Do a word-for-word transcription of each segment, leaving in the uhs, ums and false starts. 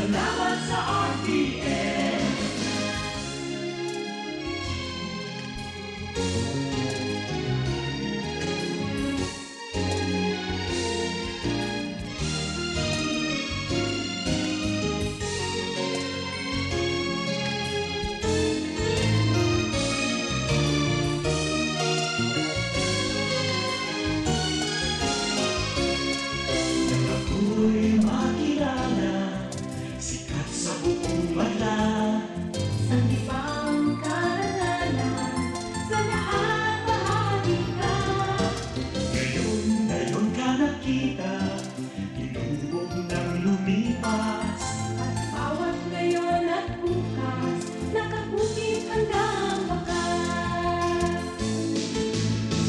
Salamat sa R T N. Nang ako'y makilala, sikat sa buong banla. Sanlibang karangalan, sa lahat bahagi ka. Ngayon, ngayon ka nakita, tinubog nang lumipas. At bawat ngayon at bukas, nakabukit hanggang wakas.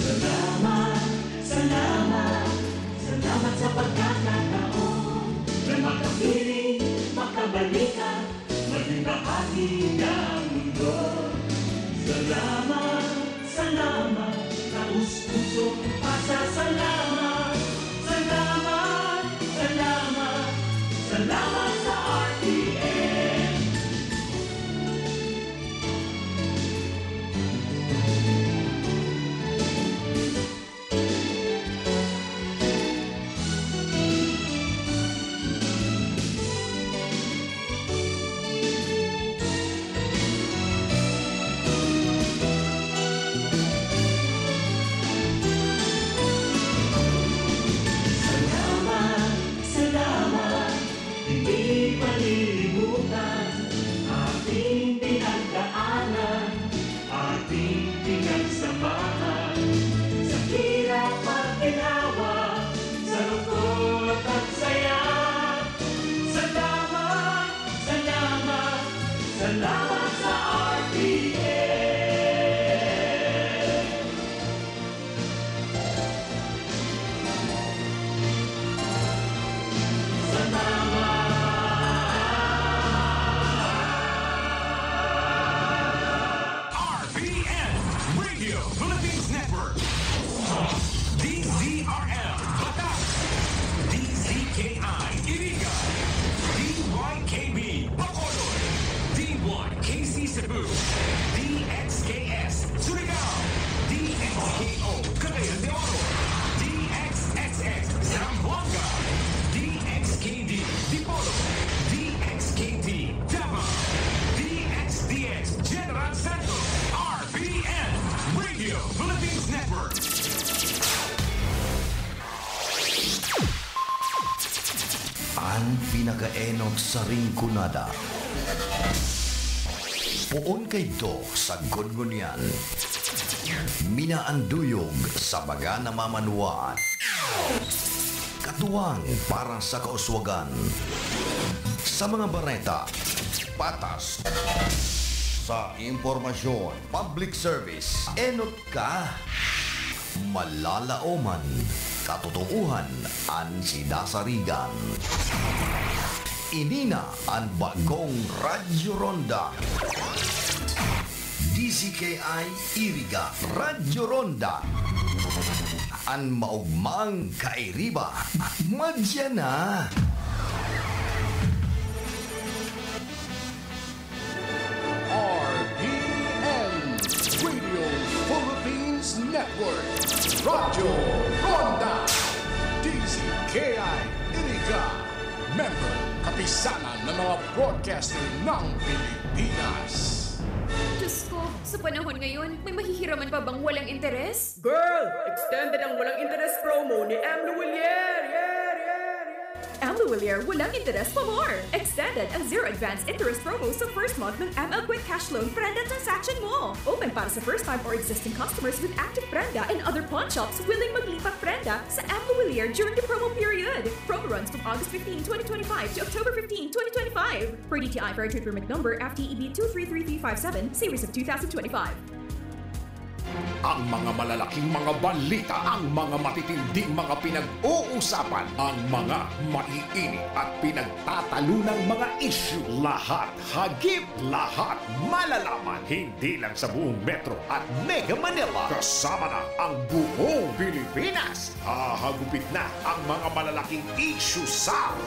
Salamat, salamat, salamat sa pagkakataon na makapiling, makabalikan, maging bahagi ng mundo. Salamat, salamat, taos-pusong pasasalamat. Salamat, salamat, salamat sa R T N. Salamat, salamat, hindi malilimutan ating pinagdaanan, ating pinagsamahan, sa hirap at ginhawa, sa lungkot at saya. Salamat, salamat, salamat sa R T N. Salamat. R P N, Radio Philippines Network. D Z R L, Batak. D Z K I, Iriga. D Y K B, Bacolod. D Y K C Cebu. D X K S, Surigao. D X K O, Cagayan de Oro. D X X X, Zamboanga. D X K D, Dipolog. D X K T, Davao. D X D X, General Santos. R P N, Radio Philippines Network. An pinakaenot sa Rinconada. Poon kaidto sa Gungunyan. Minaanduyog sa mga namamanwaan. Katuwang para sa kauswagan. Sa mga bareta, patas. Sa impormasyon, public service, enot ka. Malalaoman, katotoohan an sinasarigan. Ini na an bagong Radyo Ronda. D Z K I Iriga, Radyo Ronda. An maogmang kairiba, madya na. R P N, Radio Philippines Network, Radyo Ronda, D Z K I Iriga, member, kapisanan ng mga broadcaster ng Pilipinas. Diyos ko, sa panahon ngayon, may mahihiraman pa bang walang interes? Girl, extended ang walang interes promo ni M. Luwilier! Yer, yer, yer! M. Luwilier, walang interes pa more! Extended ang zero advance interest promo sa first month ng M L Quick Cash Loan Prenda transaction mo! Open para sa first time or existing customers with active Prenda and other pawn shops willing maglipat Prenda sa M. Luwilier during the promo period. Promo runs from August fifteen, twenty twenty-five to October fifteen, twenty twenty-five. Per D T I Fair Trade Permit Number F T E B two three three three five seven, Series of two thousand twenty-five. Ang mga malalaking mga balita, ang mga matitinding mga pinag-uusapan, ang mga maiinit at pinagtatalunang mga isyu, lahat, hagip, lahat, malalaman, hindi lang sa buong Metro at Mega Manila, kasama na ang buong Pilipinas. Hahagupit na ang mga malalaking isyu sa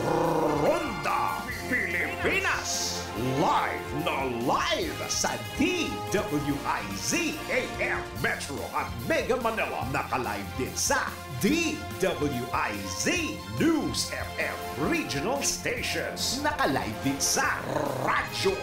Ronda Pilim Pinas. Live na live sa D W I Z A M Metro at Mega Manila. Naka-live din sa D W I Z News F M Regional Stations. Naka-live din sa Radyo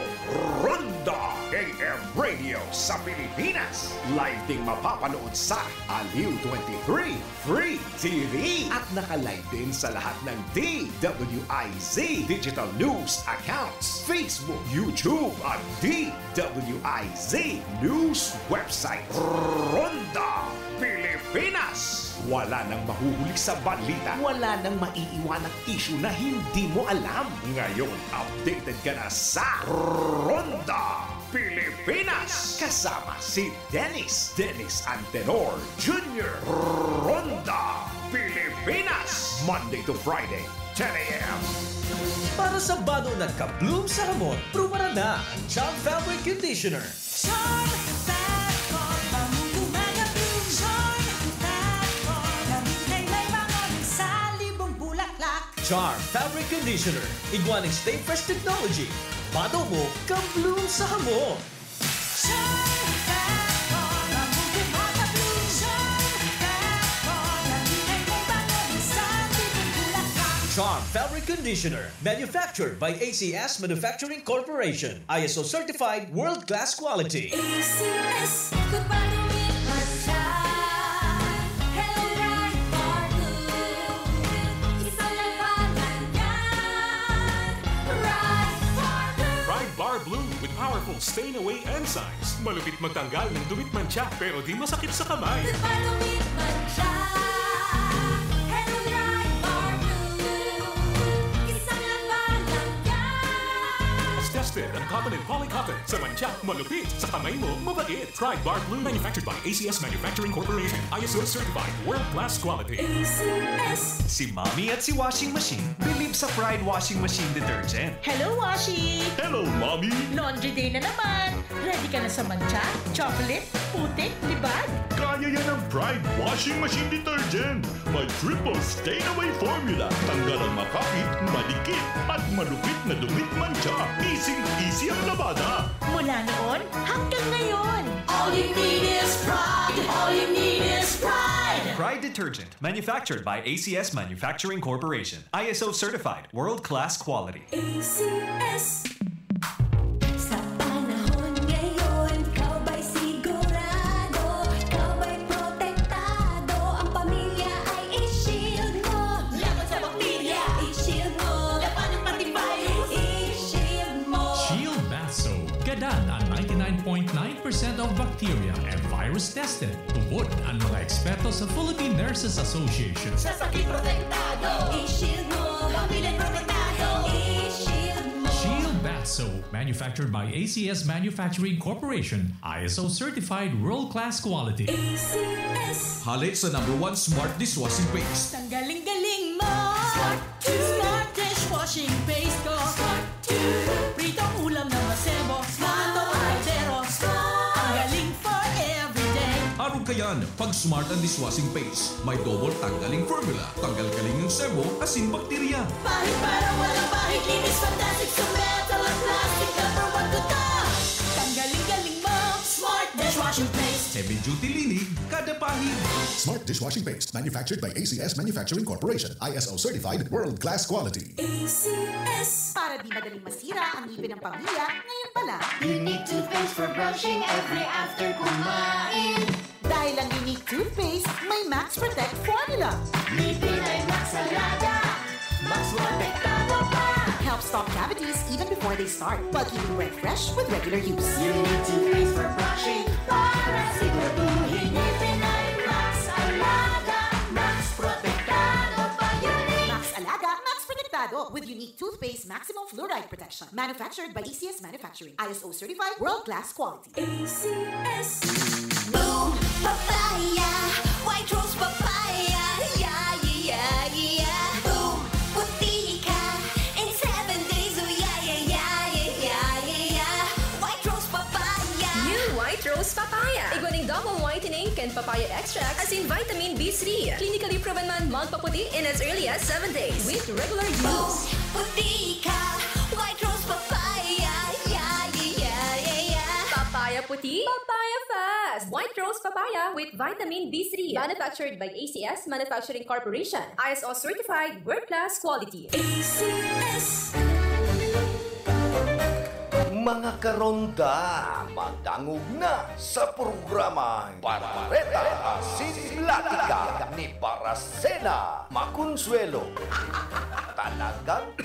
Ronda A M Radio sa Pilipinas. Live ding mapapanood sa Aliw twenty-three Free T V. At naka-live din sa lahat ng D W I Z Digital News accounts, Facebook, YouTube, at D W I Z News website. Ronda Pilipinas! Wala nang mahuhuli sa balita. Wala nang maiiwanang issue na hindi mo alam. Ngayon, updated ka na sa Ronda Pilipinas! Kasama si Dennis, Dennis Antenor Junior. Ronda Pilipinas! Monday to Friday, ten a.m. Para sa banon at ka-bloom sa hamot, prubaran na ang Charm Fabric Conditioner. Charm Fabric, pamumumaga bloom. Charm Fabric, lamig na may bangon sa libong bulaklak. Charm Fabric Conditioner, igwa nin Stay Fresh Technology. Bato mo, ka-bloom sa hamot. Charm Fabric, pamumumaga bloom. Charm Fabric, lamig na may bangon sa libong bulaklak. Charm Fabric Conditioner, manufactured by A C S Manufacturing Corporation. I S O certified, world-class quality. A C S, goodbye to me, my time. Hello, right for good. Isa lang pangalan, right for good. Pride Bar Blue with powerful stain away enzymes. Malupit magtanggal ng dumi't mantsa, pero di masakit sa kamay. Goodbye to me, my time. Hello, right for good. Isa lang pangalan, Tested ang cotton and poly cotton. Sa mantsa, malupit. Sa kamay mo, mabait. Pride Bar Blue. Manufactured by A C S Manufacturing Corporation. I S O certified. World class quality. A C S. Si Mommy at si Washing Machine believe sa Pride Washing Machine Detergent. Hello, Washi! Hello, Mommy! Laundry day na naman! Ready ka na sa mantsa, chocolate, putik, libag? Kaya yan ng Pride Washing Machine Detergent. May triple stain away formula. Tanggal ang makapit, madikit, at malupit na dumi't mantsa. Easy-easy ang labada. Mula noon hanggang ngayon. All you need is Pride. All you need is Pride. Pride Detergent, manufactured by A C S Manufacturing Corporation. I S O certified, world-class quality. A C S. Sa panahon ngayon, ikaw ba'y sigurado? Ikaw ba'y protektado? Ang pamilya ay i-shield mo. Laban sa bakterya, i-shield mo. Labanan pati virus, i-shield mo. Shield Bath Soap. Gadan ang ninety-nine point nine percent of bacteria and virus tested. Tubod ang mga eksperto sa Philippine Nurses Association. Sa sakit protektado, i-shield mo. Pamilya protektado, i-shield mo. Shield Bath Soap, manufactured by A C S Manufacturing Corporation, I S O certified world-class quality. A C S. Hale sa number one smart dishwashing paste. Ang galing-galing mo! Smart two. Smart dishwashing paste ko. Smart two. Pritong ulam na masebo. Smart ang kaldero. Smart. Ang galing for everyday. Arog ka yan, pag Smart ang dishwashing paste. May double tanggaling formula. Tanggal kaling ng sebo, asin bakterya. Pahid para walang pahid, linis fantastic sa metal at plastic, number one ko to. Tanggaling galing mo, Smart dishwashing paste. Heavy duty linig, kada pahid. Smart dishwashing paste, manufactured by A C S Manufacturing Corporation, I S O certified, world class quality. A C S. Para di madaling masira ang ngipin ng pamilya, ngayon pa lang. Unique toothpaste for brushing every after kumain. Dahil ang Unique Toothpaste may Max Protect Formula. Ngipin ay Max Alaga, Max Protektado pa. Helps stop cavities even before they start, while keeping breath fresh with regular use. Unique Toothpaste for brushing, para siguraduhin ngipin ay Max Alaga, Max Protektado pa. Unique. Max Alaga, Max Protektado with Unique Toothpaste Maximum Fluoride Protection. Manufactured by A C S Manufacturing. I S O certified, world class quality. A C S. Boom Papaya, White Rose Papaya, yeah, yeah, yeah, yeah. Boom, puti ka in seven days, oh yeah, yeah, yeah, yeah, yeah, yeah, yeah. White Rose Papaya. New White Rose Papaya. Igwa ning double whitening kan papaya extract asin vitamin B three. Clinically proven man magpaputi in as early as seven days with regular use. Boom, puti ka, White Rose Papaya. Tea Papaya Fest! White Rose Papaya with Vitamin B three. Manufactured by A C S Manufacturing Corporation. I S O certified, world class quality. A C S. Mga karonda, madangog na sa programang Bareta Asin Platika ni Baracena Maconsuelo. Talagang,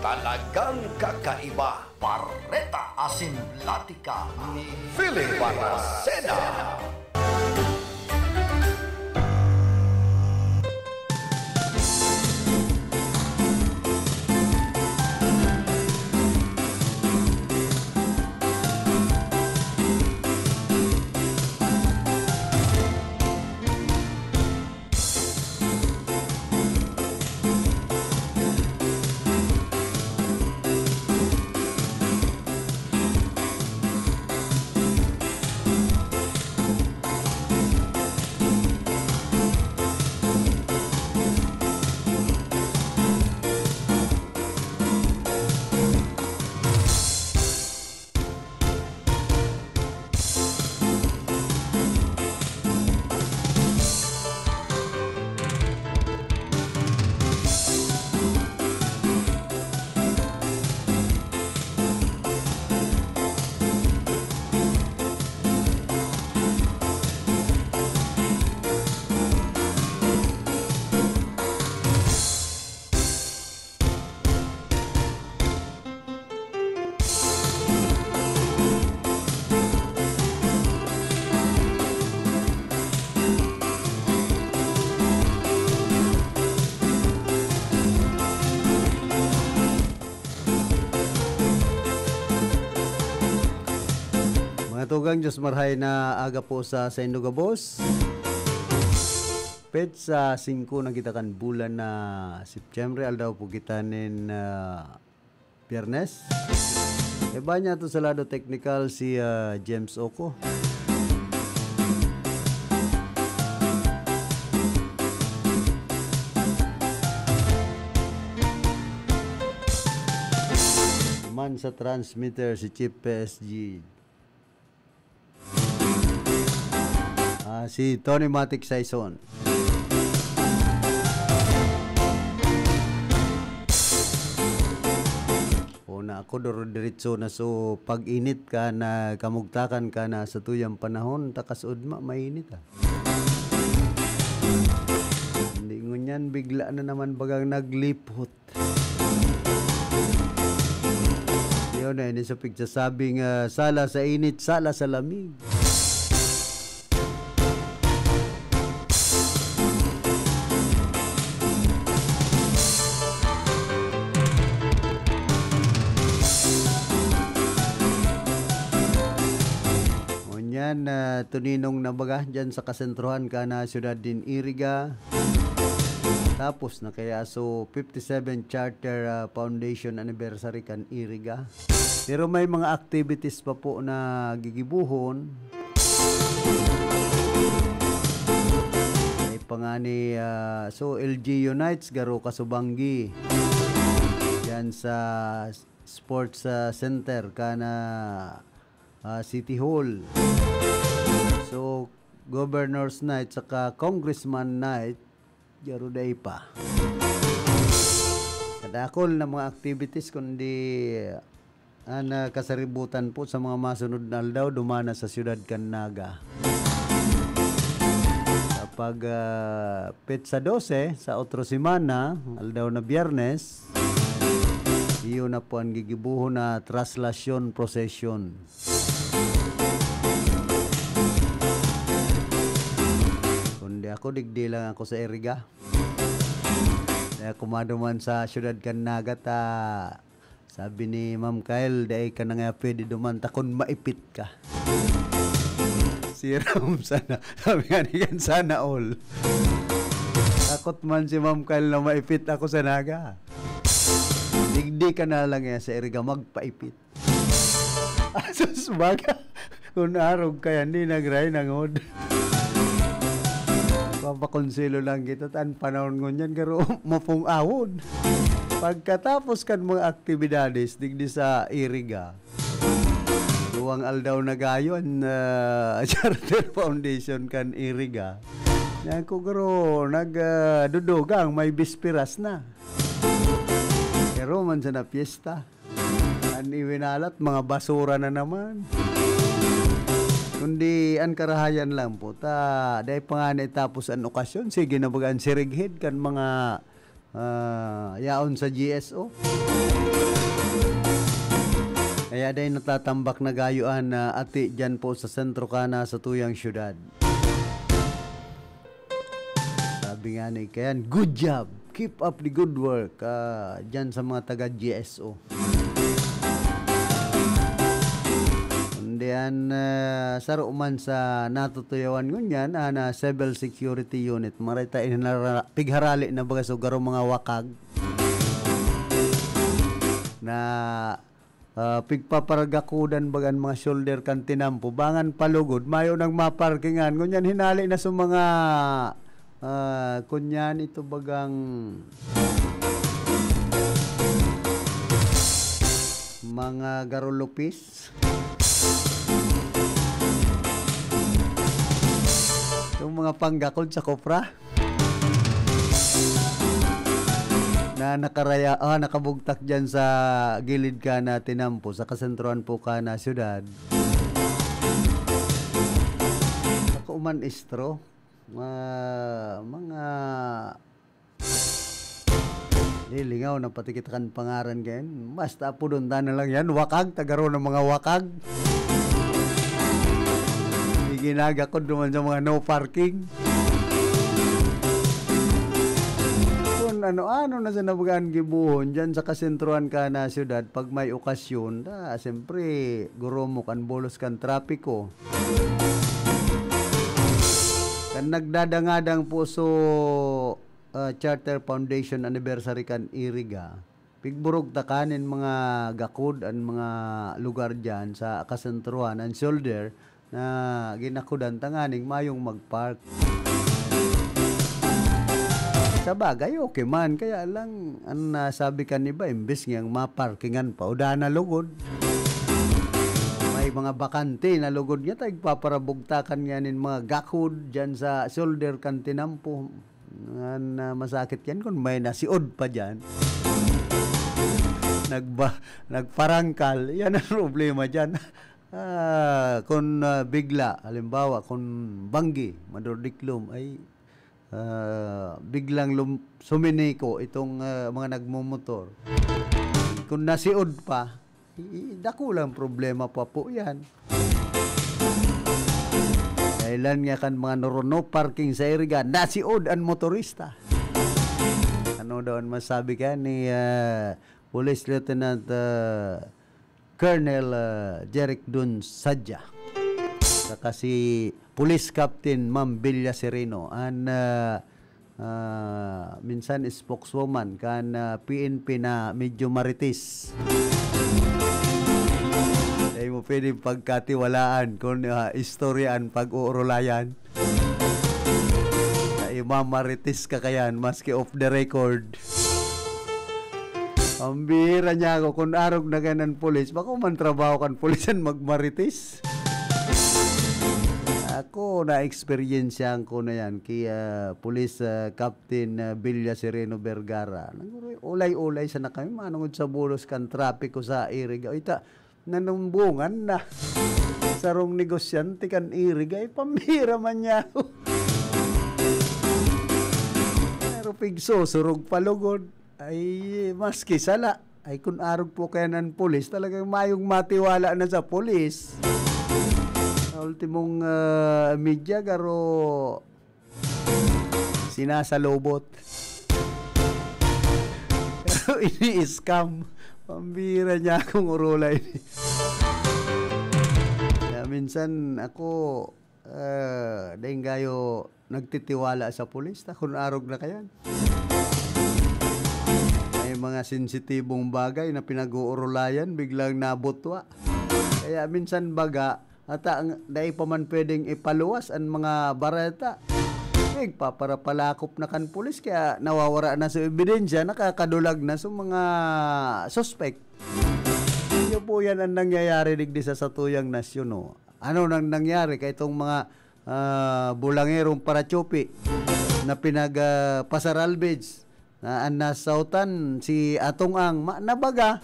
talagang kakaiba. Bareta Asin Platika ni Philip Baracena. Mga tugang, Diyos marhay na aga po sa saindo gabos. Petsa singko na kita kan bulan na Setyembre, aldaw po kita nin, ah, Biyernes. Iba niya to sa lado teknikal si, ah, James Oco. Man sa transmitter si Chief P S G. Ah, si Tony Matic Saison. Una ako, doro diretso na so pag-init ka na kamugtakan ka na sa tuyang panahon, takas udma, mainit ah. Hindi ngunyan, bigla na naman bagang naglipot. Yun na, ini sa pigsasabing, ah, sala sa init, sala sa lamig. Ngunyan, ah, tuninong na baga dyan sa kasentrohan ka na siyudad din Iriga. Tapos na kaya, so, fifty-seven Charter, ah, Foundation Anniversary kan Iriga. Pero may mga activities pa po na gigibuhon. May pa nga ni, ah, so, L G U Nights, garo ka Subanggi. Yan sa Sports, ah, Center, kana, ah, City Hall. So, Governor's Night saka Congressman Night, garo dai pa. Kadakol na mga activities, kundi an, ah, kasaributan po sa mga masunod na aldaw, dumana sa siyudad kan Naga. Kapag, ah, petsa dose, sa otro semana, aldaw na Biyernes, iyo na po an gigibuhon na traslasyon procession. Kundi ako, digdi lang ako sa Iriga. Kaya kumaduman sa siyudad kan Naga ta, sabi ni Ma'am Kyle, "Dai ka na nga pwede duman ta kun maipit ka." Siram sana. Sabi nga ni kan, "Sana all." Takot man si Ma'am Kyle na maipit ako sa Naga. Digdi ka na lang yan sa Iriga magpaipit. Asus, baga. Kun arog kaya, hindi nagray nangod. Papakonselo lang kita, tan panahon ngunyan, garo mapong awon. Pagkatapos kan mga aktibidades, digdi sa Iriga, Duwang aldaw na gayon, ah, Charter Foundation kan Iriga. Yan ko, garo, nag, ah, dudugang may bisperas na. Pero man sa napyesta. An iwinalat, mga basura na naman. Kundi an karahayan lang po, ta dai pa nga naitapos an okasyon, sige na baga an sirighead kan mga, ah, yaon sa G S O. Kaya dai natatambak na gayo an, ah, ati diyan po sa sentro kana sa tuyang syudad. Sabi nga ni Kayan, "Good job! Keep up the good work." Ah, dyan sa mga taga G S O. Kundi an, ah, saro man sa natutuyawan ngunyan, ah, na Civil Security Unit. Marita inara-, pigharali na baga so garo mga wakag na ah, pigpaparagakudan bagan mga shoulder kan tinampo, bangan palugod, mayo nang maparkingan. Ngunyan hinali na sa mga, ah, kunyan ito bagang mga garulupis. Itong mga panggakod sa kopra. Na nakaraya-, ah, nakabugtak dyan sa gilid ka na tinampo, sa kasentrohan po ka na syudad. Ako man istro, ma-, mga lilingaw na pati kita kan pangaran kayan. Basta apodon ta na lang yan, wakag, tagaro ng mga wakag. Iginagakod naman sa mga no parking. Kung ano-ano na sa nabagaan gibuhon dyan sa kasentrohan ka na syudad, pag may okasyon, ta, siyempre, gurumok an bolos kan trapiko. Kan nagdadangadang puso, ah, Charter Foundation Anniversary kan Iriga, pigburog ta kanin mga gakod an mga lugar diyan sa kasentrohan, an shoulder na ginakodan tanganing mayong mag-park. Sa bagay, okay man. Kaya lang, ang nasabi kan iba, imbes niyang maparkingan pa, o dana lugod. May mga bakante na lugod nga, ta igpaparabugtakan niya nin mga gakod dyan sa shoulder kan tinampo. Ngan, ah, masakit yan kung may nasiod pa dyan. Nagba-, nagparangkal. Yan ang problema dyan. Ah, kung, ah, bigla, halimbawa, kung banggi, madurdiklom, ay, ah, biglang lum-, suminiko itong, ah, mga nagmumotor. Kung nasiod pa, i-, i-, dakulang problema pa po yan. Dahilan nga kan mga noro-, no parking sa Iriga, nasiod an motorista. Ano daw an masabi ka ni, ah, Police Lieutenant, ah, Colonel, ah, Jeric Dun Sadja? Saka si Police Captain Ma'am Villa Sereno. An, ah, ah, minsan spokeswoman kan, ah, P N P na medyo marites. Dai mo pwedeng pagkatiwalaan kung, ah, istorya an pag-uurulayan. Na imamarites ka kayan, maski off the record. Ang bihira niya ako, kung arog na kayan ang pulis, bako man trabaho kan pulis yan magmarites. Ako, na-experiencehan ko na yan kay, ah, Police, ah, Captain, ah, Villa Sereno Vergara. Nag-ulay-ulay sana kami, manungod sa bulos kan trapiko sa Iriga. Uy, ta, nanumbungan na. Sarong negosyante kan Iriga, ay pambira man niya. Pero pigsusurog pa lugod. Ay, maski sala. Ay, kun arog po kaya ng pulis, talagang mayong matiwala na sa pulis. Sa ultimong, ah, media, garo sinasalubot. Pero ini-scam. Pambira niya akong urula ini. Kaya minsan ako, ah, dahil gayo nagtitiwala sa pulis, ta kun arog na kayan. May mga sensitibong bagay na pinag-uurulayan, biglang nabutwa. Kaya minsan baga, ata ang, dai pa man pwedeng ipaluwas ang mga bareta. Nagpaparapalakop na kan pulis, kaya nawawara na sa ebidensya, nakakadulag na sa mga suspect. Iyo po yan ang nangyayari digdi sa satuyang nasyon, no? Ano nang nangyari kay itong mga, ah, bulangerong parachopi na pinag, ah, pasaralbage na an nasautan si Atong Ang ma-, nabaga,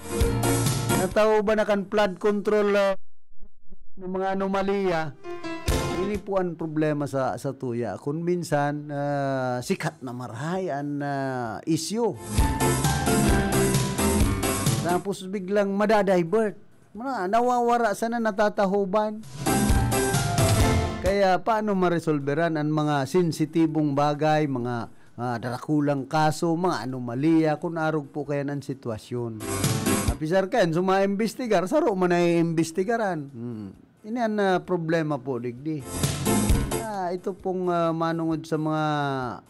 natawo ba na kan flood control, ah, ng mga anomalya? Ini po ang problema sa, sa tuya. Kung minsan, ah, sikat na marahay an, ah, isyu. Tapos biglang madadivert. Mga nawawara sana, natatahoban. Kaya paano maresolberan ang mga sensitibong bagay, mga, ah, darakulang kaso, mga anomalya, kung arog po kaya ang sitwasyon? Apisar kayan, sa mga imbestigar, saro man ay imbestigaran. Hmm. Ini an, ah, problema po, digdi. Ah, ito pong, ah, manungod sa mga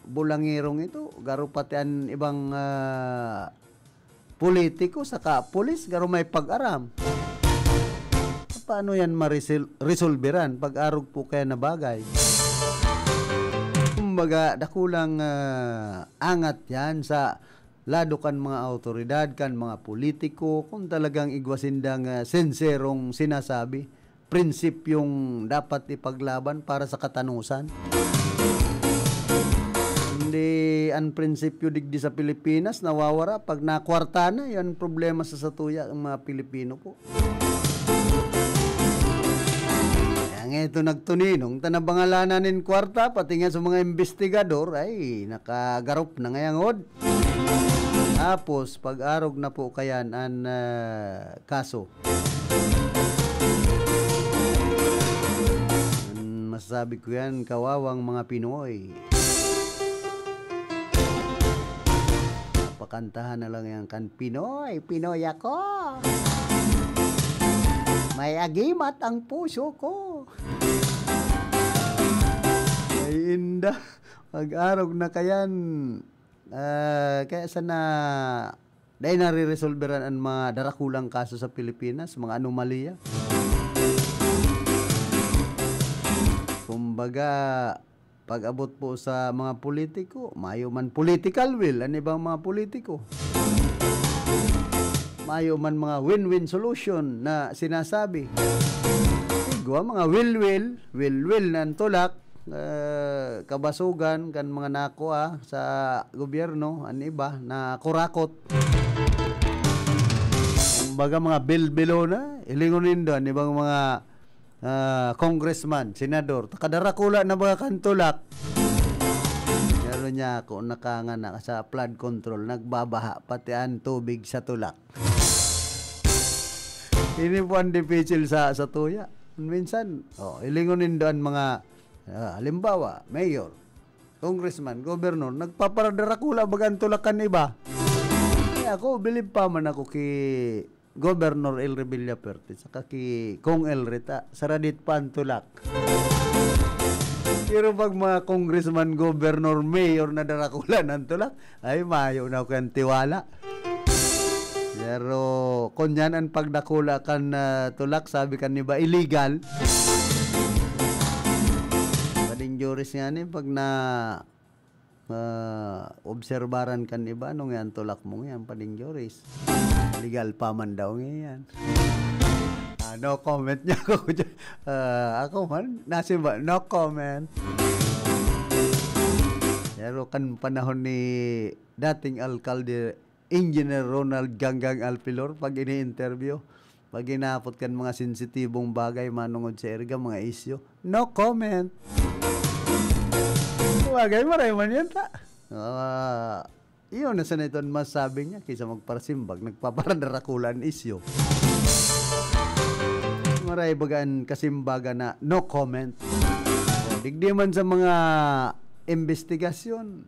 bulangerong ito, garo pati an ibang, ah, politiko saka pulis, garo may pag-aram. Paano yan maresol-, resolberan pag arog po kaya na bagay? Kumbaga, dakulang, ah, angat yan sa lado kan mga awtoridad, kan mga politiko, kung talagang igwa sindang, ah, senserong sinasabi, prinsipyong dapat ipaglaban para sa katanosan. Hindi an prinsipyo digdi sa Pilipinas nawawara pag nakwarta na, yan problema sa satuya ang mga Pilipino po. Kaya nga ito nagtuninong, ta nabangalanan nin kwarta, pati nga sa mga investigador, ay, nakagarop na ngayang hod. Tapos, pag-arog na po kayan an, ah, kaso. An masasabi ko yan, kawawang mga Pinoy. Pakantahan na lang yan kan Pinoy, Pinoy ako. May agimat ang puso ko. Ay, inda. Pag-arog na kayan. Ah, kaya sana dai nare-resolberan an mga darakulang kaso sa Pilipinas, mga anomalya. Kumbaga, pag-abot po sa mga politiko, mayo man political will an ibang mga politiko. Mayo man mga win-win solution na sinasabi. Igwa, mga will-will, will-will na ang tulak, eh, kabasogan kan mga nakua sa gobyerno, an iba, nakurakot. Kumbaga, mga bilbilo na, hilingon nindo, an ibang mga, ah, congressman, senador, takadarakula na mga kan tulak. Pero niya ako nakangana sa flood control, nagbabaha, pati ang tubig sa tulak. Ini po ang dipisil sa, sa tuya. Minsan, oh, hilingon nindo an mga, ah, halimbawa, mayor, congressman, governor, nagpaparadarakula baga ang tulak kan iba. Kaya ako, bilib pa man ako ki Governor Elry Villafuerte, saka ki Cong Elry ta, saradit pa ang tulak. Pero pag mga congressman, governor, mayor na darakula ng tulak, ay, mayo na ako yung tiwala. Pero kung yan ang pagdakula kan, ah, tulak, sabi kan iba, illegal. Pading juris nga ni, pag na, ah, obserbaran kan iba, ano nga ang tulak mo ngayon, pading juris? Legal pa man daw ngayon. Ah, no comment niya ako dyan. Ah, ako man, nasiba, no comment. Pero kan panahon ni dating alkalde, Engineer Ronald Ganggang Alpilor, pag ini-interview, pag hinapot kan mga sensitibong bagay manungod sa irga, mga isyu, no comment. Bagay, maray man yan ta. Ah, iyon na sana ito ang masabi niya kaysa magparasimbag, nagpaparadarakula an isyu. Maray baga an kasimbagan na no comment. O, digdi man sa mga investigasyon,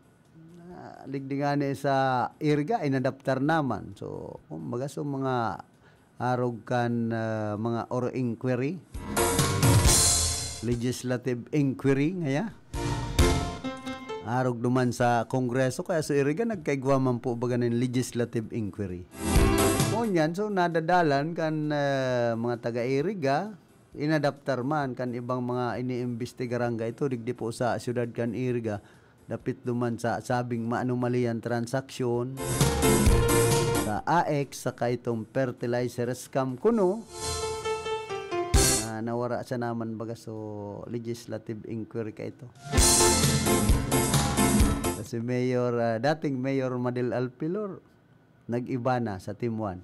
ah, digdi nga ni sa irga, inadaptar naman. So, kumbaga, so mga arog kan, ah, mga or inquiry, legislative inquiry ngaya. Arog duman sa Kongreso, kaya sa iriga nagkaigwa man po baga nin legislative inquiry. Ngunyan, so nadadalan kan, ah, mga taga-iriga, inadaptar man kan ibang mga iniimbestigaran ga ito, digdi po sa siyudad kan iriga, dapit duman sa sabing maanomaliyang transaksyon, ah, AICS saka itong fertilizer scam kuno, ah, nawara siya naman baga, so legislative inquiry ka ito. Si Mayor, ah, dating Mayor Madil Alpilor, nag-iba na sa Team One.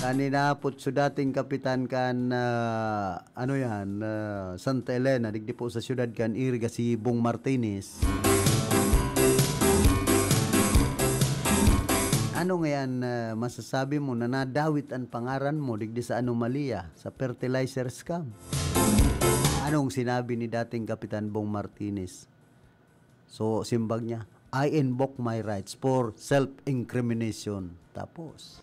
Kan inahapot so dating kapitan kan, ah, ano yan, ah, Santa Elena, digdi po sa siyudad kan Iriga, si Bong Martinez. Ano ngayon, ah, masasabi mo na nadawit an pangaran mo digdi sa anomalya, sa fertilizer scam? Anong sinabi ni dating Kapitan Bong Martinez? So, simbag niya, "I invoke my rights for self-incrimination." Tapos,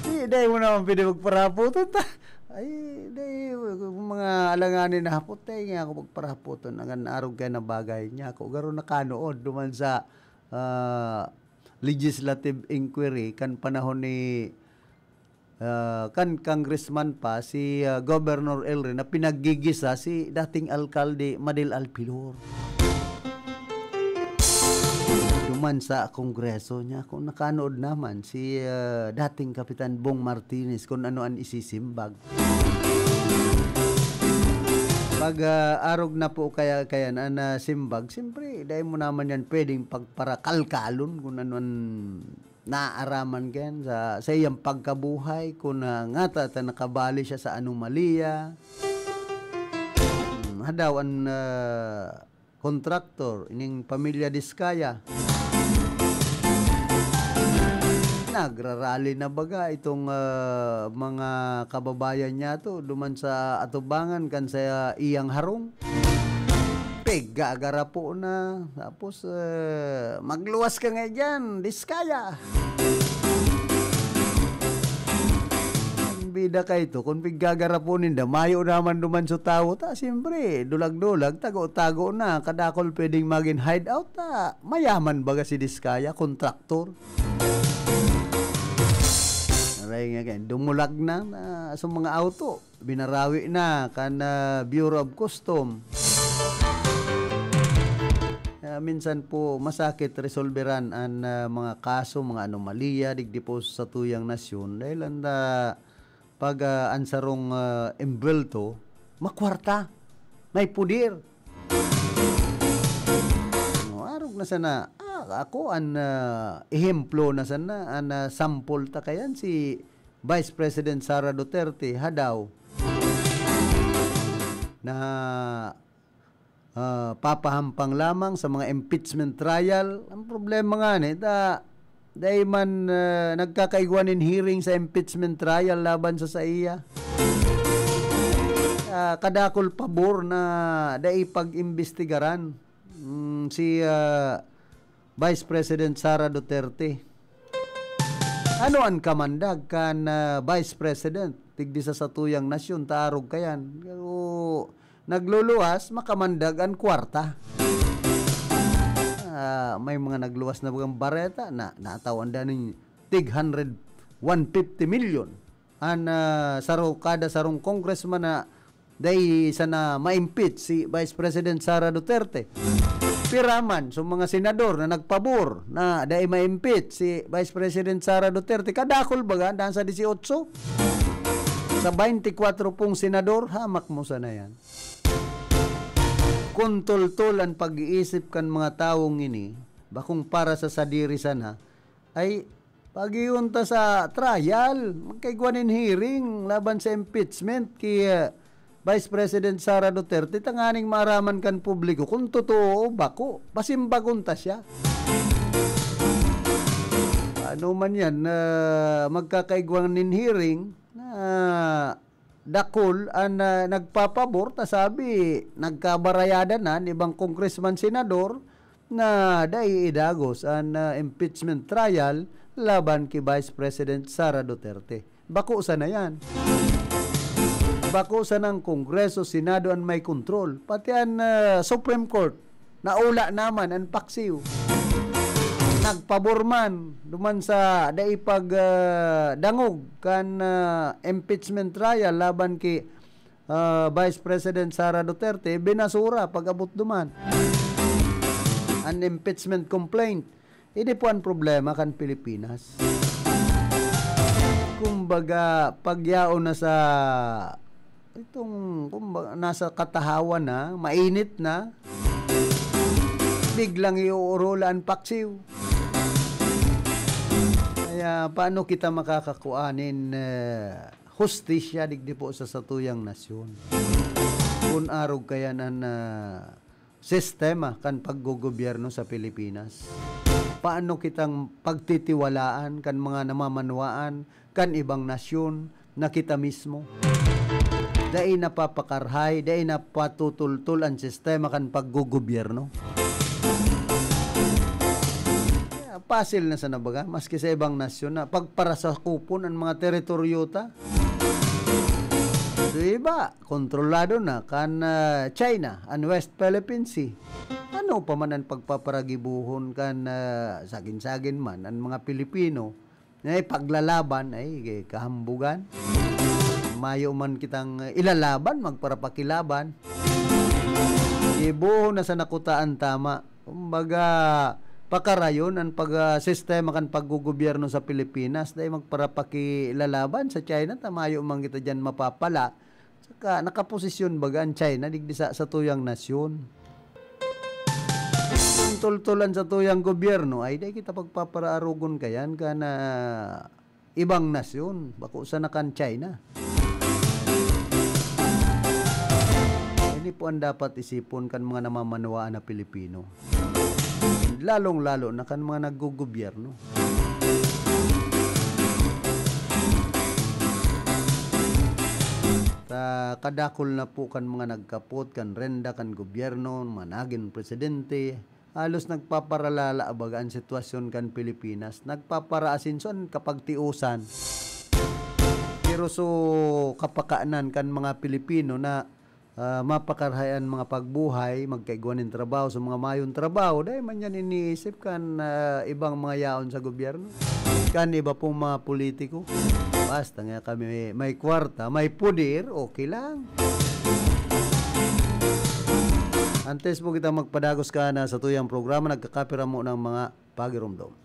di, dai mo naman pwede magparahapoton ta. Ay, dai, mga alanganin na hapot, dai nga ako magparahapoton. Ang arog kaya na bagay niya ako. Garo nakanood duman sa, ah, legislative inquiry kan panahon ni, ah, kan congressman pa, si, ah, Governor Elry, na pinaggigisa si dating alkalde Madil Alpilor. Duman sa kongreso niya, kung nakanood naman si, ah, dating Kapitan Bong Martinez kung ano an isisimbag. Pag, ah, arog na po kaya, kaya na, na simbag, siyempre, dai mo naman yan pwedeng pagparakalkalon kung ano an naaraman kan sa, sa iyang pagkabuhay, kung, ah, ngata ta nakabali siya sa anomalya. Hmm, hadaw an, ah, kontraktor, ining pamilya Diskaya. Nagrarally na baga itong, ah, mga kababayan niya to, duman sa atubangan kan sa iyang harong. Piggagarapo na. Tapos, eh, "Magluwas ka nga diyan, Diskaya." Ang bida kay to, kung piggagarapo ninda, mayo naman duman sa tawo ta. Siyempre, dulag-dulag, tago-tago na. Kadakol pwedeng magin hideout ta. Mayaman baga si Diskaya, kontraktor. Aray nga, kaya dumulag na, na sa mga auto. Binarawi na kan, ah, Bureau of Custom. Ah, minsan po masakit resolberan an, ah, mga kaso, mga anomalya, digdi po sa tuyang nasyon. Dahil ang, ah, pag, ah, an sarong, ah, embwelto, makwarta, may puder. No, arog na sana, ah, ako an, ah, ehemplo na sana, an, ah, sample ta kayan, si Vice President Sara Duterte, hadaw na, ah, papahampang lamang sa mga impeachment trial. Ang problema nga ni, ta, dai man, ah, nagkakaigwa nin hearing sa impeachment trial laban sa saiya. Ah, kadakol pabor na dai pag-imbestigaran, mm, si, ah, Vice President Sara Duterte. Ano an kamandag kan, ah, Vice President? Tigdi sa satuyang nasyon, ta arog kayan. Pero nagluluwas, makamandag an kwarta. Ah, may mga nagluwas na bagang bareta na natawan da ning tig hundred, one fifty million. An, ah, saro, kada sarong congressman na dai sana ma-impeach si Vice President Sara Duterte. Pira man sa mga senador na nagpabor na dai ma-impeach si Vice President Sara Duterte, kadakol baga, nasa dieciocho? Sa twenty-four pong senador, hamak mo sana yan. Kung tultol an pag-iisip kan mga tawong ini, bakong para sa sadiri sana, ay pag-iyon ta sa trial, magkaigwa nin hearing laban sa impeachment ki, ah, Vice President Sara Duterte tanganing maaraman kan publiko kung totoo o bako. Pasimbagon ta siya. Ano man yan, ah, magkakaigwa nin hearing na dakul an, ah, nagpapabor, ta sabi, nagkabarayada na an ibang congressman, senador, na dai idagos an, ah, impeachment trial laban ki Vice President Sara Duterte. Bako sana yan. Bako sana ang Kongreso, Senado an may kontrol. Pati an, ah, Supreme Court, naula naman an paksiw. Nagpabor man duman sa dai pag, ah, dangog kan, ah, impeachment trial laban ki, ah, Vice President Sara Duterte, binasura pag-abot duman. an impeachment complaint. Ini po an problema kan Pilipinas. Kumbaga, pagyaon na sa itong, kumbaga, nasa katahawan na, mainit na, biglang iuurola an paksiw. Kaya paano kita makakakua nin, eh, hustisya digdi po sa satuyang nasyon? Kun arog kaya an, ah, sistema kan paggogobyerno sa Pilipinas? Paano kitang pagtitiwalaan kan mga namamanwaan kan ibang nasyon na kita mismo? Dai napapakarhay, dai napatutultol an sistema kan paggogobyerno. Kaya pasil na sana baga, maski sa ibang nasyon na pagparasakupon an mga teritoryo ta. Sa iba, kontrolado na kan, ah, China, an West Philippine Sea. Ano pa man an pagpaparagibuhon kan, ah, sagin-sagin man an mga Pilipino na ipaglalaban, ay, kahambugan. Mayo man kitang ilalaban, magparapakilaban. Ibohon na sa nakutaan tama. Kumbaga, pakarayon an pag, ah, sistema kan paggogobyerno sa Pilipinas. Dai magparapakilalaban sa China, ta mayo man kita diyan mapapala. Saka nakaposisyon baga an China digdi sa satuyang nasyon. Ang tultulan satuyang gobyerno ay dai kita pagpaparaarugon kayan kan, ah, ibang nasyon, bako sana kan China. Ini po ang dapat isipon kan mga namamanwaan na Pilipino. Lalong-lalo na kan mga naggogobyerno. Ta kadakul na po kan mga nagkapot kan renda kan gobyerno, mga nagin presidente, halos nagpaparalala baga an sitwasyon kan Pilipinas, nagpaparaasenso an kapagtiosan. Pero so kapakanan kan mga Pilipino na, ah, mapakarhay an mga pagbuhay, magkaigwa nin trabaho sa mga mayong trabaho, dai man yan iniisip kan, ah, ibang mga yaon sa gobyerno, kan iba pong mga politiko. Basta nga kami may, may kwarta, may puder, okay lang. Antes po kita magpadagos ka na sa tuyang programa, nagkakapira mo ng mga pagirumdom.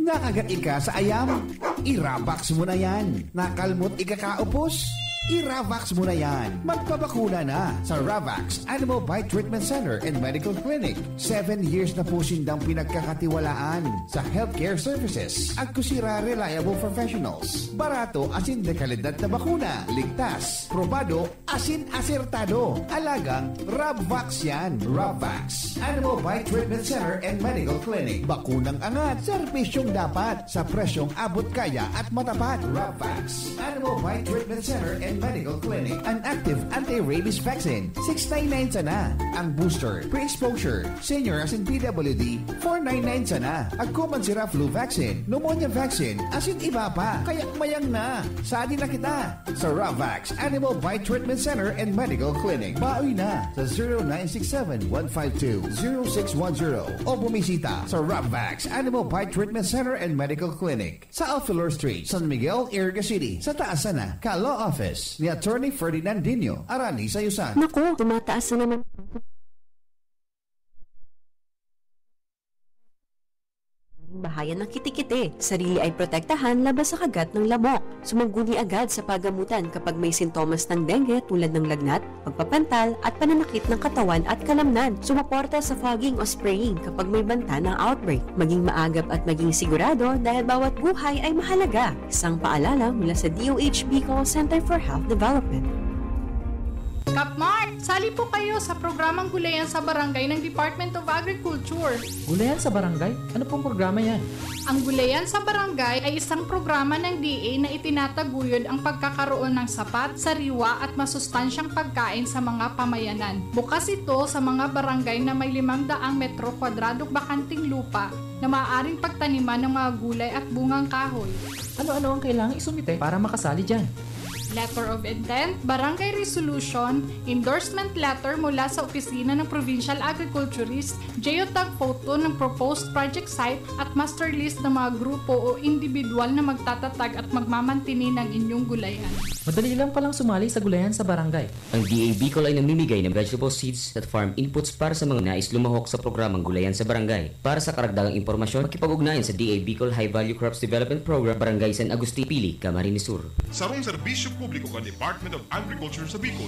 Nakagat ika sa ayam? Iravax mo na yan. Nakalmot ika kaupos? Iravax mo na yan. Magpabakuna na sa Ravax Animal Bite Treatment Center and Medical Clinic. Seven years na po sindang pinagkakatiwalaan sa healthcare services. Agko sira reliable professionals. Barato asin dekalidad na bakuna. Ligtas, probado, asin asertado. Alagang Rabvax yan. Rabvax. Animal Bite Treatment Center and Medical Clinic. Bakunang angat, serbisyong dapat, sa presyong abot kaya at matapat. Rabvax. Animal Bite Treatment Center and Medical Clinic. An active anti-rabies vaccine, six nine nine sana. Ang booster, pre-exposure, senior asin P W D, four nine nine sana. Agko man sira flu vaccine, pneumonia vaccine, asin iba pa. Kaya mayang na. Sadi na kita. Sa Ravax Animal Bite Treatment Center and Medical Clinic. Baoy na sa zero nine six seven, one five two, zero six one zero o bumisita sa Ravax Animal Bite Treatment Center and Medical Clinic sa Alfilor Street, San Miguel, Iriga City, sa taas sana ka Law Office ni Attorney Ferdinand Dino, Arani sa Yusan. Naku, tumataas na naman. Bahayan ng kitikite. Sarili ay protektahan laban sa kagat ng lamok. Sumangguni agad sa pagamutan kapag may sintomas ng dengue tulad ng lagnat, pagpapantal, at pananakit ng katawan at kalamnan. Sumuporta sa fogging o spraying kapag may banta ng outbreak. Maging maagap at maging sigurado dahil bawat buhay ay mahalaga. Isang paalala mula sa D O H Bicol Center for Health Development. Kapmart, sali po kayo sa programang Gulayan sa Barangay ng Department of Agriculture. Gulayan sa Barangay? Ano pong programa yan? Ang Gulayan sa Barangay ay isang programa ng D A na itinataguyod ang pagkakaroon ng sapat, sariwa at masustansyang pagkain sa mga pamayanan. Bukas ito sa mga barangay na may limang daang metro kwadradong bakanting lupa na maaaring pagtaniman ng mga gulay at bungang kahoy. Ano-ano ang kailangang isumite para makasali dyan? Letter of intent, barangay resolution, endorsement letter mula sa opisina ng Provincial Agriculturist, geotag photo ng proposed project site at master list ng mga grupo o individual na magtatatag at magmamantini ng inyong gulayan. Madali lang palang sumali sa gulayan sa barangay. Ang D A Bicol ay namimigay ng vegetable seeds at farm inputs para sa mga nais lumahok sa programang gulayan sa barangay. Para sa karagdagang impormasyon, makipag-ugnayan sa D A Bicol High Value Crops Development Program, Barangay San Agustin, Pili, Camarines Sur. Sarong serbisyo publiko kan Department of Agriculture sa Bicol.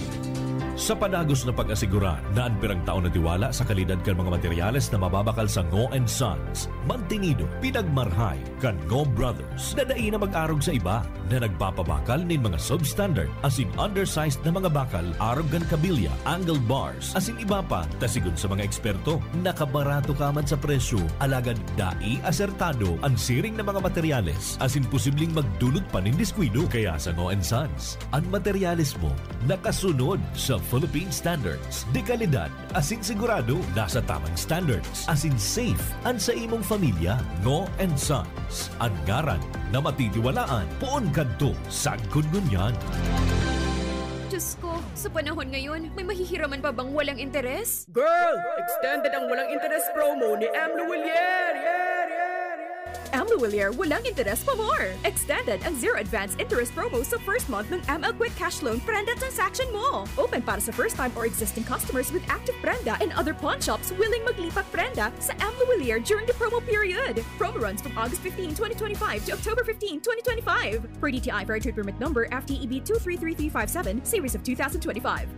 Sa padagos na pag-asigurar na an pirang taon na tiwala sa kalidad kan mga materyales na mababakal sa Ngo and Sons, mantenido, pinagmarhay kan Ngo Brothers na dai na mag-arog sa iba na nagpapabakal nin mga substandard asin undersized na mga bakal arog kan kabilya, angle bars, asin iba pa, ta sigon sa mga eksperto, nakabarato ka man sa presyo, alagad dai asertado an siring na mga materyales, asin posibleng magdulot pa nin diskuido. Kaya sa Ngo and Sons, an materyales mo nakasunod sa Philippine Standards de Calidad, asin sigurado nasa tamang standards, asin safe an sa imong pamilya. Ngo and Sons, an ngaran na matitiwalaan poon kadto sagkod ngunyan. Diyos ko, sa panahon ngayon, may mahihiraman pa bang walang interes? Girl, extended ang walang interes promo ni M. Luwilier! M. Luwilier, walang interes pa more! Extended ang zero advance interest promo sa first month ng M L Quick Cash Loan Prenda transaction mo. Open para sa first time or existing customers with active Prenda and other pawn shops willing maglipat Prenda sa M. Luwilier during the promo period. Promo runs from August fifteen, twenty twenty-five to October fifteen, twenty twenty-five. Per D T I Fair Trade Permit Number F T E B two three three three five seven, Series of two thousand twenty-five.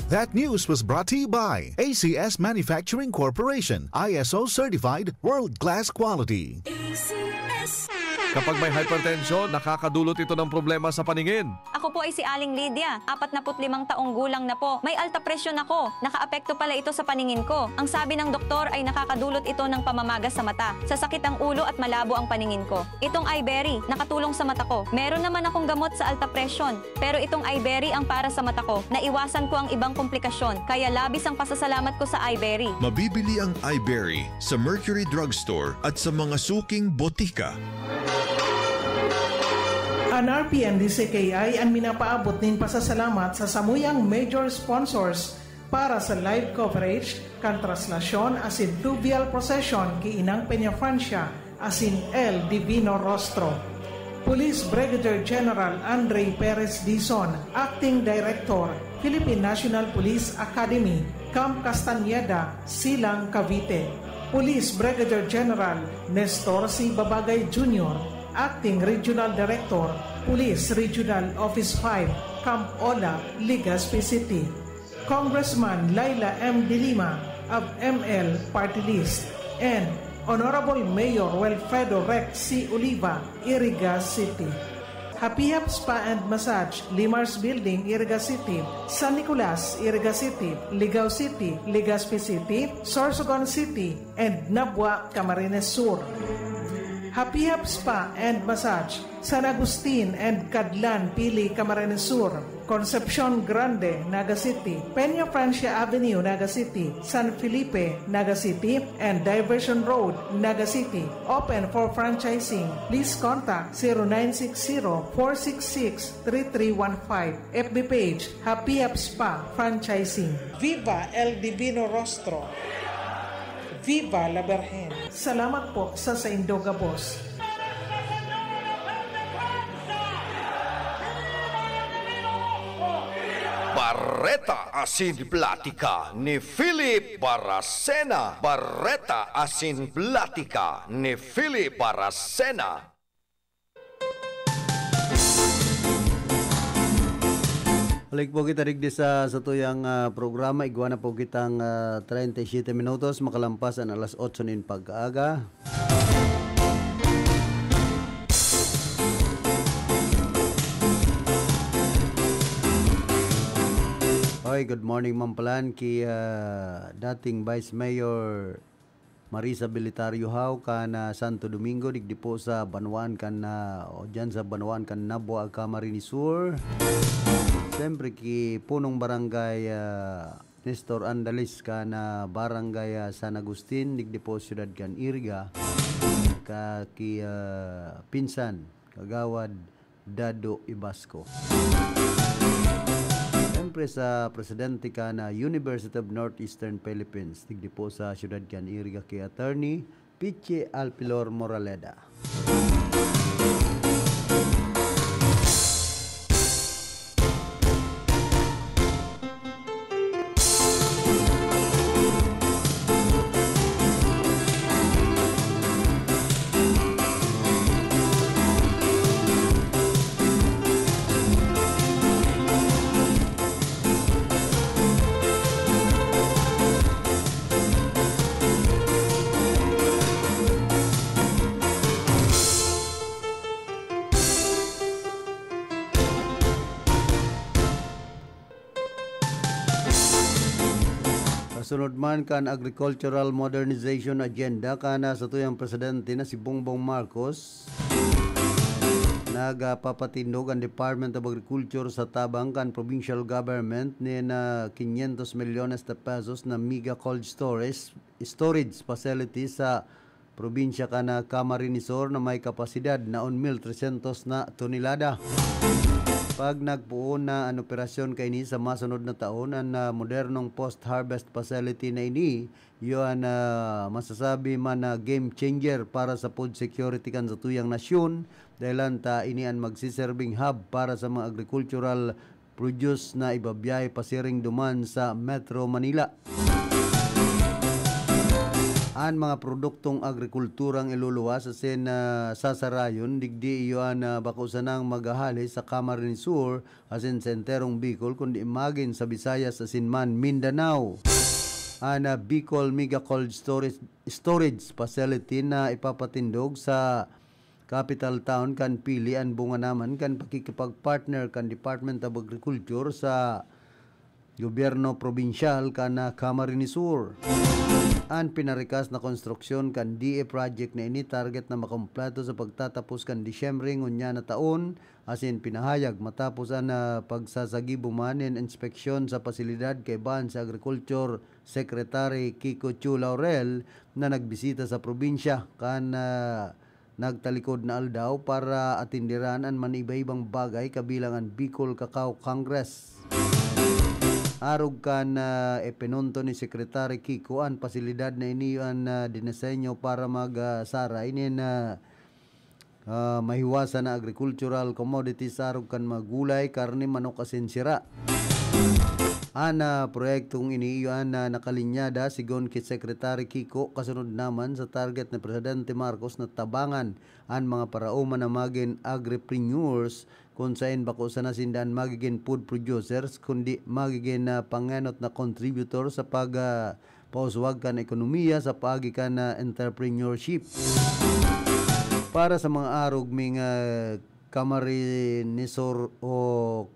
That news was brought to you by A C S Manufacturing Corporation, I S O certified, world-class quality. A C S. Kapag may hypertension, nakakadulot ito ng problema sa paningin. Ako po ay si Aling Lydia, apat na put limang taong gulang na po. May alta presyon ako. Nakaapekto pala ito sa paningin ko. Ang sabi ng doktor ay nakakadulot ito ng pamamaga sa mata, sa sakit ang ulo at malabo ang paningin ko. Itong Iberry, nakatulong sa mata ko. Meron naman akong gamot sa alta presyon, pero itong Iberry ang para sa mata ko. Naiwasan ko ang ibang komplikasyon, kaya labis ang pasasalamat ko sa Iberry. Mabibili ang Iberry sa Mercury Drugstore at sa mga suking botika. An R P N D C K I an minapaabot nin pasasalamat sa samuyang major sponsors para sa live coverage kan traslasyon asin fluvial procession ki Inang Peña Francia asin El Divino Rostro. Police Brigadier General Andre Perez Dizon, Acting Director, Philippine National Police Academy, Camp Castañeda, Silang, Cavite. Police Brigadier General Nestor C. Babagay Junior, Acting Regional Director, Police Regional Office five, Camp Ola, Legazpi City. Congressman Leila M. De Lima of M L Party List, and Honorable Mayor Wilfredo Rex C. Oliva, Iriga City. Happy Hap Spa and Massage, Limar's Building, Iriga City, San Nicolas, Iriga City, Ligao City, Legazpi City, Sorsogon City, and Nabua, Camarines Sur. Happy Hap Spa and Massage, San Agustin and Cadlan, Pili, Camarines Sur, Concepcion Grande, Naga City, Peña Francia Avenue, Naga City, San Felipe, Naga City, and Diversion Road, Naga City. Open for franchising. Please contact zero nine six zero, four six six, three three one five. F B page, Happy Hap Spa Franchising. Viva El Divino Rostro! Viva la Virgen! Salamat po sa saindo gabos. Bareta asin Platika ni Philip Baracena. Bareta asin Platika ni Philip Baracena. Balik po kita digdi sa satuyang, ah, programa. Igwa na po kitang, ah, treinta y siete minutos makalampas an alas otso nin pag-aga. Hoy, good morning man palan ki, ah, dating Vice Mayor Marisa Belitario Hao kan, ah, Santo Domingo, digdi po sa banwaan kan, ah, o diyan sa banwaan kan Nabua, Camarines Sur. Siyempre, ki Punong Barangay, ah, Nestor Andales kan, ah, Barangay, ah, San Agustin, digdi po siyudad kan Iriga. Ka ki, ah, pinsan, Kagawad Dado Ibasco. Siyempre sa presidente kan University of Northeastern Philippines, digdi po sa siyudad kan Iriga, kay Attorney Piche Alpilor Moraleda. Kasunod man kan Agricultural Modernization Agenda kan, ah, satuyang presidente na si Bongbong Marcos, nagpapatindog ang Department of Agriculture sa tabang kan provincial government nin, ah, quinientos milyones de pesos na mega cold storage, storage facility sa probinsya kan Camarines Sur na may kapasidad na un mil trescientos na tonelada. Pag nagpoon na an operasyon kaini sa masunod na taon, an, ah, modernong post-harvest facility na ini, iyo an, ah, masasabi man na game changer para sa food security kan satuyang nasyon, dahelan ta ini an magsiserbing hub para sa mga agricultural produce na ibabiyahe pasiring duman sa Metro Manila. An mga produktong agrikulturang iluluwas asin, ah, sasarayon digdi iyo an, ah, bako sanang maghahali sa Camarines Sur asin sa enterong Bicol, kundi magin sa Visayas asin man Mindanao. An, ah, Bicol Mega Cold Storage, Storage Facility na ipapatindog sa capital town kan pili an bunga naman kan pakikipag-partner kan Department of Agriculture sa gobyerno probinsyal kan, ah, Camarines Sur. An pinarikas na konstruksyon kan D A project na ini target na makompleto sa pagtatapos kan Disyembre ngunyan na taon, asin pinahayag matapos an, ah, pagsasagibo man nin inspeksyon sa pasilidad kaibahan si Agriculture Secretary Kiko Chu Laurel na nagbisita sa probinsya kan, ah, nagtalikod na aldaw para atinderan an maniba-ibang bagay kabilang an Bicol Cacao Congress. Arog kan, ah, ipinunto ni Secretary Kiko, an pasilidad na ini an, ah, dinesenyo para mag, ah, saray nin, ah, ah, mahiwasan na agricultural commodities arog kan mga gulay, karne, manok asin sira. An, ah, proyektong ini iyo an, ah, nakalinyada, sigon ki Secretary Kiko, kasunod naman sa target ni Presidente Marcos na tabangan an mga paraoma na magin agripreneurs, kun saen bako sana sinda an magigin food producers, kundi magigin, ah, pangenot na contributor sa pag, ah, pauswag kan ekonomiya sa paagi kan, ah, entrepreneurship. Para sa mga arog ming, ah, Camarinesor o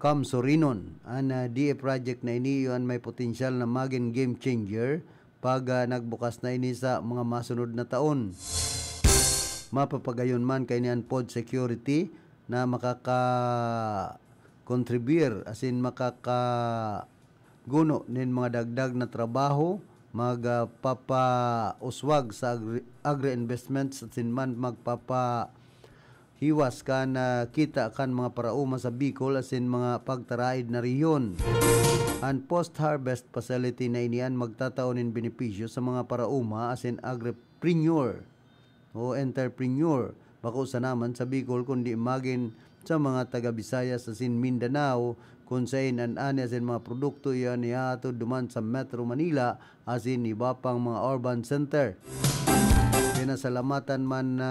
Kamsorinon, an, ah, D A project na ini iyo an may potensyal na magin game changer pag, ah, nagbukas na ini sa mga masunod na taon. Mapapagayon man kaini an food security na makaka-contribute asin makakaguno nin mga dagdag na trabaho, magpapauswag sa agri-, agri-investments asin man magpapahiwas kan, ah, kita kan mga paraoma sa Bicol asin mga pagtaraid na rehiyon. An post-harvest facility na ini an magtatao nin benepisyo sa mga paraoma asin agripreneur o entrepreneur, bako sana man sa Bicol, kundi magin sa mga taga Visayas asin Mindanao, kun saen an ani asin mga produkto iyo an ihahatod duman sa Metro Manila asin iba pang mga urban center. Pinasalamatan man na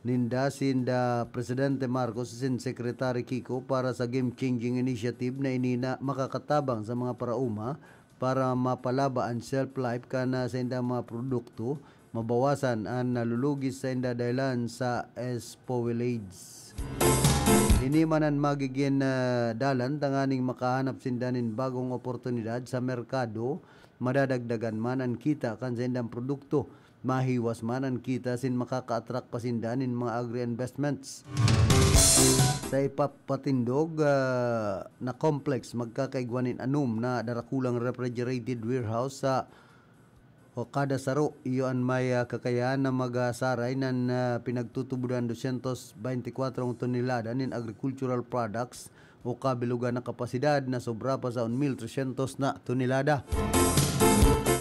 ninda sinda Presidente Marcos asin Secretary Kiko para sa game-changing initiative na ini na makakatabang sa mga paraoma para mapalaba an shelf life kan, ah, saindang mga produkto, mabawasan an nalulugi sainda dahelan sa spoilage. Ini man an magigin, ah, dalan tanganing makahanap sinda nin bagong oportunidad sa merkado, madadagdagan man an kita kan saindang produkto, mahiwas man an kita asin makaka-attract pa sinda nin mga agri-investments. Sa ipapatindog, ah, na complex, magkakaigwa nin anom na darakulang refrigerated warehouse sa O kada saro, iyo an may, ah, kakayahan na magasaray nan, ah, pinagtutubodan dosyentos beintikwatro tonelada nin agricultural products o kabilugan na kapasidad na sobra pa sa un mil tresyentos na tonelada.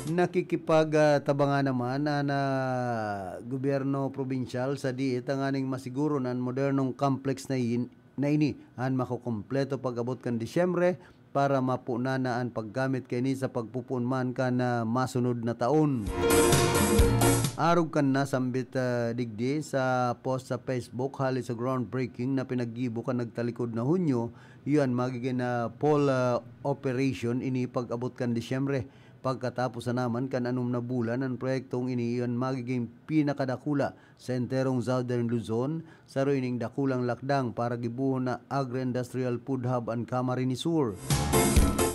Nakikipagtabangan naman an, ah, gobyerno probinsyal sa diit tanganing masiguro na an modernong complex na yin-, na ini an makukumpleto pag-abot kan Disyembre para mapunan na an paggamit kaini sa pagpupuon man kan, ah, masunod na taon. Arog kan nasambit, ah, digdi sa post sa Facebook hali sa groundbreaking na pinaggibo kan nagtalikod na Hunyo, iyan magiging, ah, full, ah, operation ini pag-abot kan Disyembre. Pagkatapos na naman kan anom na bulan, an proyektong ini iyan magiging pinakadakula sa enterong Southern Luzon, saro ining dakulang lakdang para gibohon na agri-industrial food hub an Camarines Sur.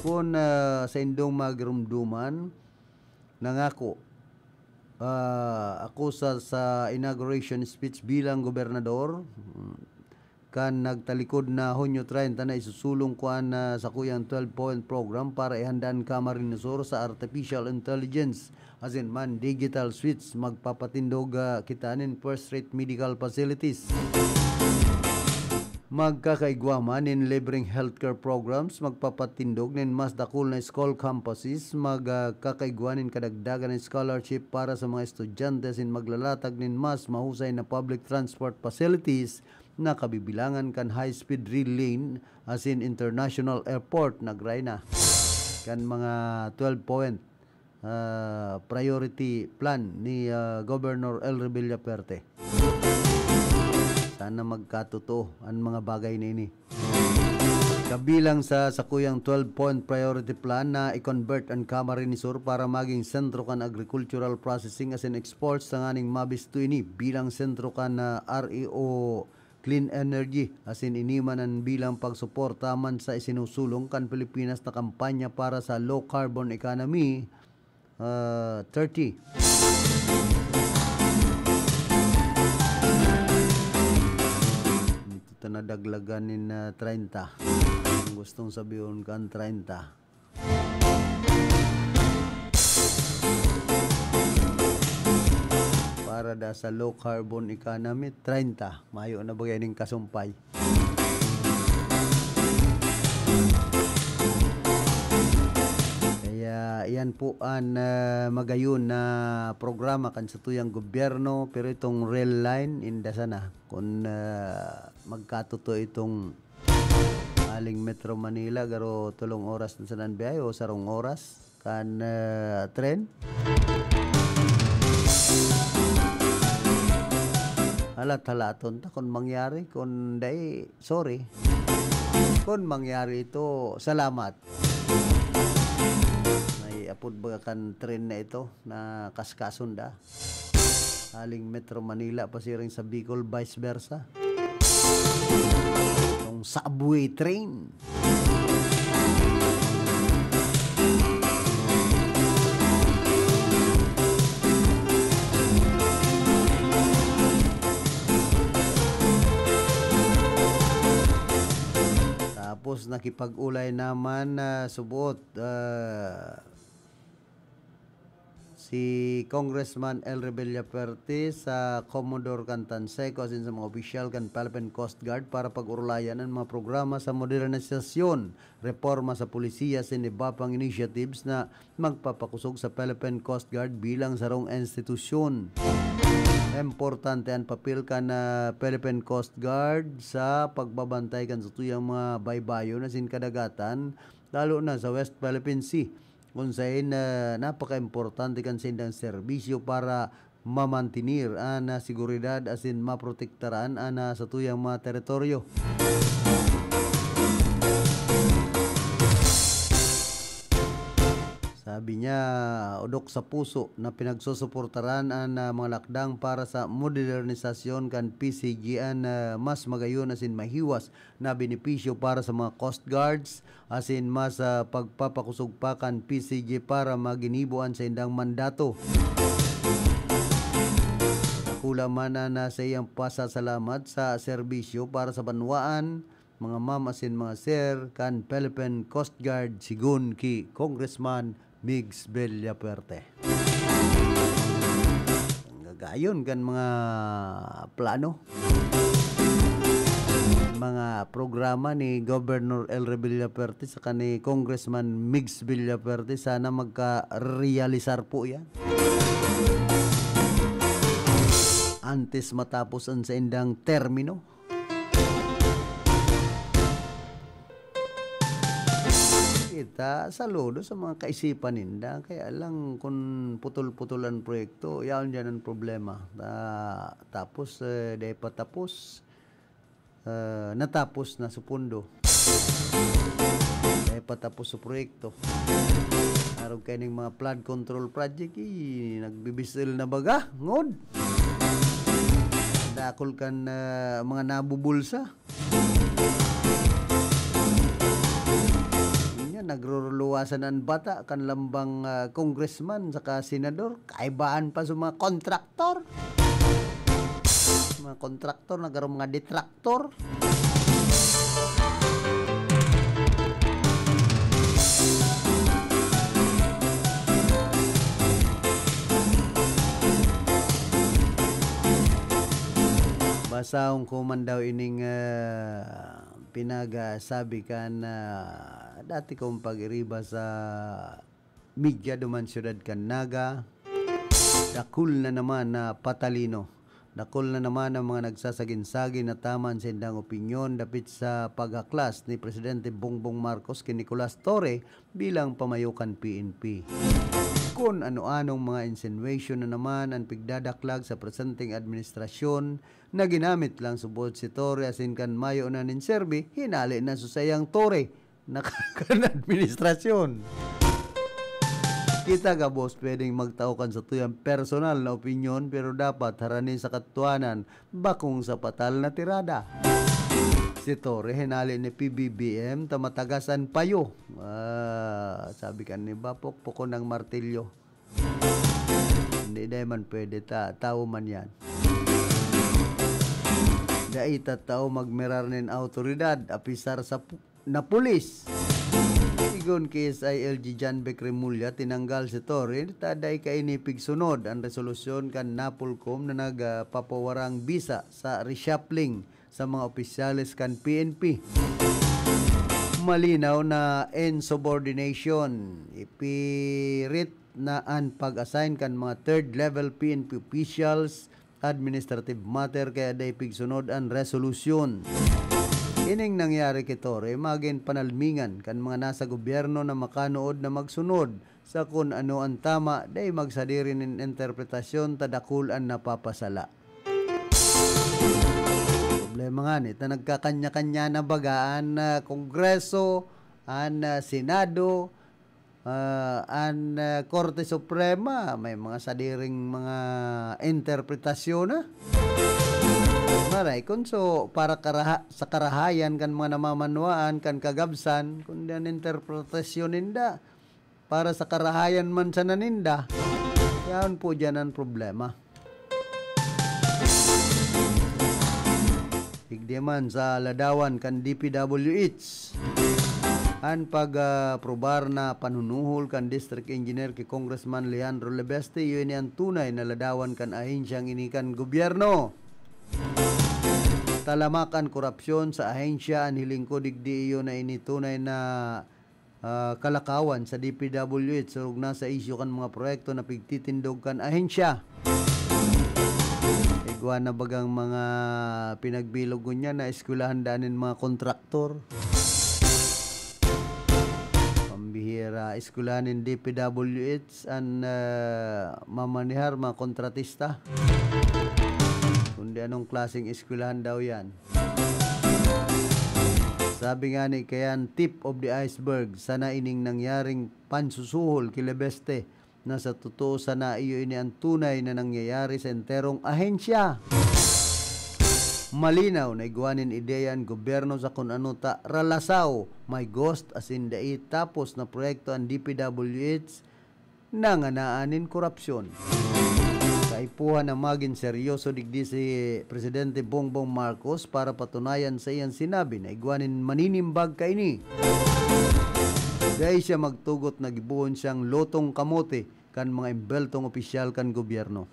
Kun, ah, saindong magirumduman, nangako, ah, ako sa, sa inauguration speech bilang gobernador, mm, kan nagtalikod na Hunyo treinta na isusulong ko an, ah, sakuyang twelve-point program para ihanda an Camarines Sur sa artificial intelligence asin man digital switch. Magpapatindog, ah, kita nin first-rate medical facilities. Magkakaigwa man nin libreng healthcare programs, magpapatindog nin mas dakul na school campuses, magkakaigwa nin kadagdagan na scholarship para sa mga estudyante asin maglalatag nin mas mahusay na public transport facilities na kabibilangan kan high-speed rail lane asin international airport na gray na kan mga twelve-point, ah, priority plan ni, ah, Governor El Revillaperte. Sana magkatotoo an mga bagay na ini. Kabilang sa sakuyang twelve-point priority plan na i-convert an Camarines Sur para maging sentro kan agricultural processing asin exports tanganing mabisto ini bilang sentro kan, ah, R E O clean energy, asin ini man an bilang pagsuporta man sa isinusulong kan Pilipinas na kampanya para sa low carbon economy, ah, thirty. Ito ta nadaglagan nin, ah, treinta. Ang gustong sabihon kan treinta. Para da sa low carbon economy, treinta. Mayo na bagay ning kasumpay. Kaya yan po an, ah, magayon na programa kan satuyang gobyerno, pero itong rail line, inda sana. Kung, ah, magkatuto itong aling Metro Manila, garo tolong oras na sana an biyahe o sarong oras kan, ah, tren. Halat-halaton ta kun mangyari, kun dai, sorry. Kun mangyari ito, salamat. May apod baga kan tren na ito na kaskason da. Aling Metro Manila pasiring sa Bicol, vice versa. Itong subway train. Tapos nakipag-ulay naman na subuot, ah, si Congressman El Revillaperte sa Commodore Cantanseco asin sa mga opisyal kan Philippine Coast Guard para pag-orolayan an mga programa sa modernisasyon, reporma sa polisiya asin iba pang initiatives na magpapakosog sa Philippine Coast Guard bilang sarong institusyon. Importante an papel kan, ah, Philippine Coast Guard sa pagbabantay kan satuyang mga baybayon asin kadagatan, lalo na sa West Philippine Sea, kun saen, ah, napakaimportante kan saindang serbisyo para mamantenir an, ah, seguridad asin maprotektaran an, ah, satuyang mga teritoryo. Sabi niya, odok sa puso na pinagsusuportaran an, ah, mga lakdang para sa modernisasyon kan P C G an, ah, mas magayon asin mahiwas na benepisyo para sa mga Coast Guards, asin mas, ah, pagpapakosog pa kan P C G para maginibo an saindang mandato. Dakula man an, ah, saiyang pasasalamat sa serbisyo para sa banwaan, mga ma'am asin mga sir kan Philippine Coast Guard, sigon ki Congressman Migs Villafuerte. ayon kan mga plano, mga programa ni Governor El Rey Villafuerte saka ni Congressman Migs Villafuerte, sana magka-realisar po yan antes matapos ang saindang termino. Kita, saludo sa mga kaisipan ninda. Kaya lang, kung putol-putol ang proyekto, yaon dyan ang problema. Ta-, tapos, eh, dai pa tapos, eh, natapos na sa pundo. Dai pa tapos sa proyekto. Arog kaining mga flood control project, eh, nagbibisil na baga, ngod. Dakul kan, eh, mga nabubulsa. Yun yan, nagruruluwasan ang bata kan lambang, ah, congressman saka senador. Kaibaan pa sa mga kontraktor. Mga kontraktor, nagkaroon mga detraktor. Basahon ko man daw ining, ah, pinagsabi kan, ah, dati kong pag-iriba sa media duman siyudad kan Naga. Dakul na naman na patalino. Dakul na naman ang mga nagsasagin-sagin na tama an saindang opinyon dapit sa paghaklas ni Presidente Bongbong Marcos ki Nicolas Torre bilang pamayo kan P N P. Kun ano-anong mga insinuation na naman an pigdadaklag sa presenteng administrasyon na ginamit lang subot si Torre asin kan mayo na nin serbi, hinale na sa saiyang Torre na kan administrasyon. Kita gabos pwedeng magtao kan satuyang personal na opinyon, pero dapat harani sa katotohanan, bakong sa patal na tirada. Si Torre hinale ni P B B M ta matagas an payo. Ah, sabi kan iba, pokpokon ang martilyo. Hindi dai man pwede ta, tawo man yan. Dai ta tao magmirar nin awtoridad, apisar sa pu-, na pulis. Sigon ki S I L G John Beck Remulla, tinanggal si Torre ta dai kaini pigsunod an resolusyon kan NAPOLCOM na nagpapawarang bisa sa reshuffling sa mga opisyales kan P N P. Malinaw na insubordination. Ipirit na an pag-assign kan mga third level P N P officials, administrative matter, kaya dai pigsunod an resolusyon. Ining nangyari ki Torre magin panalmingan kan mga nasa gobyerno na makanood na magsunod sa kun ano an tama, dai magsadiri nin interpretasyon ta dakul an napapasala. Problema ngani ta nagkakanya-kanya na baga an, ah, Kongreso, an, ah, Senado, ah, an, ah, Korte Suprema, may mga sadiring mga interpretasyon na. Maray, kun so, para karaha-, sa karahayan kan mga namamanwaan, kan kagabsan, kundi an interpretasyon ninda, para sa karahayan man sana ninda, yaon po diyan an problema. Igdi man sa ladawan kan D P W H, an pag, ah, probar na panunuhol kan District Engineer ki Congressman Leandro Lebeste, iyo ini an tunay na ladawan kan ahensyang ini kan gobyerno. Talamak an korupsyon sa ahensya, an hiling ko, digdi iyo na ini tunay na ah, kalakawan sa D P W H, orog na sa isyu kan mga proyekto na pigtitindog kan ahensya. Igwa na bagang mga pinagbilog ngunyan na eskwelahan daan nin mga kontraktor. Pambihira, eskwelahan nin D P W H an, ah, mamanehar, mga kontratista. Kundi anong klaseng eskwelahan daw yan? Sabi nga ni Kayan, tip of the iceberg sana ining nangyaring pansusuhol ki Lebeste, na sa totoo sana iyo ini an tunay na nangyayari sa enterong ahensya. Malinaw na igwa nin ideya an gobyerno sa kun ano ta ralasaw, may ghost asin dai tapos na proyekto an D P W H, nanganaan nin korupsyon. Kaipuhan na magin seryoso digdi si Presidente Bongbong Marcos para patunayan sa iyang sinabi na igwa nin maninimbag kaini. Dai siya magtugot na gibohon siyang lotong kamote kan mga embeltong opisyal kan gobyerno.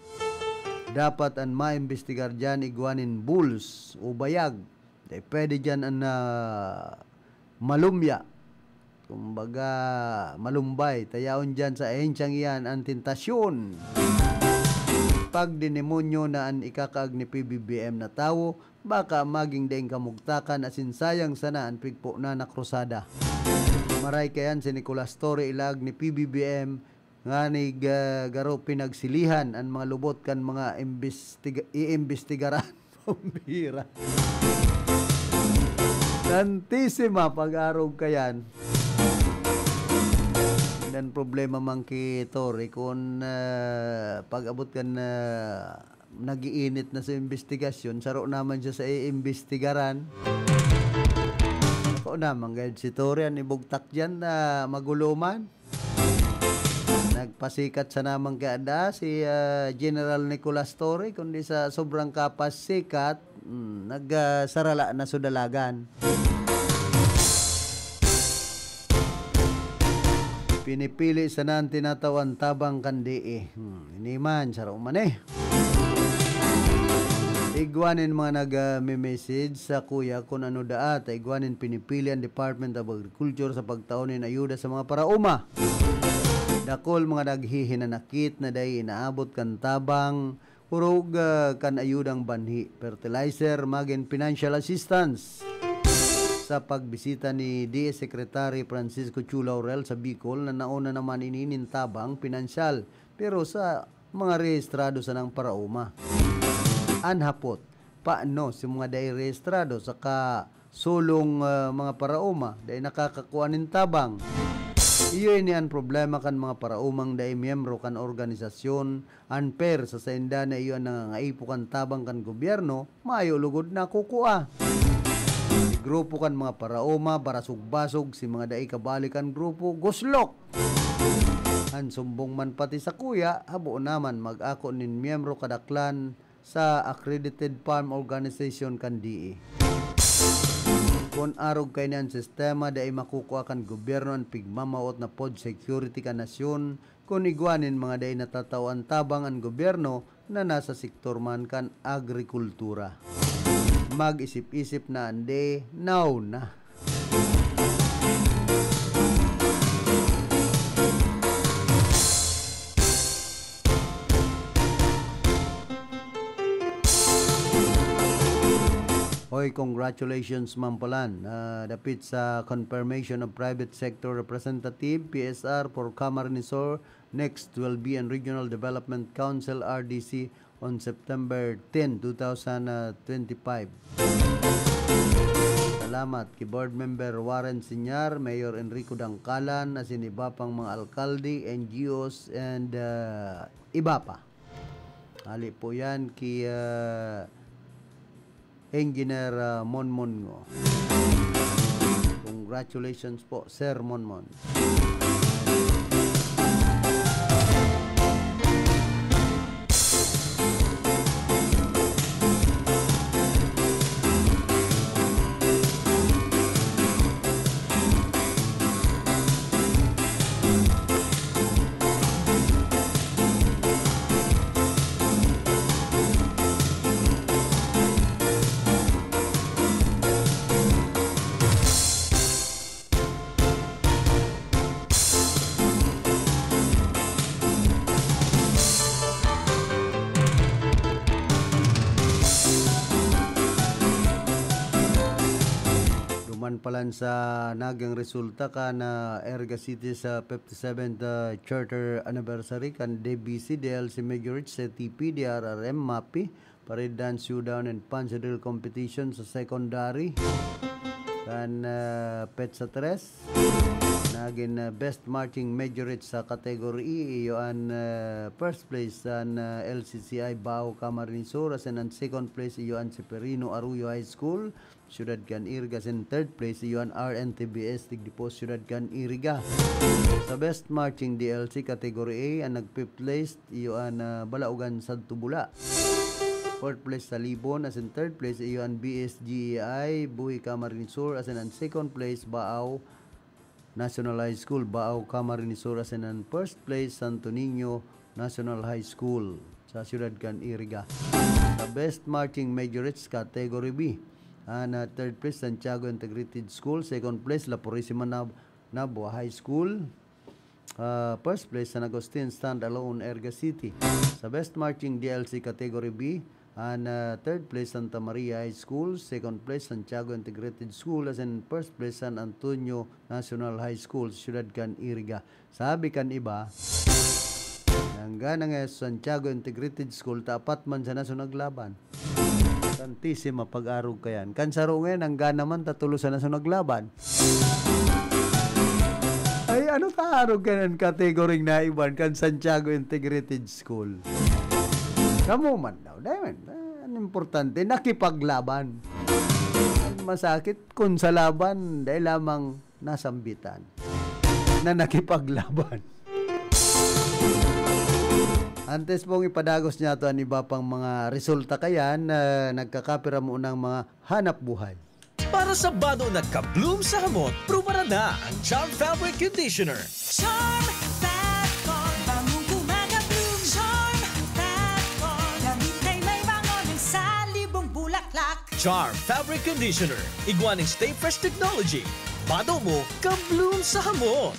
Dapat an maimbestigar diyan igwa nin bulls o bayag. Dai pwede diyan an, ah, malumya. Kumbaga, malumbay. Ta yaon diyan sa ahensyang iyan an tentasyon. Pagdedemonyo na an ikakaag ni P B B M na tawo, baka maging daing kamugtakan asin sayang sana an pigponan na krusada. Maray kayan si Nicolas Torre, ilaag ni P B B M, nganing, ah, garo pinagsilihan an mga lubot kan mga imbestiga-, iimbestigaran. Pambira. Santisima, pag-arog kayan. Nan problema man ki Torre, kun, ah, pag-abot kan, ah, nag-iinit na sa imbestigasyon, saro naman siya sa iimbestigaran. Ako naman, gayud si Torre, an ibugtak diyan na magulo man. Nagpasikat sana man kaya da si, ah, General Nicolas Torre, kundi sa sobrang kapasikat, mm, nag, ah, sarala na sa dalagan. Pinipili sana an tinatawan tabang kan D E. Hmm, ini man, saro man eh. Igwa nin mga nag, ah, me-message sa kuya kun ano daa ta igwa nin pinipili an Department of Agriculture sa pagtao nin ayuda sa mga paraoma. Dakul mga naghihinanakit na dai inaabot kan tabang, orog, ah, kan ayudang banhi, fertilizer, magin financial assistance. Sa pagbisita ni D S Secretary Francisco Chu Laurel sa Bicol, na nauna naman ini nin tabang pinansyal, pero sa mga rehistrado sanang paraoma. An hapot, paano si mga dai rehistrado saka solong, ah, mga paraoma, dai nakakakua nin tabang? Iyo ini an problema kan mga paraomang dai miyembro kan organisasyon. Unfair sa sainda na iyo an nangangaipo kan tabang kan gobyerno, mayo lugod na kukua. Si grupo kan mga paraoma, barasog-basog, si mga dai kabali kan grupo, guslok. An sumbong man pati sa kuya, habo naman mag-ako nin miyembro kadaklan sa accredited farm organization kan D E. Kun arog kaini an sistema, dai makukua kan gobyerno an pigmamawot na food security kan nasyon kun igwa nin mga dai natatawan tabang an gobyerno na nasa sektor man kan agrikultura. Mag-isip-isip na an D E, now na. Hoy, congratulations, Ma'am Palan. Ah, dapit sa confirmation of Private Sector Representative, P S R, for Camarines Sur, next will be an Regional Development Council, R D C, on September ten, two thousand twenty-five. Salamat ki Board Member Warren Sinyar, Mayor Enrico Dangkalan, asin iba pang mga alkalde, N G Os, and, ah, iba pa. Hali po yan ki, ah, Engineer, ah, Monmon Ngo. Congratulations po, Sir Monmon. Duman palan sa naging resulta kan Erga City sa fifty-seventh, ah, Charter Anniversary kan D B C, D L C Majorate, C T P, D R R M, MAPI, Parade Dance Showdown and Pansadil Competition sa secondary. Kan, ah, petsa tres, nagin, ah, Best Marching Majorette sa Category E, iyo an, ah, first place an, ah, L C C I Bao Camarines Sur, asin an second place iyo an Seferino Arroyo High School, Ciudad kan Iriga, asin third place iyo an R N T B S Tigdipos, Ciudad kan Iriga. Sa Best Marching D L C Category A, an nag-fifth place iyo an, ah, Balaogan Sadto Bula. Fourth place sa Libon, asin third place iyo an B S G E I Buhi Camarines Sur, asin an second place Bao National High School, Bao Camarines Sur, asin an first place Santo Niño National High School. sa siyudad kan Iriga. Sa Best Marching Majorettes Category B, an, ah, third place, Santiago Integrated School. Second place, La Purisima Nab-, Nabua High School. Ah, first place, San Agustin Standalone, Iriga City. Sa Best Marching D L C Category B, an, ah, third place, Santa Maria High School. Second place, Santiago Integrated School. Asin first place, San Antonio National High School, siyudad kan Iriga. Sabi kan iba, nanggana nga sa Santiago Integrated School, ta apat man sana so naglaban. Santisima, pag-arog kayan. Kan saro ngayon, nanggana man, ta tolo sana so naglaban. Ay, ano ta arog kayan category na iban kan Santiago Integrated School? Kamo man daw, dahil man, ah, ang importante, nakipaglaban. Masakit kung sa laban, dahil lamang nasambitan na nakipaglaban. Antes pong ipadagos niyato an iba pang mga resulta kayan, ah, nagkakapira mo ng mga hanap buhay. Para sa bado na ka-bloom sa hamot, prubaran na ang Charm Fabric Conditioner. Charm Fat Con, bangong gumagabloom. Charm Fat Con, gamit ay may bango ng salibong bulaklak. Charm Fabric Conditioner, igwa ning Stay Fresh Technology. Bado mo, ka-bloom sa hamot.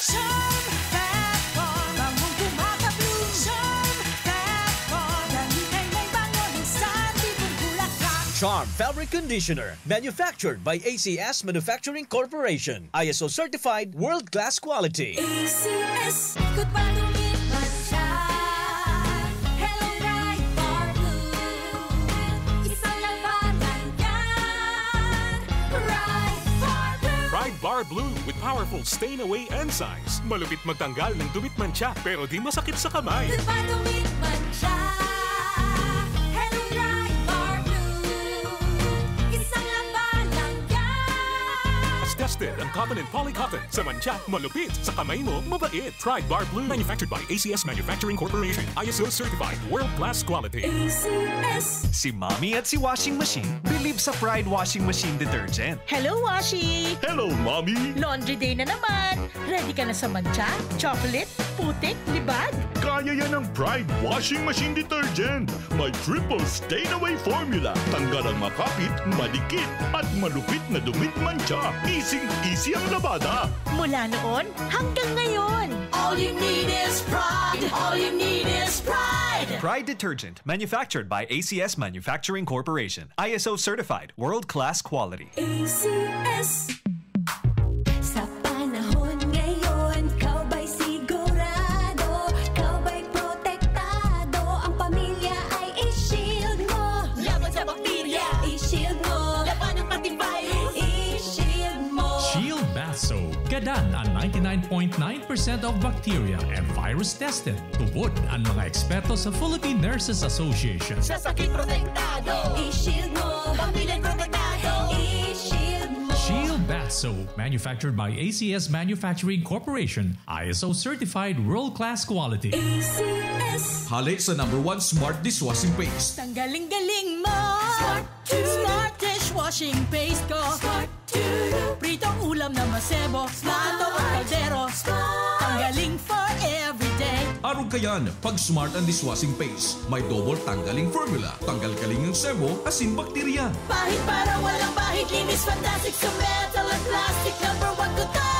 Charm Fat Con, bangong gumagabloom. Charm Fat Con, gamit ay may bango ng salibong bulaklak. Charm Fabric Conditioner, manufactured by A C S Manufacturing Corporation. I S O certified, world-class quality. A C S, ikot pa, dumit man siya. Hello, Pride Bar Blue. Isang labanan yan. Pride Bar Blue. Pride Bar Blue with powerful stain away enzymes. Malupit magtanggal ng dumit mantsa, pero di masakit sa kamay. Ikot pa, dumit man siya. Hello, Pride Bar Blue. Isang labanan yan. Mas tested ang cotton and poly cotton. Sa mantsa, malupit. Sa kamay mo, mabait. Pride Bar Blue. Manufactured by A C S Manufacturing Corporation. I S O certified. World class quality. A C S. Si Mommy at si Washing Machine believe sa Pride Washing Machine Detergent. Hello, Washi! Hello, Mommy! Laundry day na naman! Ready ka na sa mantsa, chocolate, putik, libag? Kaya yan ng Pride Washing Machine Detergent. May triple stain away formula. Tanggal ang makapit, madikit, at malupit na dumit mantsa. Easy-easy ang labada. Mula noon hanggang ngayon. All you need is Pride. All you need is Pride. Pride Detergent, manufactured by A C S Manufacturing Corporation. I S O certified, world-class quality. A C S. Sa panahon ngayon, ikaw ba'y sigurado? Ikaw ba'y protektado? Ang pamilya ay i-shield mo. Laban sa bakterya, i-shield mo. Labanan pati virus, i-shield mo. Shield Bath Soap. Gadan ang ninety-nine point nine percent of bacteria and virus tested. Tubod ang mga eksperto sa Philippine Nurses Association. Sa sakit protektado, i-shield mo. Pamilya protektado, i-shield mo. Shield Bath Soap, manufactured by A C S Manufacturing Corporation, I S O certified world-class quality. A C S. Hali sa number one smart dishwashing paste. Tanggaling-galing mo. Smart. Smart dishwashing paste ko. Smart. Pritong ulam na masebo, plato o kaldero. Tanggaling for everyday. Arog kayan, pag Smart ang dishwashing paste, may double tanggaling formula. Tanggal kaling ang sebo, asin bakterya. Pahid para walang bahid, linis fantastic sa metal at plastic. Number one ko to.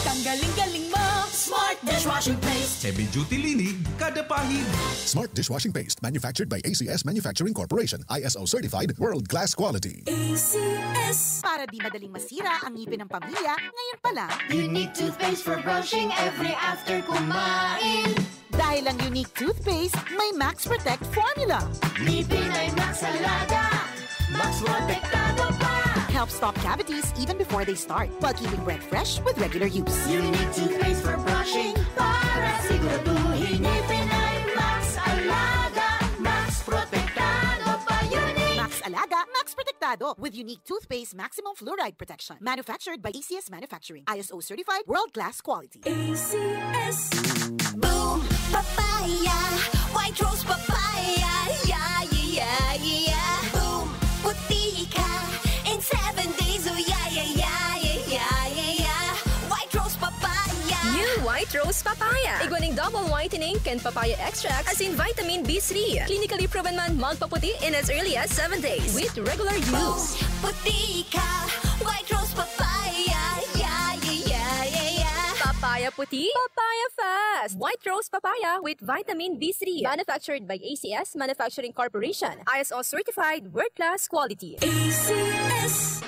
Tanggaling-galing mo, Smart dishwashing paste. Heavy duty linig, kada pahid. Smart dishwashing paste, manufactured by A C S Manufacturing Corporation, I S O certified, world class quality. A C S. Para di madaling masira ang ngipin ng pamilya, ngayon pa lang. Unique toothpaste for brushing every after kumain. Dahil ang Unique toothpaste may Max Protect formula. Ngipin ay Max Alaga, Max Protektado pa. Helps stop cavities even before they start, while keeping breath fresh with regular use. Unique toothpaste for brushing para siguraduhin ngipin ay Max Alaga, Max Protektado pa. Unique. Max Alaga, Max Protektado with Unique Toothpaste Maximum Fluoride Protection. Manufactured by A C S Manufacturing. I S O certified, world-class quality. A C S. Boom Papaya, White Rose Papaya, yeah, yeah, yeah, yeah. Boom, puti ka in seven days, oh yeah, yeah, yeah, yeah, yeah, yeah. White Rose Papaya. New White White Rose Papaya. Igwa ning double whitening kan papaya extract asin vitamin B three. Clinically proven man magpaputi in as early as seven days with regular use. Puti ka, White Rose Papaya. Yeah, yeah, yeah, yeah, yeah. Papaya puti, papaya fast. White Rose Papaya with vitamin B three. Manufactured by A C S Manufacturing Corporation. I S O certified, world-class quality. A C S.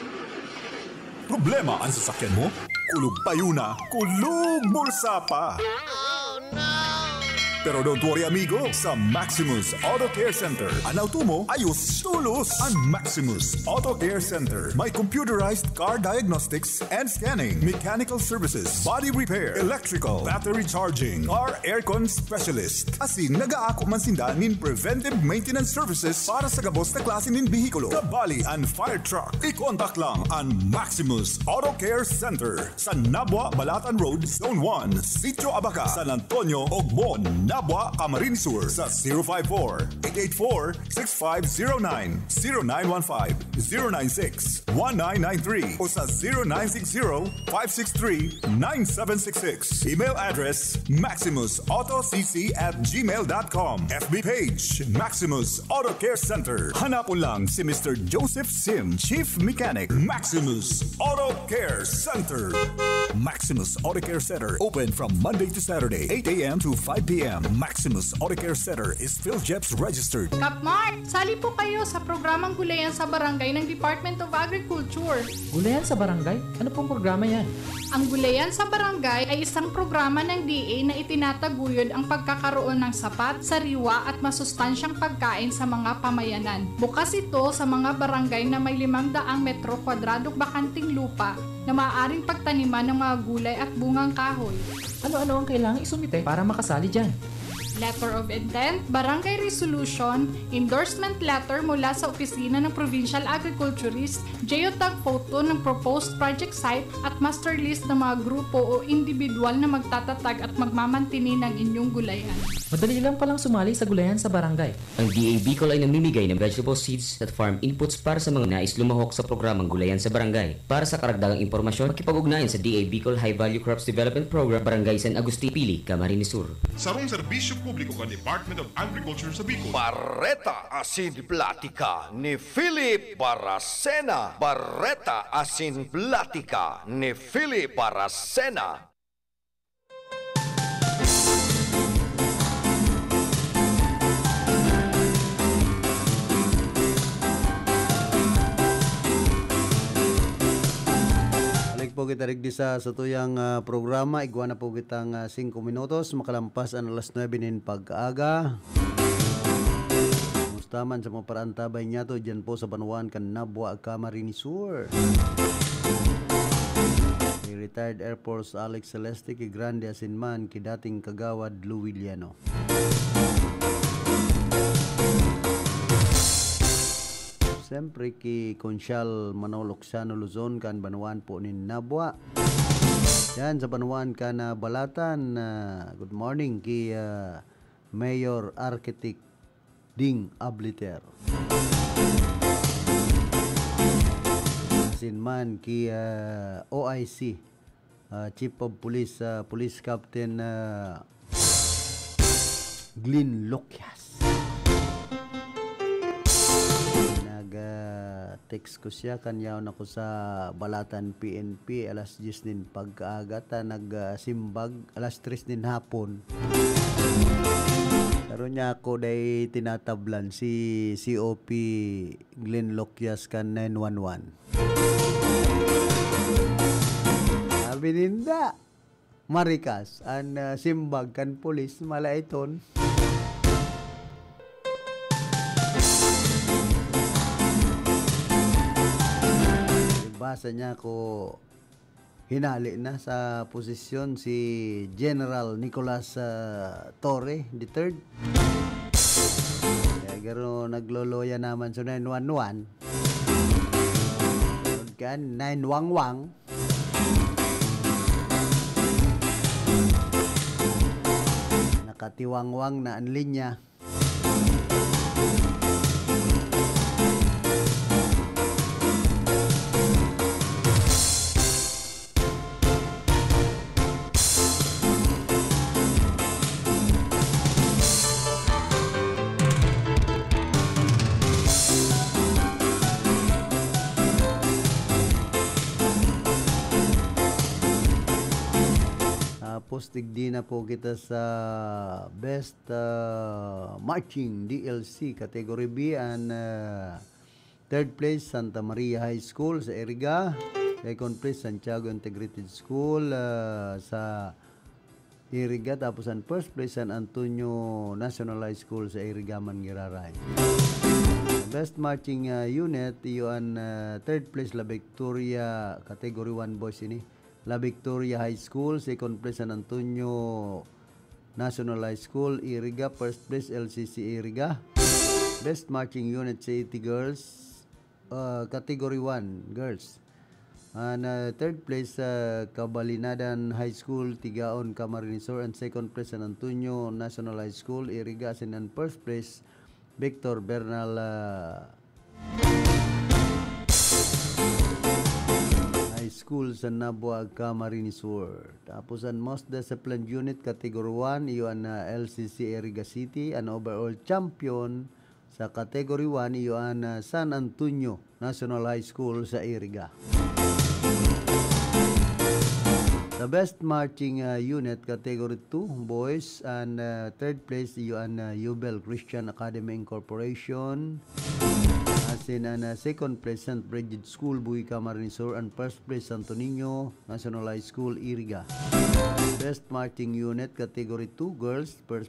Problema an sasakyan mo? Kulog payo na, kulog bulsa pa. Pero don't worry, amigo. Sa Maximus Auto Care Center, an auto mo, ayos tolos. An Maximus Auto Care Center may computerized car diagnostics and scanning, mechanical services, body repair, electrical, battery charging, car aircon specialist. Asin nag-aako man sinda nin preventive maintenance services para sa gabos na klase nin behikulo, kabali an fire truck. I-contact lang an Maximus Auto Care Center sa Nabua, Balatan Road, Zone one, Sitio Abaca, San Antonio, Ogbon, Nabua, Camarines Sur, sa zero five four, eight eight four, six five zero nine, zero nine one five, zero nine six, one nine nine three o sa zero nine six zero, five six three, nine seven six six. Email address, maximus auto c c at gmail dot com. F B page, Maximus Auto Care Center. Hanapon lang si Mister Joseph Sim, Chief Mechanic, Maximus Auto Care Center. Maximus Auto Care Center, open from Monday to Saturday, eight a m to five p m. Maximus Auto Care Center is PhilGEPS registered. Kapmar, sali po kayo sa programang Gulayan sa Barangay ng Department of Agriculture. Gulayan sa Barangay? Ano pong programa yan? Ang Gulayan sa Barangay ay isang programa ng D A na itinataguyod ang pagkakaroon ng sapat, sariwa at masustansyang pagkain sa mga pamayanan. Bukas ito sa mga barangay na may limang daang metro kwadradong bakanting lupa na maaaring pagtaniman ng mga gulay at bungang kahoy. Ano-ano ang kailangang isumite para makasali dyan? Letter of intent, barangay resolution, endorsement letter mula sa opisina ng provincial agriculturist, geotag photo ng proposed project site at master list ng mga grupo o individual na magtatatag at magmamantini ng inyong gulayan. Madali lang palang sumali sa gulayan sa barangay. Ang D A Bicol ay namimigay ng vegetable seeds at farm inputs para sa mga nais lumahok sa programang Gulayan sa Barangay. Para sa karagdagang impormasyon, makipag-ugnayan sa D A Bicol High Value Crops Development Program, Barangay San Agustin, Pili, Camarines Sur. Sarong serbisyo publiko kan Department of Agriculture sa Bicol. Bareta asin Platika ni Philip Baracena. Bareta asin Platika ni Philip Baracena. Balik po kita digdi sa satuyang, ah, programa. Igwa na po kitang, ah, singko minutos makalampas an alas nuebe nin pag-aga. Kumusta man sa mga paraantabay niyato diyan po sa banwaan kan Nabua, Camarines Sur? Ni Retired Air Force Alex Celeste ki Grande asin man ki dating Kagawad Lou Villano. Siyempre ki Konsyal Manolo Xano Luzon kan banwaan po nin Nabua. Yan, sa banwaan kan, ah, Balatan, ah, good morning ki, ah, Mayor Architect Ding Abliter. Asin man ki, ah, O I C, ah, Chief of Police, ah, Police Captain, ah, Glenn Lokias. Nag, ah, text ko siya, kan yaon ako sa Balatan P N P, alas diyes nin pagkaaga, ta nag, ah, simbag, alas tres nin hapon. Pero niya ako dai tinatablan si C O P Glenn Lokias kan nine one one. Sabi ninda, marikas an, ah, simbag kan pulis, malaiton. Basa niya ko hinali na sa posisyon si General Nicolas, ah, Torre the third. Kaya garo nagloloya naman sa nine one one. Kan nine one one. Nakatiwangwang na ang linya. Digdi na po kita sa Best, ah, Marching D L C Category B and, ah, third place, Santa Maria High School sa Iriga. Second place, Santiago Integrated School, ah, sa Iriga. Tapos ang first place, San Antonio National High School sa Iriga man giraray. Best Marching, ah, Unit, iyo an, ah, third place, La Victoria, Category one Boys ini. La Victoria High School, second place, San Antonio National High School, Iriga, first place, L C C Iriga. Best Marching Unit, City Girls, uh, Category one, Girls. And, uh, third place, uh, Cabalinadan High School, Tigaon, Camarines Sur, and second place, San Antonio National High School, Iriga, and first place, Victor Bernal, uh, High School sa Nabua, Camarines Sur. Tapos ang most disciplined unit, Category one, iyo an, ah, L C C Iriga City. An overall champion sa Category one, iyo an, ah, San Antonio National High School sa Iriga. The best marching, ah, unit, Category two, boys, and, ah, third place, iyo an, ah, Jubel Christian Academy Incorporation. Asin an, ah, second place, Saint Bridget School, Buhi, Camarines Sur, and first place, Santo Niño National High School, Iriga. Best marching unit, Category two, girls, first,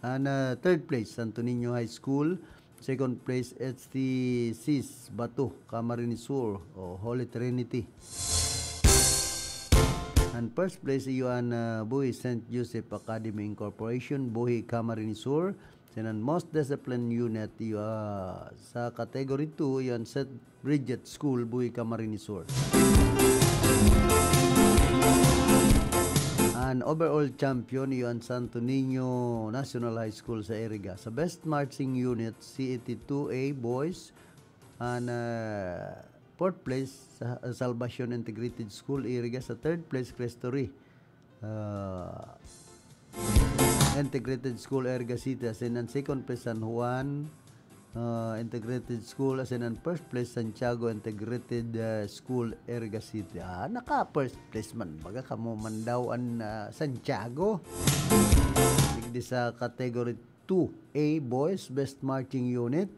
and, ah, third place, Santo Niño High School. Second place, H T Cs Bato, Camarines Sur, o Holy Trinity. And first place, iyo an, ah, Buhi Saint Joseph Academy Incorporation, Buhi, Camarines Sur. Then an most disciplined unit, iyo, ah, sa Category two, iyo an Saint Bridget School, Buhi, Camarines Sur. An overall champion, iyo an Santo Niño National High School sa Iriga. Sa best marching unit, C E T two A boys. An, ah, fourth place, sa Salvacion Integrated School, Iriga. Sa third place, Cristo Rey, ah, Integrated School, Iriga City. Asin an second place, San Juan, ah, Integrated School. Asin an first place, Santiago Integrated, ah, School, Iriga City. Ah, naka-first place man. Baga kamo man daw an, ah, Santiago. Digdi sa Category two A Boys, Best Marching Unit.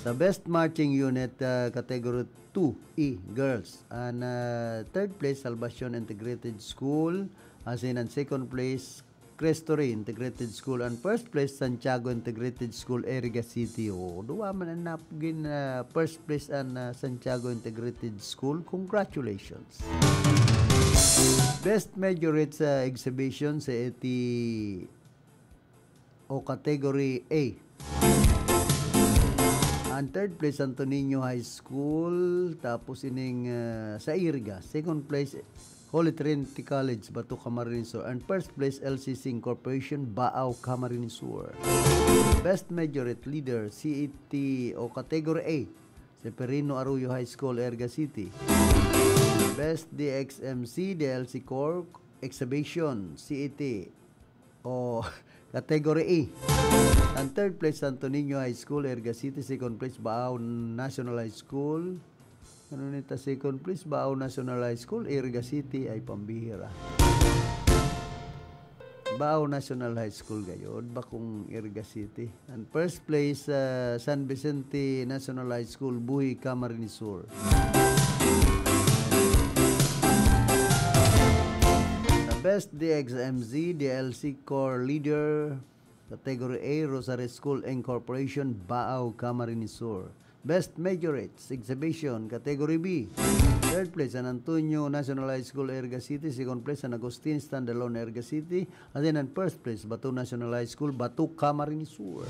Sa Best Marching Unit, ah, Category two E Girls. An, ah, third place, Salvacion Integrated School. Asin an second place, Cristo Rey Integrated School. An first place, Santiago Integrated School, Iriga City. Oh, duwa man an nap-, gin, ah, first place an, ah, Santiago Integrated School. Congratulations. Best Majorette sa exhibition sa iti o Category A. Ang third place, Santo Niño High School. Tapos ining, ah, sa Iriga. Second place, Holy Trinity College, Bato, Camarines Sur. And first place, L C C Incorporation, Baao, Camarines Sur. Best Majorette Leader, C E T o Category A, Seferino Arroyo High School, Iriga City. Best D X M C, D L C Corps, Exhibition, C E T, o Category A. Ang third place, Santo Niño High School, Iriga City. Second place, Baao National High School. Ano nita second place? Baao National High School, Iriga City. Ay, pambihira. Baao National High School gayod, bakong Iriga City. And first place, ah, San Vicente National High School, Buhi, Camarines Sur. The best D X M Z, D L C Corps Leader, Category A, Rosary School Incorporation, Baao, Camarines Sur. Best Majorettes Exhibition, Category B. Third place, San Antonio National High School, Iriga City. Second place, San Agustin Standalone, Iriga City. Asin an first place, Bato National High School, Bato, Camarines Sur.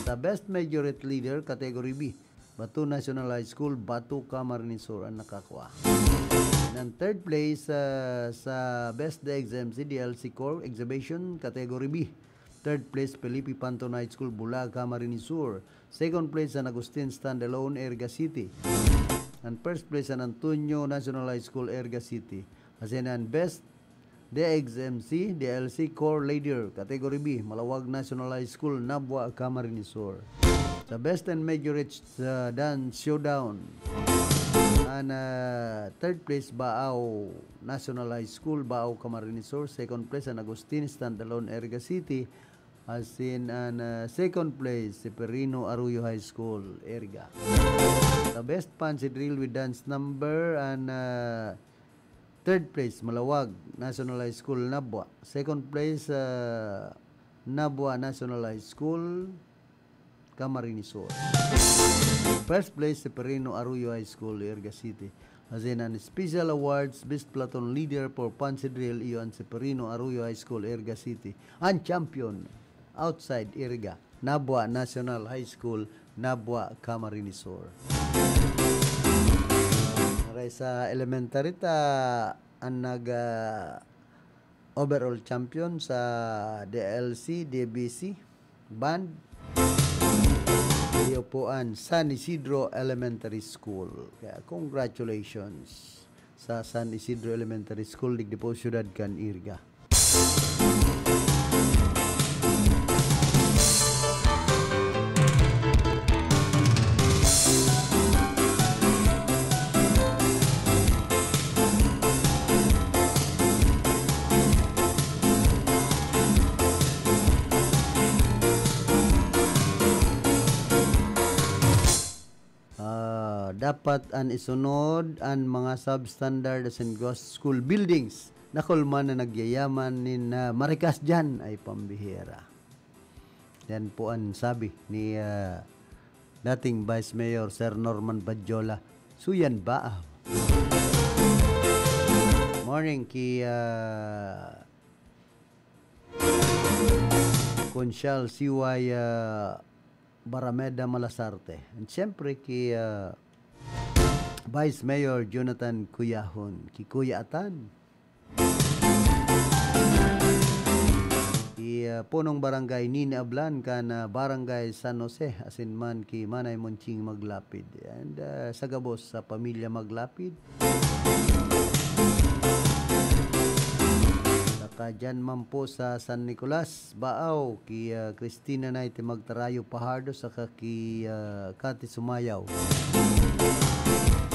Sa Best Majorette Leader, Category B, Bato National High School, Bato, Camarines Sur an nakakua. And third place, ah, sa Best D X M Z D L C Corps Exhibition, Category B. Third place, Felipe Panton High School, Bulaga, Camarines Sur. Second place, San Agustin Standalone, Iriga City. And first place, San Antonio National High School, Iriga City. Asin an Best D X M C, D L C Corps Leader, Category B, Malawag National High School, Nabua, Camarines Sur. Sa Best and Majorettes, uh, Dance Showdown. An, ah, third place, Baao National High School, Baao, Camarines Sur. Second place, San Agustin Standalone, Iriga City. Asin an, ah, second place, Seferino Arroyo High School, Iriga. The best fancy drill with dance number, an, ah, third place, Malawag National High School, Nabua. Second place, ah, Nabua National High School, Camarines Sur. First place, Seferino Arroyo High School, Iriga City. Asin an special awards, Best Platoon Leader for Fancy Drill, iyo an Seferino Arroyo High School, Iriga City. An champion, outside Iriga, Nabua National High School, Nabua, Camarines Sur. Aray sa elementary ta, an nag, ah, overall champion sa D L C, D B C band. Iyo po an San Isidro Elementary School. Kaya congratulations sa San Isidro Elementary School, digdi po siyudad kan Iriga. Ah, dapat an isunod an mga substandard asin ghost school buildings. Dakul man na nagyayaman nin, ah, marikas diyan, ay pambihira. Yan po an sabi ni, ah, dating Vice Mayor Sir Norman Badjola. Suyan ba? Morning ki, ah, Conchal C Y, ah, Barameda Malasarte. And siyempre ki, ah, Vice Mayor Jonathan Cuyahon, ki Kuya Atan. Ki, ah, Punong Barangay Nini Ablan kan, ah, Barangay San Jose, asin man ki Manay Monching Maglapid. And, ah, sa gabos sa pamilya Maglapid. Saka dyan man po sa San Nicolas, Baaw, ki, ah, Christina Naite Magtarayo Pahardo, saka ki, ah, Cathy Sumayaw.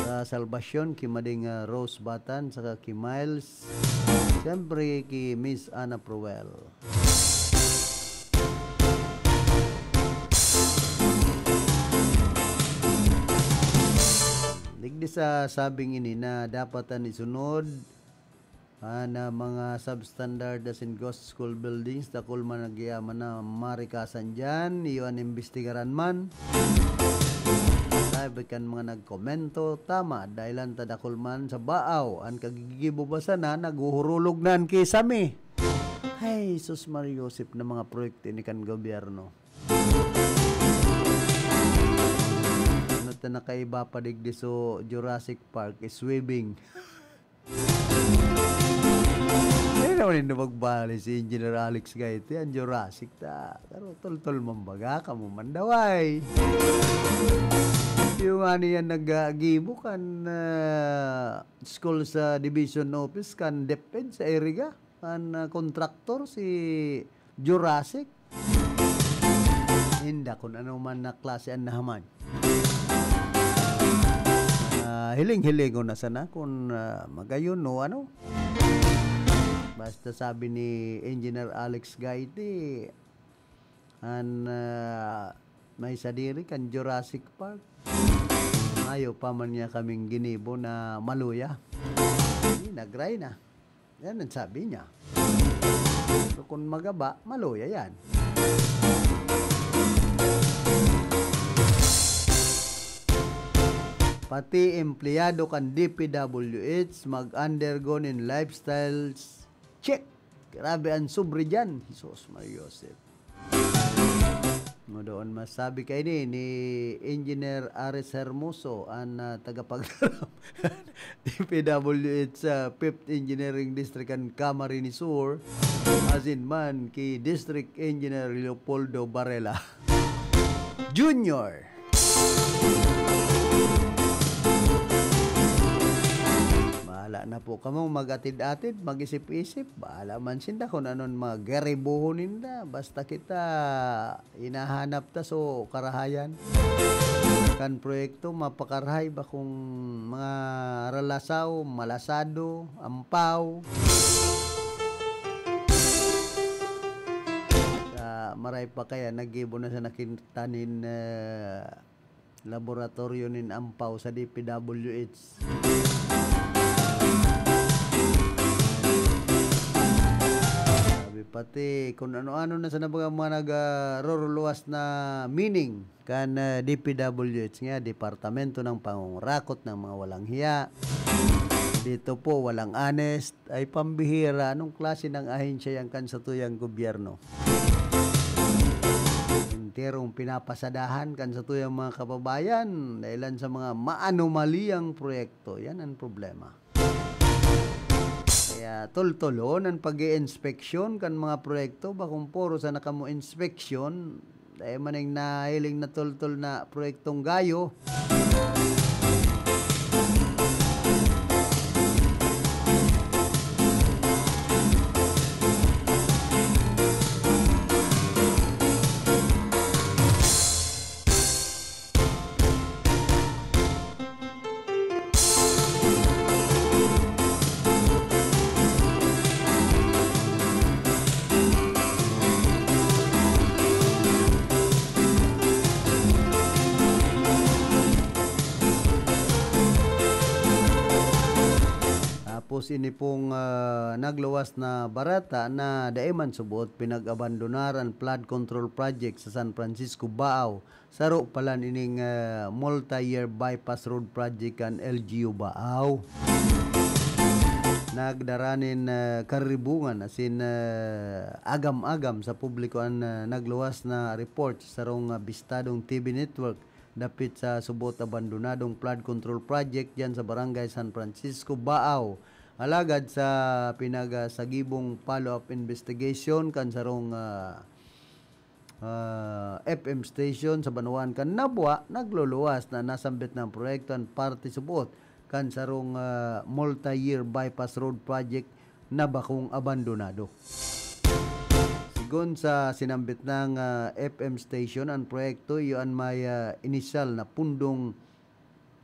Sa Salvacion, ki Mading, ah, Rose Batan, saka ki Miles. Siyempre, ki Miss Ana Proel. Digdi sa sabing ini na dapat an isunod, ah, na mga substandard asin ghost school buildings, dakul man nagyaman na marikasan diyan, iyo an imbestigaran man. Sabi kan mga nagkomento, tama, dahilan ta dakul man sa Baaw, an kagigibo ba sana, naghuhurulog na an kisame. Hay, sus Mario Joseph na mga proyekto ini kan gobyerno. Ano ta nakaiba pa digdi so Jurassic Park, swimming. Dai naman nindo magbali si Engineer Alex Gaite, an Jurassic ta. Pero toltol man baga, kamo man daw ay. Yung ano yan, nag-aagibo kan, ah, school sa division office kan DepEd sa Iriga. An, ah, kontraktor si Jurassic. Inda kun ano man na klase an nahaman. Ah, hiling-hilingon na sana kun, ah, magayon o ano. Basta sabi ni Engineer Alex Gaite, an, ah, may sadiri kan Jurassic Park. Mayo pa man niya kaming ginibo na maluya. Hindi, nagray na. Yan ang sabi niya. So, kung magaba, maluya yan. Pati empleyado kan D P W H mag-undergo nin lifestyle check. Grabe ang sobre dyan. Jesus Maria Joseph. Mo doon masabi kaini ni Engineer Aris Hermoso, an, ah, tagapagtaram D P W H sa Fifth Engineering District kan Camarines Sur, asin man ki District Engineer Leopoldo Varela Junior. Bahala na po kamong mag-atid-atid, mag-isip-isip. Bahala man sinda kung anon mga garibuhon ninda. Basta kita, hinahanap ta so karahayan. kan proyekto, mapakarahay ba kung mga Ralasaw, Malasado, Ampaw? Sa maray pa kaya, naggibo na sa nakintanin, eh, laboratoryo nin Ampaw sa D P W H. Sabi pati, kung ano-ano na sa nabaga mga nag-, ah, roruluwas na meaning kan, ah, D P W H nga, Departamento ng Pangungurakot ng mga Walang Hiya. Dito po, walang honest. Ay, pambihira. Anong klase ng ahensya yan kan satuyang gobyerno? Enterong pinapasadahan kan satuyang mga kababayan dahilan sa mga maanomaliyang proyekto. Yan ang problema. Kaya toltolon ang pag-iinspeksyon kan mga proyekto. Bakong puro sana kamo inspeksyon, dai maning nahiling na toltol na proyektong gayo. Tapos ini pong, ah, nagluwas na bareta na dai man subot pinag-abandonar an flood control project sa San Francisco, Baao. Saro palan ining, ah, multi-year bypass road project kan L G U Baao. Nagdara nin, ah, karibungan asin, ah, agam-agam sa publiko an, ah, nagluwas na report sa sarong, ah, bistadong T V network dapit sa subot abandonadong flood control project diyan sa Barangay San Francisco, Baao. Alagad sa pinagasagibong follow-up investigation kan sarong, ah, ah, F M station sa banwaan kan Nabua, nagluluwas na nasambit na ang proyekto an parte subot kan sarong, ah, multi-year bypass road project na bakong abandonado. Sigon sa sinambit nang, ah, F M station, an proyekto iyo an may, ah, inisyal na pundong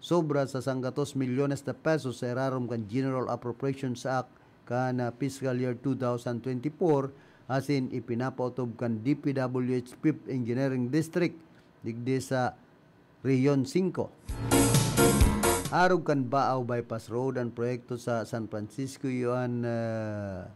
sobra sa sanggatos milyones na pesos sa irarom kan General Appropriations Act kan, ah, fiscal year two thousand twenty-four, asin ipinapaotob kan D P W H Fifth Engineering District digdi sa Rehiyon singko. Arog kan Baao Bypass Road, an proyekto sa San Francisco iyo an, ah,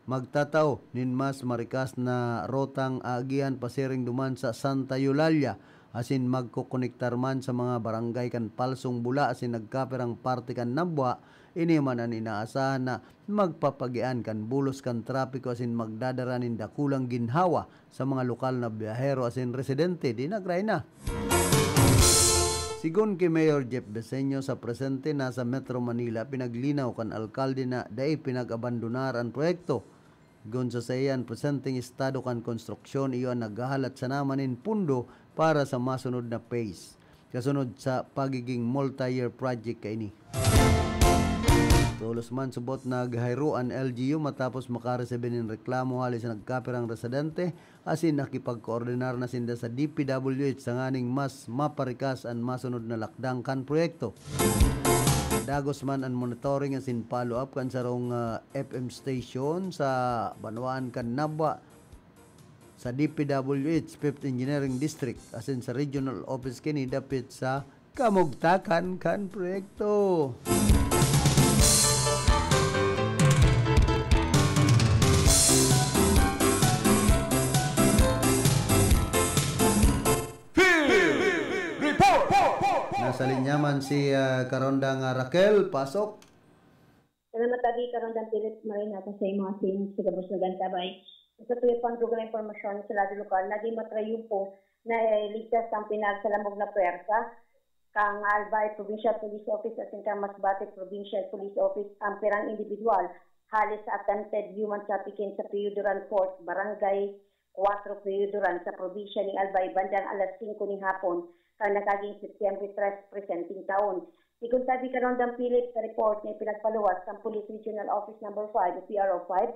magtatao nin mas marikas na rotang aagihan pasiring duman sa Santa Eulalia, asin magkokonektar man sa mga barangay kan Palsong Bula asin nagkapirang parte kan Nabua. Ini man an inaasahan na magpapagian kan bulos kan trapiko asin magdadara nin dakulang ginhawa sa mga lokal na biyahero asin residente. Di nagray na. Sigon ki Mayor Jeff Beceño, sa presente nasa Metro Manila, pinaglinaw kan alkalde na dai pinag-abandonar an proyekto. Sigon sa saiya, an presenteng estado kan konstruksyon iyo an naghahalat sana man nin pondo para sa masunod na phase, kasunod sa pagiging multi-year project kaini. Tolos man subot naghairo an L G U matapos makaresibi nin reklamo hali sa nagkapirang residente, asin nakipagkoordinar na sinda sa D P W H tanganing mas maparikas an masunod na lakdang kan proyekto. Dagos man an monitoring asin follow-up kan sarong, ah, F M station sa banwaan kan Nabua, sa D P W H Fifth Engineering District, asin sa regional office kini dapit sa kamugtakan kan proyekto. Field Report! Nasa linya man si, ah, Karonda nga Raquel. Pasok. Salamat, Abi. Karandang Philip, maray na ako sa imo asin sa gabos na gantabay. Sa tuyo pang dugang na impormasyon sa lado lokal, naging matrayumpo na, eh, ligtas ang pinagsalamog na pwersa kang Albay Provincial Police Office asin kang Masbate Provincial Police Office ang pirang individual hali sa attempted human trafficking sa Pio Duran Court, Barangay Cuatro Pio Duran sa probinsya ning Albay bandang alas singko ning hapon kan nakaging Setyembre tres presenteng taon. Sigon sabi kan Rondang Philip sa report na ipinagpaluwas kan Police Regional Office Number five o P R O five,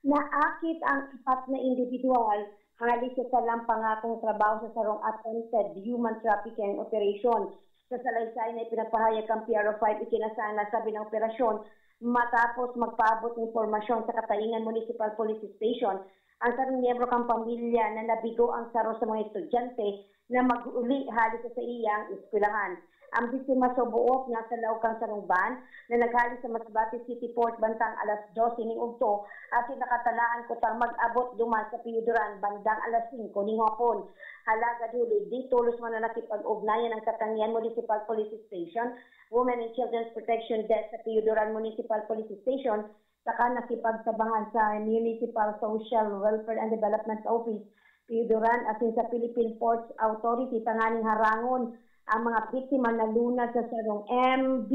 naakit ang apat na individual hali sa salang pangakong trabaho sa sarong attempted human trafficking operation. Sa salaysay na ipinagpahayag kan P R O five, ikinasahan na sabi ng operasyon matapos magpaabot ng impormasyon sa Kataingan Municipal Police Station ang sarong miyembro kan pamilya na nabigo ang saro sa mga estudyante na mag-uli hali sa saiyang eskwelahan. Ang biktima suboot na sa laog kan sarong van na naghali sa Masbate City Port bandang alas dose ning udto, asin nakatalaan kutang mag-abot duman sa Piyuduran bandang alas singko ning hapon. Halagad huli di, tolos man na nakipag-ugnayan ang Katangian Municipal Police Station, Women and Children's Protection Desk sa Piyuduran Municipal Police Station, saka nakipagtabangan sa Municipal Social Welfare and Development Office, Piyuduran, asin sa Philippine Ports Authority tanganing harangon ang mga biktima na luna sa sarong M B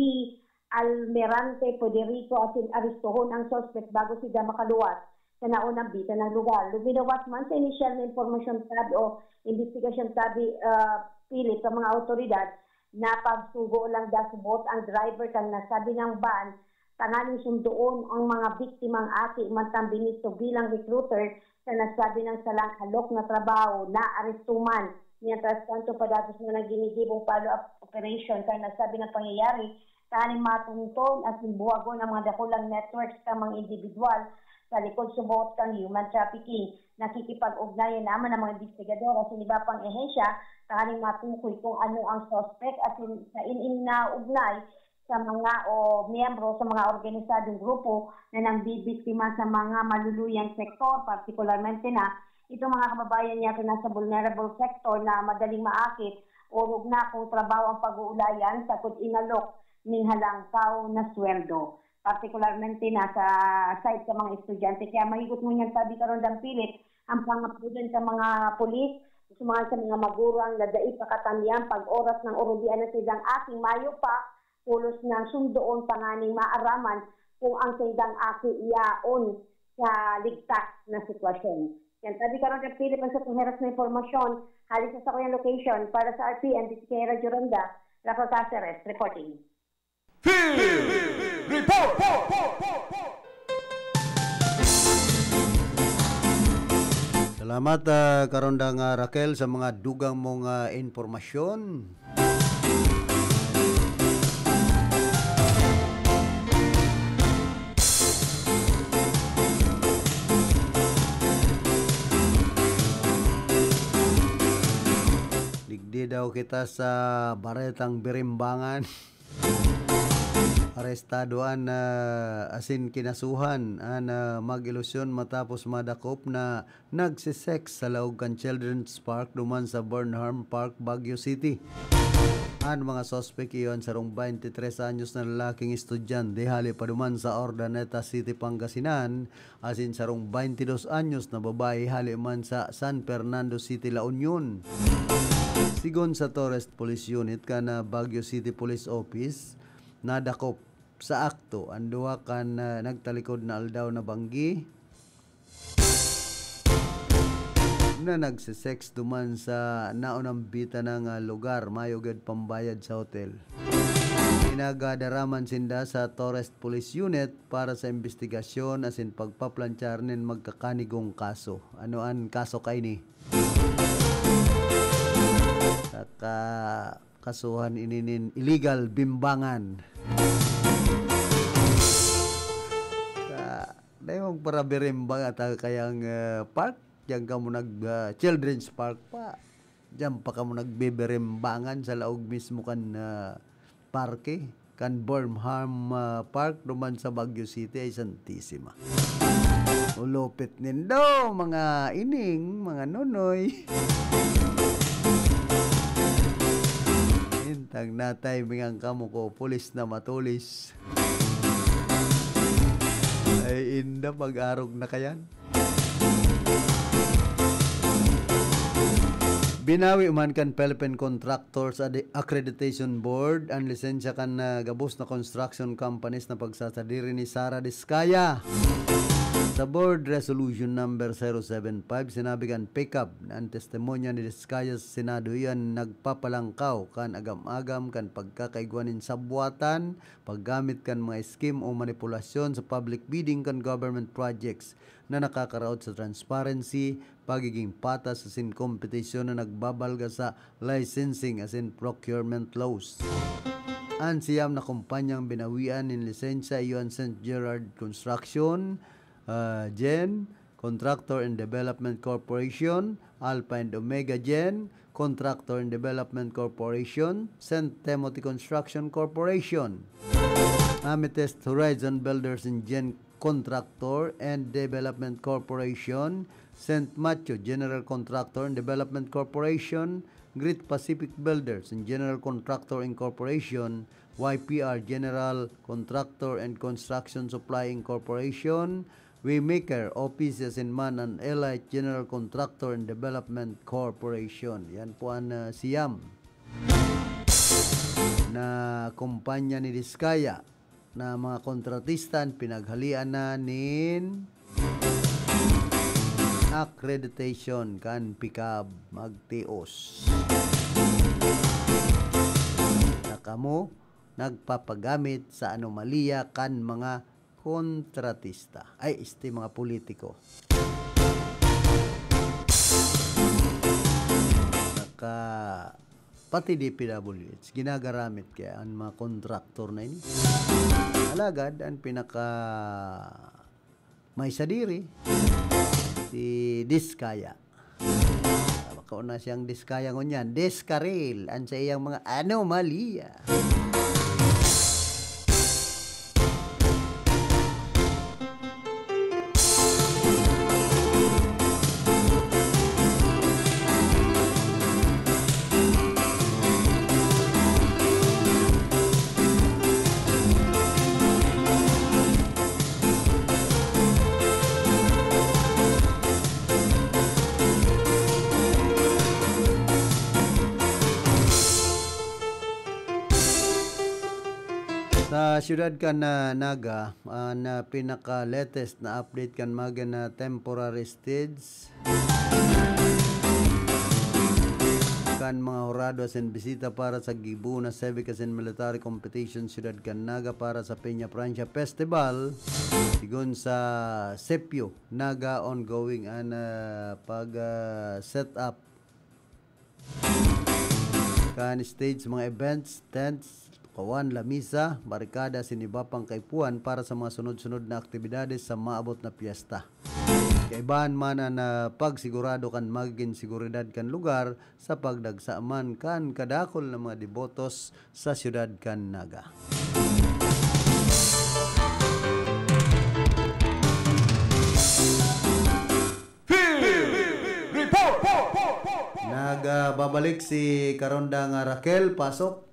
Almirante Federico asin aristohon ang suspect bago sila makaluwas sa naunang bitan ng lugar. Luminawas man sa inisyal na impormasyon tabi o investigasyon tabi, ah, Philip, sa mga awtoridad, napagsugo lang dasubot ang driver kan nasabi ng van tanganing sundoon ang mga biktimang aki, mantang binisto bilang recruiter sa nasabi ng salang alok na trabaho, naaresto man. Mientras tanto, padagos na nagginigibong follow-up operation kan nasabi ng pangyayari, tanganing matunton asin buhagon ang mga dakulang networks kan mga individual sa likod suboot kan human trafficking. Nakikipag-ugnayan naman ang mga investigador asin iba pang ehensya tanganing matukoy kung ano ang suspect asin sa in-, in naugnay sa mga o miyembro sa mga organisadong grupo na nambibiktima sa mga maluluyang sektor, partikularmente na itong mga kababayan niya na nasa vulnerable sector na madaling maakit, orog na kung trabaho ang pag-uulayan sagkod inalok ning halangkaw na sweldo, partikularmente na sa side sa mga estudyante. Kaya mahigot ngunyan tabi karon, Dang Philip, ang pangapudan sa mga pulis, sa mga, sa mga magurang na dai pa katandian pag oras ng urulian na silang aking mayo pa, pulos nang sundoon tanganing maaraman kung ang saindang aki yaon sa ligtas na sitwasyon. Yan, tabi karon, Dang Philip, ang sa pangheras na impormasyon hali sa sakuyang location. Para sa R P N, this is Kay Radyo Ronda, Rafa Caceres, reporting. Field Report! Salamat, ah, Karondang, ah, Raquel, sa mga dugang mong, ah, impormasyon. Digdi daw kita sa baretang birimbangan. Arestado an, ah, asin kinasuhan an, ah, mag-ilusyon matapos madakop na nagsisex sa laog kan Children's Park duman sa Burnham Park, Baguio City. An mga suspek iyo an sarong twenty-three anyos na lalaking estudyante hali pa duman sa Urdaneta City, Pangasinan, asin sarong twenty-dos anyos na babae hali man sa San Fernando City, La Union. Sigon sa Tourist Police Unit kan, ah, Baguio City Police Office, nadakop sa akto an duwa kan, ah, nagtalikod na aldaw na banggi na nagsisex duman sa naunambitan na nga lugar, mayo gid pambayad sa hotel. Pinagadaraman sinda sa Tourist Police Unit para sa imbestigasyon asin pagpaplantiyar nin magkakanigong kaso. Ano an kaso kaini? Saka kasuhan ini nin illegal bimbangan. Ka, dai magparabirimbang ata kayang, eh, park. Diyan kamo nag, ah, children's park pa. Diyan pa kamo nagbibirimbangan sa laog mismo kan, ah, parke, kan Burnham, ah, Park, duman sa Baguio City. Ay, Santisima. Ulupit nindo, mga ining, mga nonoy. Intang na-timing ang kamo ko, pulis na matulis. Ay, inda, pag-arog na kayan. Binawi man kan Philippine Contractors Ad-, Accreditation Board an lisensya kan, ah, gabos na construction companies na pagsasadiri ni Sara Discaya. Sa Board Resolution Number zero seven five, sinabi kan PECAB na an testimonyo ni Discaya sa Senado iyan nagpapalangkaw kan agam-agam kan pagkakaigwa nin sabwatan, paggamit kan mga scheme o manipulasyon sa public bidding kan government projects na nakakaraot sa transparency, pagiging patas asin kompetisyon na nagbabalga sa licensing asin procurement laws. An siyam na kumpanyang binawian nin lisensya iyo an Saint Gerard Construction, ah, Gen, Contractor and Development Corporation, Alpha and Omega Gen, Contractor and Development Corporation, Saint Timothy Construction Corporation, Amethyst Horizon Builders and Gen Contractor and Development Corporation, Saint Matthew General Contractor and Development Corporation, Great Pacific Builders and General Contractor Incorporation, Y P R General Contractor and Construction Supply Incorporation, Waymaker Offices in Man and Elite General Contractor and Development Corporation. Yan po ang, ah, siyam na kumpanya ni Discaya na mga kontratista an pinaghalian na nin accreditation kan PECAB magtios. Na kamo nagpapagamit sa anomalya kan mga kontratista. Ay, este mga politiko. Naka, pati D P W H, ginagaramit kaya ang mga kontraktor na ini. Alagad, ang pinaka may sadiri, si Discaya. Ah, bako na siyang Discaya ngunyan. Discaril, ang sa iyang mga anomalya. Sa siyudad kan, ah, Naga, an, ah, pinaka-latest na update kan mga na temporary stage kan mga hurado asin bisita para sa gibo na civic asin military competition siyudad kan Naga para sa Peña Francia Festival. Sigon sa Sepio, Naga, ongoing an, ah, pag, ah, set up kan stage, mga events, tents, kawan, lamisa, barikada, asin iba pang kaipuhan para sa mga sunod-sunod na aktibidades sa maabot na pyesta. Kaibahan man an, ah, pagsigurado kan magigin seguridad kan lugar sa pagdagsa man kan kadakul na mga debotos sa siyudad kan Naga. Field Report! Nagbabalik si Karondang Raquel, pasok.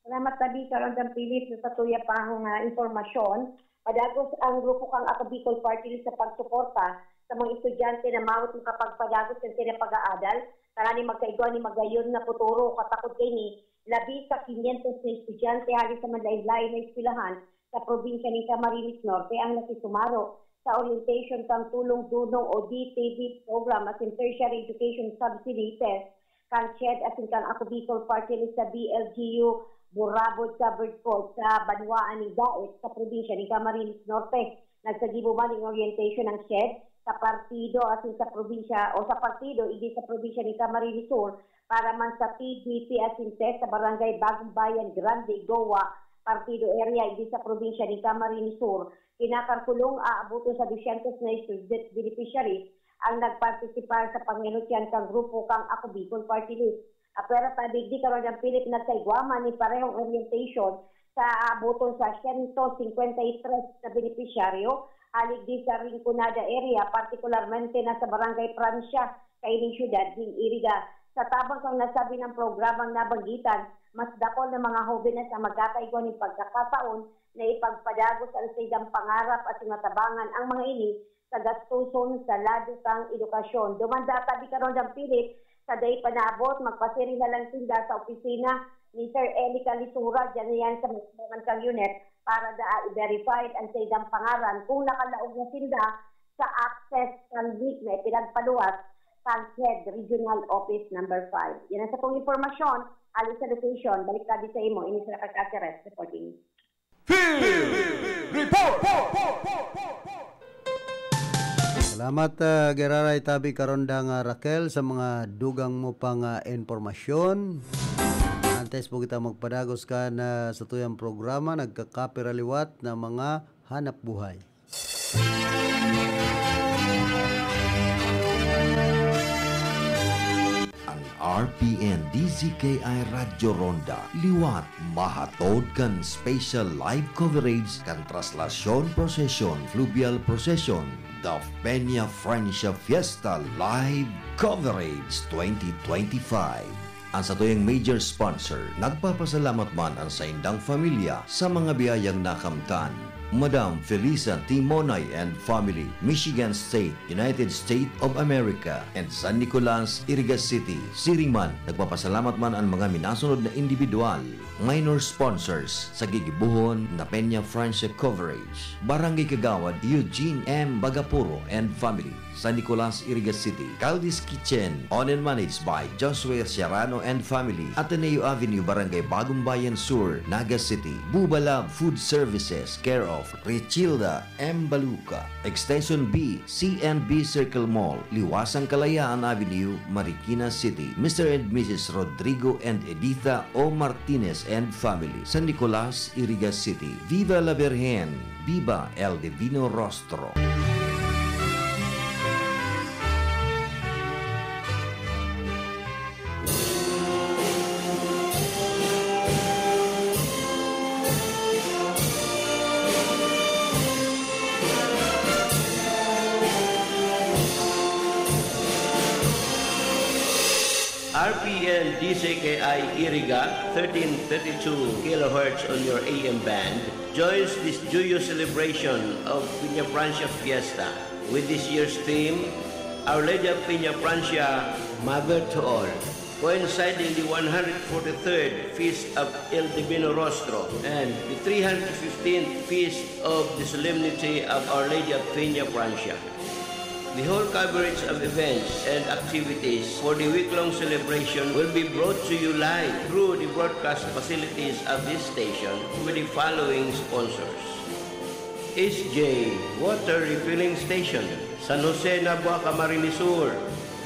Salamat tabi, Karondang Philip, sa satuya pang, ah, impormasyon. Padagos ang grupo kang Ako Bicol Party List sa pagsuporta sa mga estudyante na maawot makapagpadagos kan sila pag-aadal, tanganing magkaigwa ni magayon na futuro. Katakod kaini, labi sa quinientos na estudyante hali sa manlaen-laen na eskwelahan sa probinsya nin Camarines Norte ang nakisumaro sa orientation kan Tulong Dunong o D T V program asin Tertiary Education Subsidy Test kan CHED asin kan Ako Bicol Party List sa B L G U Burabod Covered Court sa banwaan nin Daet sa probinsya nin Camarines Norte. Nagsagibo man nin orientation ang CHED sa partido asin sa probinsya o sa partido igdi sa probinsya nin Camarines Sur para man sa T D P asin test sa Barangay Bagong Bayan Grande, Goa, Partido Area, igdi sa probinsya nin Camarines Sur. Kinakalkulong aaboton sa dosyentos na student beneficiaries ang nagpartisipar sa pangenot kan grupo kang Ako Bicol Party List. Apwera ta digdi, Karondang Philip, nagkaigwa man nin parehong orientation sa aaboton sa siyento singkwenta y tres na benepisyaryo, hali digdi sa Rinconada area, partikularmente na sa Barangay Francia, kaining siyudad nin Iriga. Sa tabang kan nasabi na programang nabanggitan, mas dakul na mga hobenes ang magkakaigwa nin pagkakataon na ipagpadagos an saindang pangarap asin matabangan ang mga ini sa gastoson sa lado kan edukasyon. Duman databi, Karondang Philip, sa dai pa naabot, magpasiring na lang sinda sa opisina ni Sir Eli Calisura, diyan iyan sa Magbangan kang Unit, para daa i-verified an saindang pangaran kung nakalaog na sinda sa access permit na ipinagpaluwas kan head Regional Office Number Five. Yan ang satong impormasyon, ali sa location. Balik tabi sa imo, ini si Raquel Caceres reporting. Field Report! Salamat, ah, giraray tabi karon dang, ah, Raquel, sa mga dugang mo pang, ah, impormasyon. Antes po kita magpadagos kan, ah, satuyang programa, nagkakapira liwat na mga hanap buhay. An R P N D Z K I Radyo Ronda liwat mahatod kan special live coverage kan Traslasyon Procession, Fluvial Procession, the Peña Francia Fiesta Live Coverage twenty twenty-five. Ang satuyang major sponsor, nagpapasalamat man ang saindang pamilya sa mga biyayang nakamtan. Madam Felisa Timonay and family, Michigan State, United States of America, and San Nicolas, Iriga City. Siring man, nagpapasalamat man ang mga minasunod na individual, minor sponsors, sa gigibohon na Peña Francia Coverage. Barangay Kagawad Eugene M Bagapuro and family, San Nicolas, Iriga City. Caldi's Kitchen, owned and managed by Joshua Serrano and family, Ateneo Avenue, Barangay Bagong Bayan Sur, Naga City. Buba Lab Food Services, care of Richilda M Baluca. Extension B, C and B Circle Mall, Liwasang Kalayaan Avenue, Marikina City. Mister and Missus Rodrigo and Editha O Martinez and family, San Nicolas, Iriga City. Viva la Virgen! Viva el Divino Rostro! R P N D Z K I Iriga, thirteen thirty-two kilohertz on your A M band, joins this joyous celebration of Peña Francia Fiesta with this year's theme, Our Lady of Peña Francia, Mother to All, coinciding the one hundred forty-third Feast of El Divino Rostro and the three hundred fifteenth Feast of the Solemnity of Our Lady of Peña Francia. The whole coverage of events and activities for the week-long celebration will be brought to you live through the broadcast facilities of this station with the following sponsors: S J Water Refilling Station, San Jose, Nabua, Camarines Sur;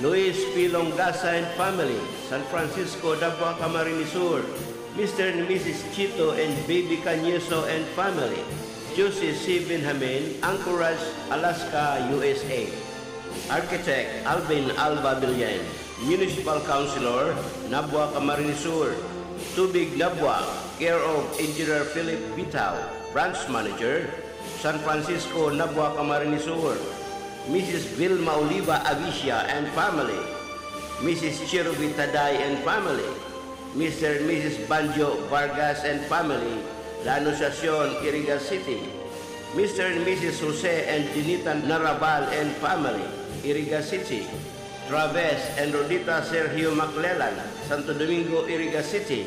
Luis P. Longasa and family, San Francisco, Nabua, Camarines Sur; Mister and Missus Chito and Baby Canyoso and family, Jose C. Benjamin, Anchorage, Alaska, U S A. Architect Alvin Alba Villen, Municipal Councilor, Nabua, Camarines Sur. Tubig Nabua, care of Engineer Philip Bitao, Branch Manager, San Francisco, Nabua, Camarines Sur. Missus Vilma Oliva Avicia and family, Missus Cherubi Taday and family, Mister and Missus Banjo Vargas and family, La Anunciacion, Iriga City; Mister and Missus Jose and Dinita Narabal and family, Iriga City; Traves and Rodita Sergio Maclelan, Santo Domingo, Iriga City;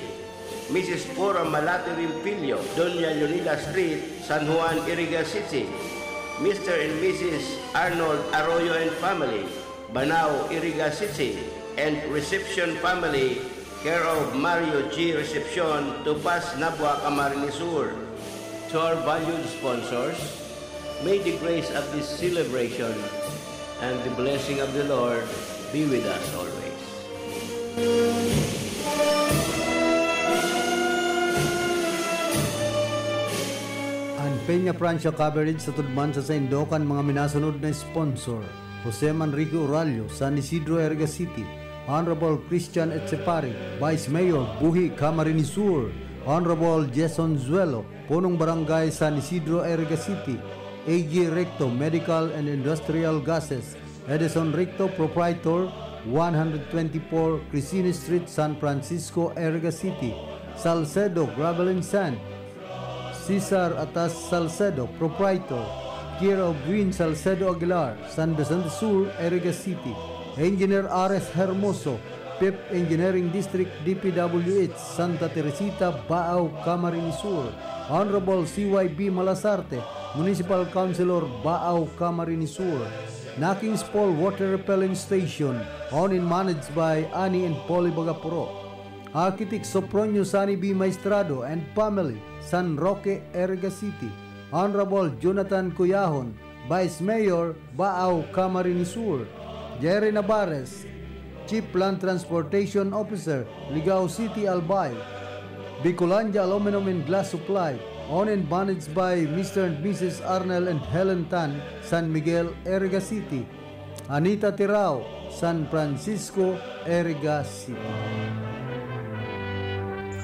Missus Cora Malate Rimpilio, Doña Leonila Street, San Juan, Iriga City; Mister and Missus Arnold Arroyo and family, Banao, Iriga City; and Reception family, care of Mario G. Recepcion, Topas, Nabua, Camarines Sur. To our valued sponsors, may the grace of this celebration and the blessing of the Lord be with us always. An Peña Francia coverage sa tudman sa saindo kan mga minasunod na sponsor: Jose Manrique Uralio, San Isidro, Iriga City; Honorable Christian Etchepare, Vice Mayor, Buhi, Camarines Sur; Honorable Jason Zuelo, Punong Barangay, San Isidro, Iriga City; A G Recto, Medical and Industrial Gases; Edison Recto, Proprietor, one hundred twenty-four Crisini Street, San Francisco, Iriga City; Salcedo Gravel and Sand, Cesar Atas Salcedo, Proprietor, care of Green Salcedo Aguilar, San Vicente Sur, Iriga City; Engineer Ares Hermoso, Fifth Engineering District, D P W H, Santa Teresita, Baao, Camarines Sur, Honorable C Y B Malasarte, Municipal Councilor, Baao, Camarines Sur, Nakings Fall Water Repellent Station, owned and managed by Ani and Polly Bagapuro, Architect Sopronio Sani B Maestrado and family, San Roque, Iriga City, Honorable Jonathan Cuyahon, Vice Mayor, Baao, Camarines Sur, Jerry Navarez, Chief Land Transportation Officer, Ligao City, Albay, Bicolandia Aluminum and Glass Supply, owned and managed by Mister and Missus Arnel and Helen Tan, San Miguel, Iriga City, Anita Tirao, San Francisco, Iriga City.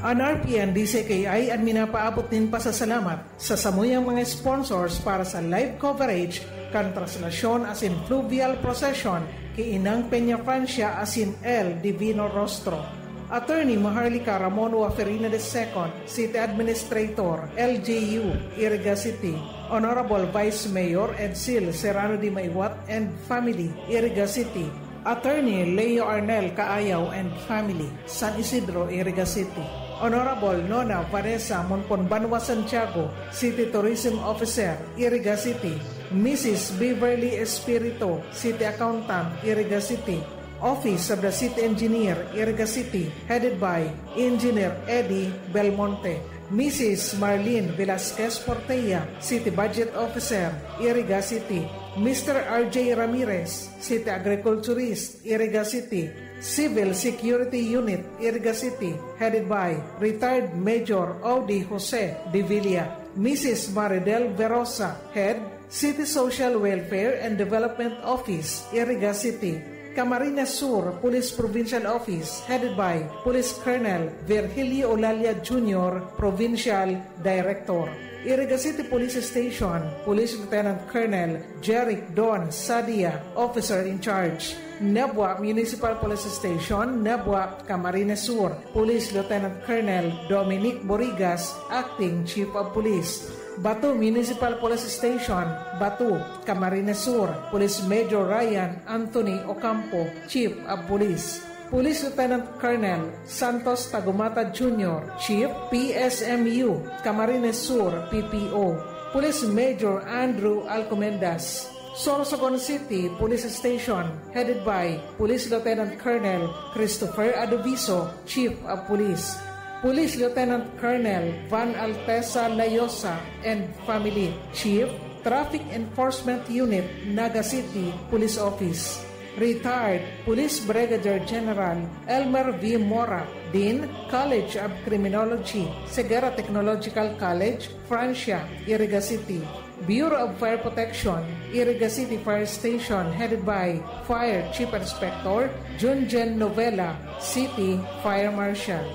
An R P N D C K I an minapaabot nin pasasalamat sa samuyang mga sponsors para sa live coverage kan traslasyon asin fluvial procession ki Inang Peña Francia asin El Divino Rostro. Attorney Maharlika Ramon Waferina the second, City Administrator, L G U, Iriga City. Honorable Vice Mayor Edsil Serrano de Maiwat and family, Iriga City. Attorney Leo Arnel Kaayaw and family, San Isidro, Iriga City. Honorable Nona Vanessa Monpon Banwa Santiago, City Tourism Officer, Iriga City. Missus Beverly Espirito, City Accountant, Iriga City. Office of the City Engineer, Iriga City, headed by Engineer Eddie Belmonte. Missus Marlene Velasquez Portella, City Budget Officer, Iriga City. Mister R J Ramirez, City Agriculturist, Iriga City, Civil Security Unit, Iriga City, headed by retired Major Audi Jose de Villa, Missus Maridel Verosa, Head, City Social Welfare and Development Office, Iriga City, Camarines Sur Police Provincial Office, headed by Police Colonel Virgilio Olalia Junior, Provincial Director. Iriga City Police Station, Police Lieutenant Colonel Jeric Don Sadia, Officer in Charge. Nabua Municipal Police Station, Nabua, Camarines Sur, Police Lieutenant Colonel Dominic Borigas, Acting Chief of Police. Batu Municipal Police Station, Batu, Camarines Sur, Police Major Ryan Anthony Ocampo, Chief of Police. Police Lieutenant Colonel Santos Tagumata Junior, Chief, P S M U, Camarines Sur, P P O. Police Major Andrew Alcomendas, Sorsogon City Police Station, headed by Police Lieutenant Colonel Christopher Adoviso, Chief of Police. Police Lieutenant Colonel Van Altesa Layosa and family, Chief, Traffic Enforcement Unit, Naga City Police Office. Retired Police Brigadier General Elmer V Mora, Dean, College of Criminology, Ceguera Technological College, Francia, Iriga City. Bureau of Fire Protection, Iriga City Fire Station, headed by Fire Chief Inspector Junjen Novela, City Fire Marshal.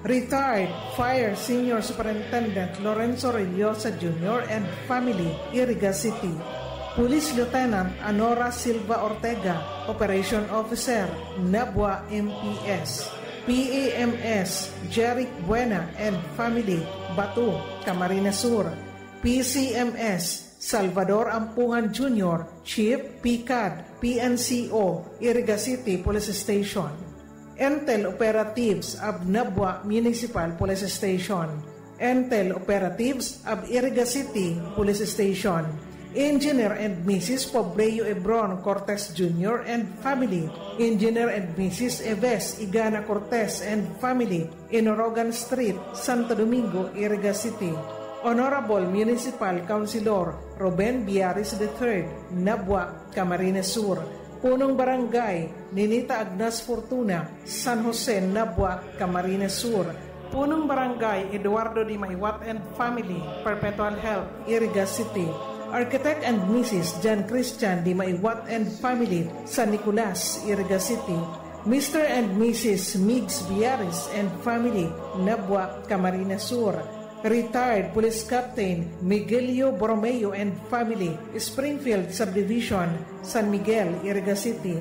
Retired Fire Senior Superintendent Lorenzo Rellosa Junior and family, Iriga City. Police Lieutenant Anora Silva Ortega, Operation Officer, Nabua M P S. P A M S Jeric Buena and family, Batu, Camarines Sur. P C M S Salvador Ampungan Junior, Chief, PCAD, P N C O, Iriga City Police Station. Intel Operatives of Nabua Municipal Police Station. Intel Operatives of Iriga City Police Station. Engineer and Missus Pobleo Ebron Cortes Junior and family. Engineer and Missus Eves Igana Cortes and family, Inorogan Street, Santo Domingo, Iriga City. Honorable Municipal Councilor Ruben Biaris the third, Nabua, Camarines Sur. Punong Barangay, Ninita Agnas Fortuna, San Jose, Nabua, Camarines Sur. Punong Barangay, Eduardo Di Maiwat and family, Perpetual Health, Iriga City. Architect and Missus John Christian Di Maiwat and family, San Nicolas, Iriga City. Mister and Missus Migs Biares and family, Nabua, Camarines Sur. Retired Police Captain Miguelio Borromeo and family, Springfield Subdivision, San Miguel, Iriga City.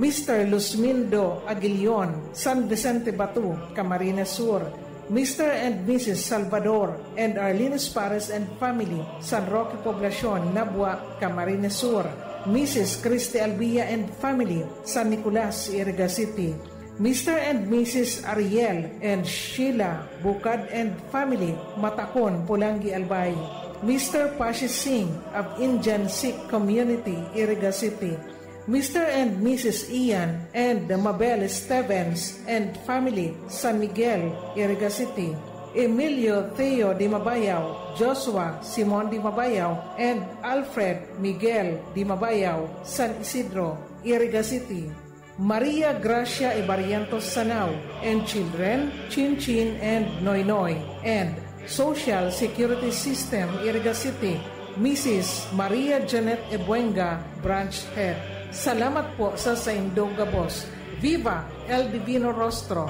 Mister Luzmindo Aguilion, San Vicente Batu, Camarines Sur. Mister and Missus Salvador and Arlene Espares and family, San Roque Poblacion, Nabua, Camarines Sur. Missus Christy Albia and family, San Nicolas, Iriga City. Mister and Missus Ariel and Sheila Bukad and family, Matakon, Polangui, Albay. Mister Pashi Singh of Indian Sikh Community, Iriga City. Mister and Missus Ian and Mabel Stevens and family, San Miguel, Iriga City. Emilio Theo Dimabayaw, Joshua Simon Dimabayaw, and Alfred Miguel Dimabayaw, San Isidro, Iriga City. Maria Gracia Ibarientos Sanao and children, Chin Chin and Noy Noy, and Social Security System, Iriga City, Missus Maria Janet Ebuenga, Branch Head. Salamat po sa saindong gabos. Viva El Divino Rostro!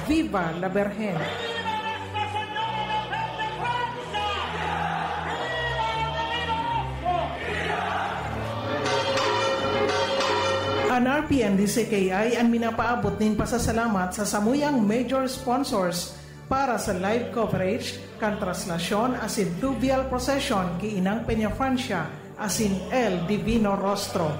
Viva la Virgen! An R P N D C K I an minapaabot nin pasasalamat sa samuyang major sponsors para sa live coverage kan traslasyon asin fluvial procession ki Inang Peñafrancia asin El Divino Rostro.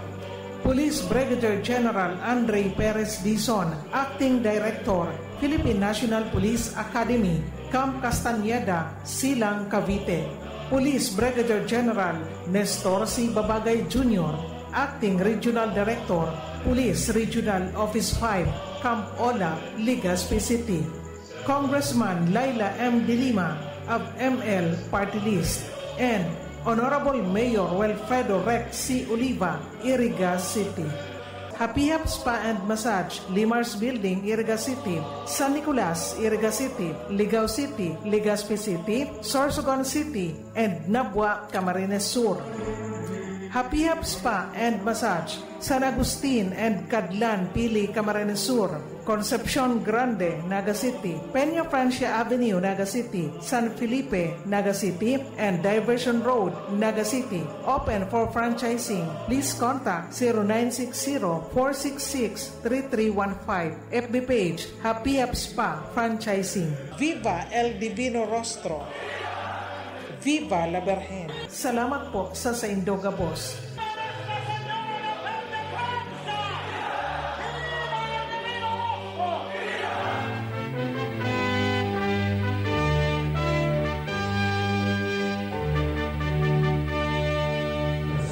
Police Brigadier General Andre Perez Dizon, Acting Director, Philippine National Police Academy, Camp Castañeda, Silang, Cavite. Police Brigadier General Nestor C. Babagay Junior, Acting Regional Director, Police Regional Office five, Camp Ola, Legazpi City. Congressman Leila M. De Lima of M L Party List, and Honorable Mayor Wilfredo Rex C. Oliva, Iriga City. Happy Hap Spa and Massage, Limar's Building, Iriga City, San Nicolas, Iriga City, Ligao City, Legazpi City, Sorsogon City, and Nabua, Camarines Sur. Happy Hap Spa and Massage, San Agustin and Cadlan, Pili, Camarines Sur, Concepcion Grande, Naga City, Peña Francia Avenue, Naga City, San Felipe, Naga City, and Diversion Road, Naga City. Open for franchising. Please contact zero nine six zero, four six six, three three one five. F B page, Happy Hap Spa Franchising. Viva El Divino Rostro! Viva la Virgen! Salamat po sa saindo gabos.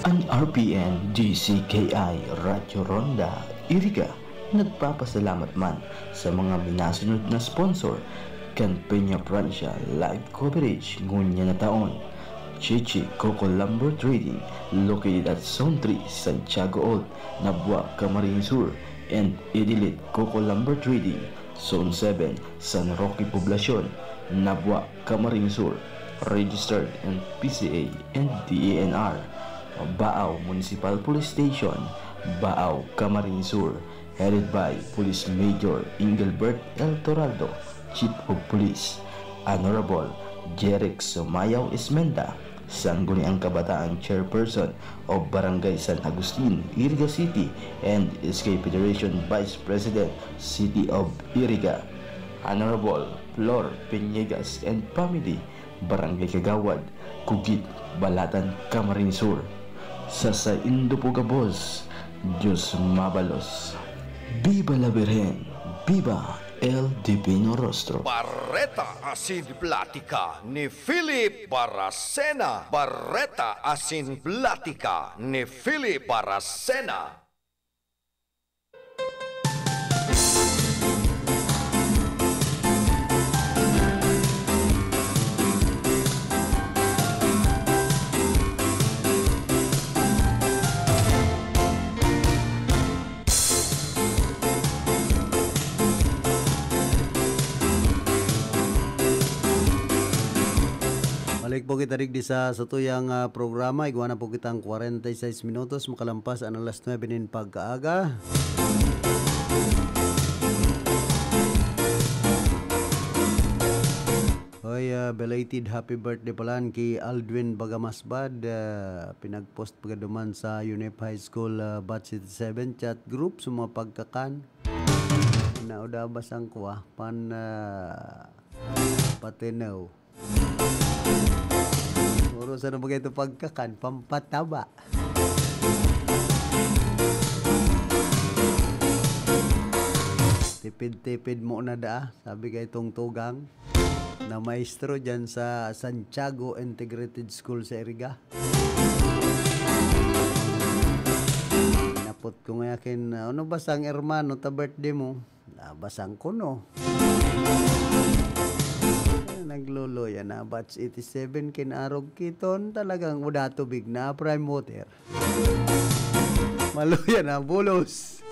An R P N D C K I Radyo Ronda, Iriga, nagpapasalamat man sa mga minasunod na sponsor kan Peña Francia live coverage ngunyan na taon. Chichi Coco Lumber Trading, located at Zone three, Santiago Old, Nabua, Camarines Sur, and Idilit Coco Lumber Trading, Zone seven, San Roque Poblacion, Nabua, Camarines Sur, registered in P C A and D E N R. Baao Municipal Police Station, Baao, Camarines Sur, headed by Police Major Engelbert L. Toraldo, Chief of Police, Honorable Jeric Sumayaw Esmenda, Sangguniang Kabataan Chairperson of Barangay San Agustin, Iriga City, and S K Federation Vice President, City of Iriga, Honorable Flor Piñegas and family, Barangay Kagawad, Kugit, Balatan, Camarines Sur. Sa saindo po gabos, Diyos mabalos. Viva la Virgen! Viva El Divino Rostro! Bareta asin platika ni Philip Baracena. Bareta asin platika ni Philip Baracena. Balik po kita digdi sa satuyang, ah, programa. Igwa na po kitang kwarenta y seis minutos makalampas an alas nuebe nin pagkaaga. Hoy, ah, belated happy birthday palan ki Aldwin Bagamasbad. Ah, pinag-post pa duman sa UNIF High School, ah, Batch eighty-seven chat group sa mga pagkakan. Naudabas ang kuwa, pan, ah, patenaw. Puro sa na bagay ito pagkakan, pampataba. Tipid-tipid mo na daa, sabi kay tong tugang na maestro dyan sa Santiago Integrated School sa Iriga. Napot ko nga yakin, "Ano ba sang hermano ta birthday mo?" "Ah, basang ko, no?" Nagluluya na, batch eighty-seven, kinarog kiton, talagang wala tubig na, prime water. Maluya na, bulos.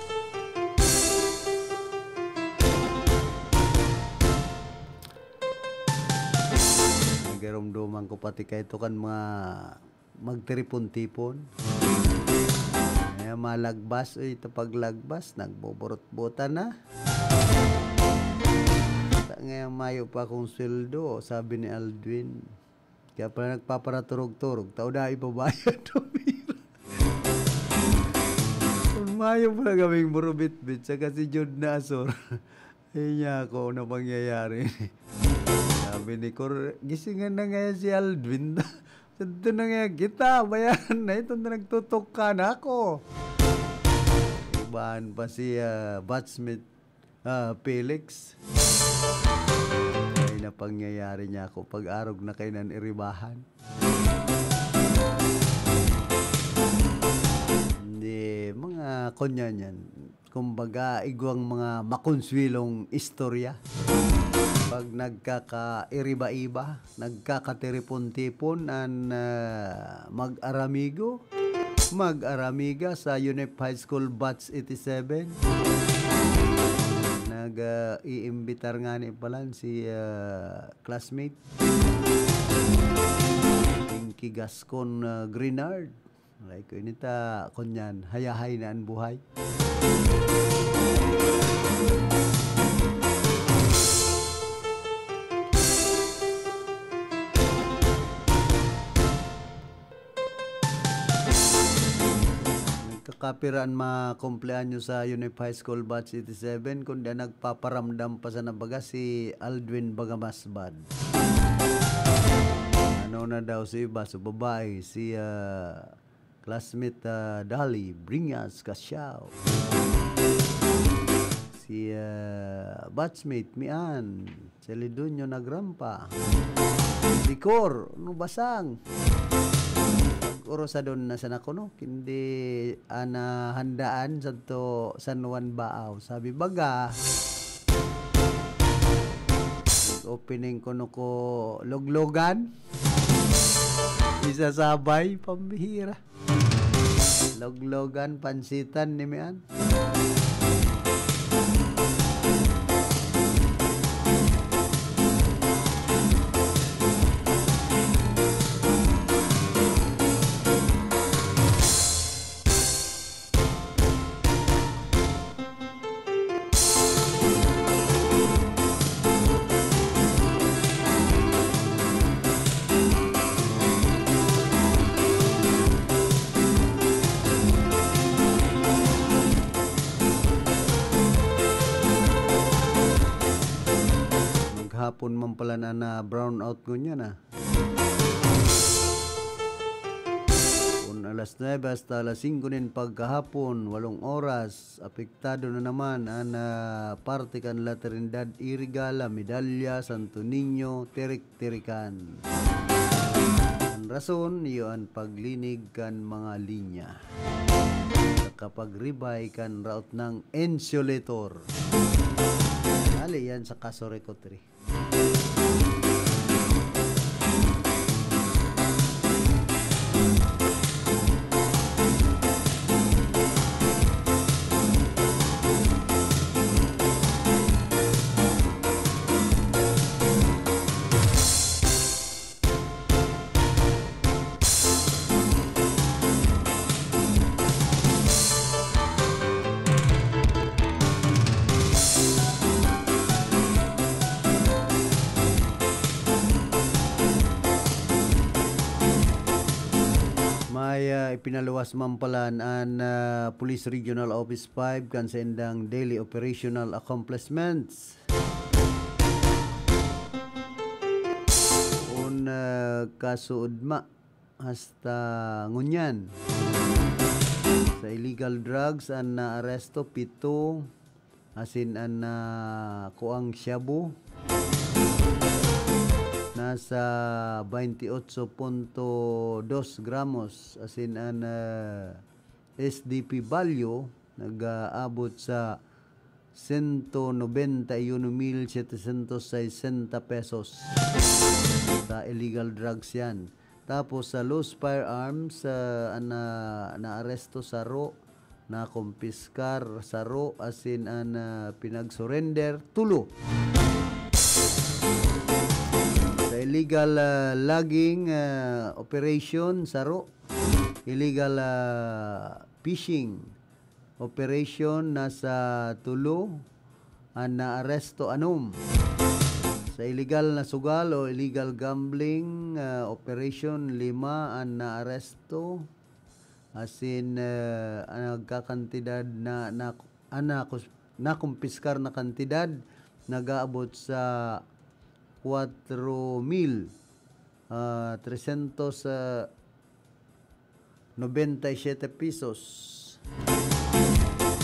Nagarumduman ko pati kay ito kan mga magtiripon-tipon. Kaya malagbas, uy, ito paglagbas, nagboborot-botan na. Sa ngayon, mayo pa akong sweldo, sabi ni Aldwin. Kaya pala nagpaparaturog-turog, tao na ibabayad, tumira. Kung mayo pala kaming burubitbit, saka si Jud na asor. Ayun niya ako na pangyayari. Sabi ni Cor, "Gisingan na ngayon si Aldwin." Santo na ngayon kita, bayaran na ito na nagtutok ka na ako. Ibahan pa si ah, batchmate ah, Felix. Ay, na pangyayari niya ako. Pag-arog na kayo nan iribahan. Hindi, mga kunyan yan. Kumbaga, igwang mga makunswilong istorya. Pag nagkakairiba-iba, nagkakatiripon-tipon an ah, mag-aramigo, mag-aramiga sa Unip High School Batch eighty-seven. Nag-iimbitar nga ni palan si ah, classmate Pinky Gascon ah, Grinard. Aray ko, inita, kunyan, hayahay na an buhay. Nagkakapira an mga kumpleanyo sa Unip High School Batch eighty-seven, kundi ang nagpaparamdam pa sa nabaga si Aldwin Bagamasbad. Ano na daw si iba, so babae, si ah, classmate ah, Dali Bringas Casiao. Si ah, batchmate Mian, Celedonio Nagrampa. Licor, no basang. Pag-urusadon na sana kuno, hindi ana handaan sa to San Juan Baaw. Sabi baga, opening kuno ko loglogan. Isa sabay, pambihira. Loglogan, pansitan ni Mian. Maghapon man pala na, na brown out ngunyan, ah. Kun alas nuebe hasta alas singko nin pagkahapon, walong oras, apektado na naman an, ah, parte kan La Trinidad, Iriga, La Medalla, Santo Niño, Tirik-Tirikan. An rason, iyo an paglinig kan mga linya. Saka pag-rebay kan raot ng insulator. Hali yan sa Kasoreco three. May, ah, ipinaluwas man pala an, ah, Police Regional Office five kan saindang daily operational accomplishments. Un, ah, kasuodma hasta ngunyan. Sa illegal drugs, an naaresto, pito, asin an, ah, kuang shabu, nasa baynte otso punto dos gramos, asin an, ah, S D P value nag-aabot sa sento nobenta y uno mil setecientos sesenta pesos sa illegal drugs yan. Tapos sa loose firearms, ah, an na, naaresto saro, nakumpiskar saro, asin an, ah, pinag-surrender, tulo. Sa illegal, ah, logging, ah, operation, saro. Illegal, ah, fishing operation, nasa tulo. An naaresto, anom. Sa illegal na sugal o illegal gambling, ah, operation, lima an naaresto. Asin, ah, an nagkakantidad na, na, an nakus-, nakumpiskar na kantidad nag-aabot sa kwatro mil, ah, tresentos, ah, nobenta y siyete pesos.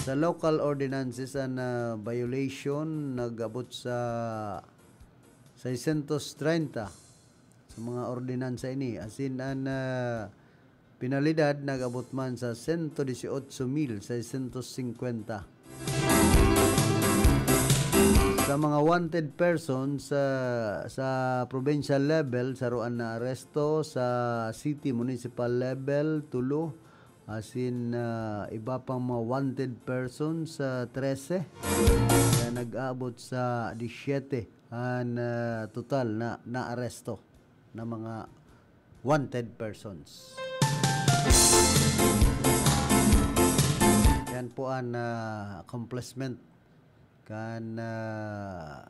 Sa local ordinances an, ah, violation nag-abot sa seiscientos treinta sa mga ordinansa ini. Asin an, ah, penalidad nag-abot man sa sento disyotso mil seiscientos singkwenta. Sa mga wanted persons sa, sa provincial level, saro an naaresto, sa city municipal level, tulo, asin, ah, iba pang mga wanted persons, sa trese, kaya nag-aabot sa disyete an, ah, total na naaresto na mga wanted persons. Yan po an, ah, accomplishment kan, ah,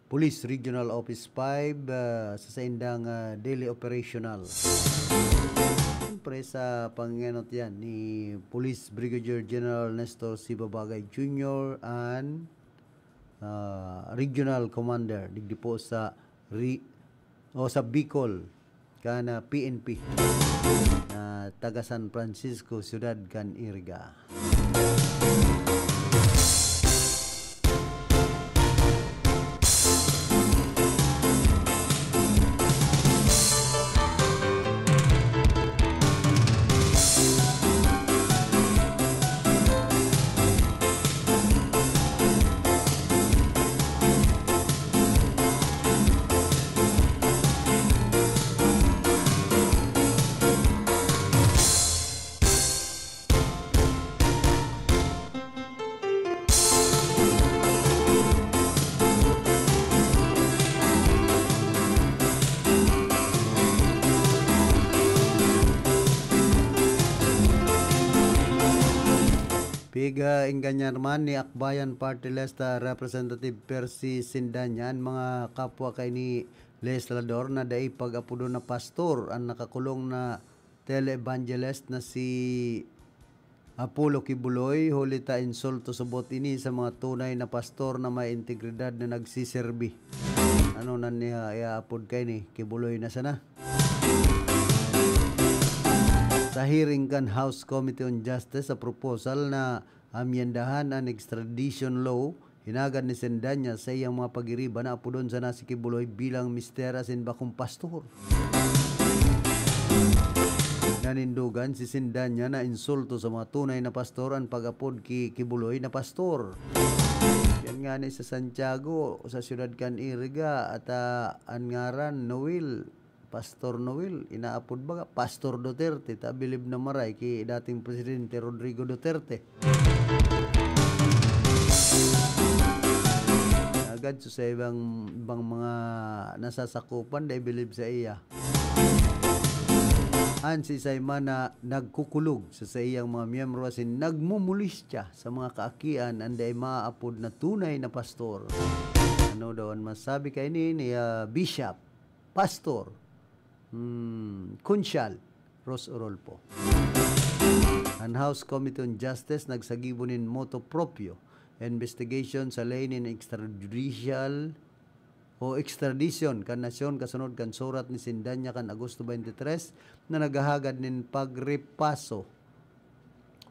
Police Regional Office five, ah, sa saindang, ah, daily operational. Siyempre, sa pangenot yan ni Police Brigadier General Nestor Sibabagay Junior and, ah, Regional Commander digdi po sa Ri-, o sa Bicol, kan, ah, P N P na taga San Francisco, siyudad kan Iriga. Piga-, ingganyan man ni Akbayan Party List, ah, Representative Percy Sindanya, an mga kapwa kaini legislador na dai pag-apodon na pastor an nakakulong na tele-evangelist na si Apollo Kibuloy, huli ta insulto subot ini sa mga tunay na pastor na may integridad na nagsiserbi. Ano na niya iaapod kaini, Kibuloy na sana? Sa hearing kan House Committee on Justice sa proposal na amyendahan an extradition law, hinagad ni Sendanya sa iyang mga pagiriba na apodon sana si Kibuloy bilang mister asin bakong pastor. Nanindogan si Sendanya na insulto sa mga tunay na pastor an pag-apod ki Kibuloy na pastor. Yan nga ni sa Santiago, sa siyudad kan Iriga, at, ah, an ngaran, Noel. Pastor Noel, inaapod baga, Pastor Duterte, ta bilib na maray ki dating Presidente Rodrigo Duterte. Agad so sa ibang, ibang mga nasasakupan, dai bilib sa iya. An si Saimana nagkukulog sa saiyang mga miyembro asin nagmumulistya sa mga kaakian an dai maapod na tunay na pastor. Ano daw an masabi kaini ni, ah, Bishop? Pastor, hmm, Kunsyal Ros Orolpo. An House Committee on Justice nagsagibo nin motu proprio investigation sa ley nin extrajudicial o extradition kan nasyon kasunod kan surat ni Sindanya kan Agosto twenty-three na naghahagad nin pagrepaso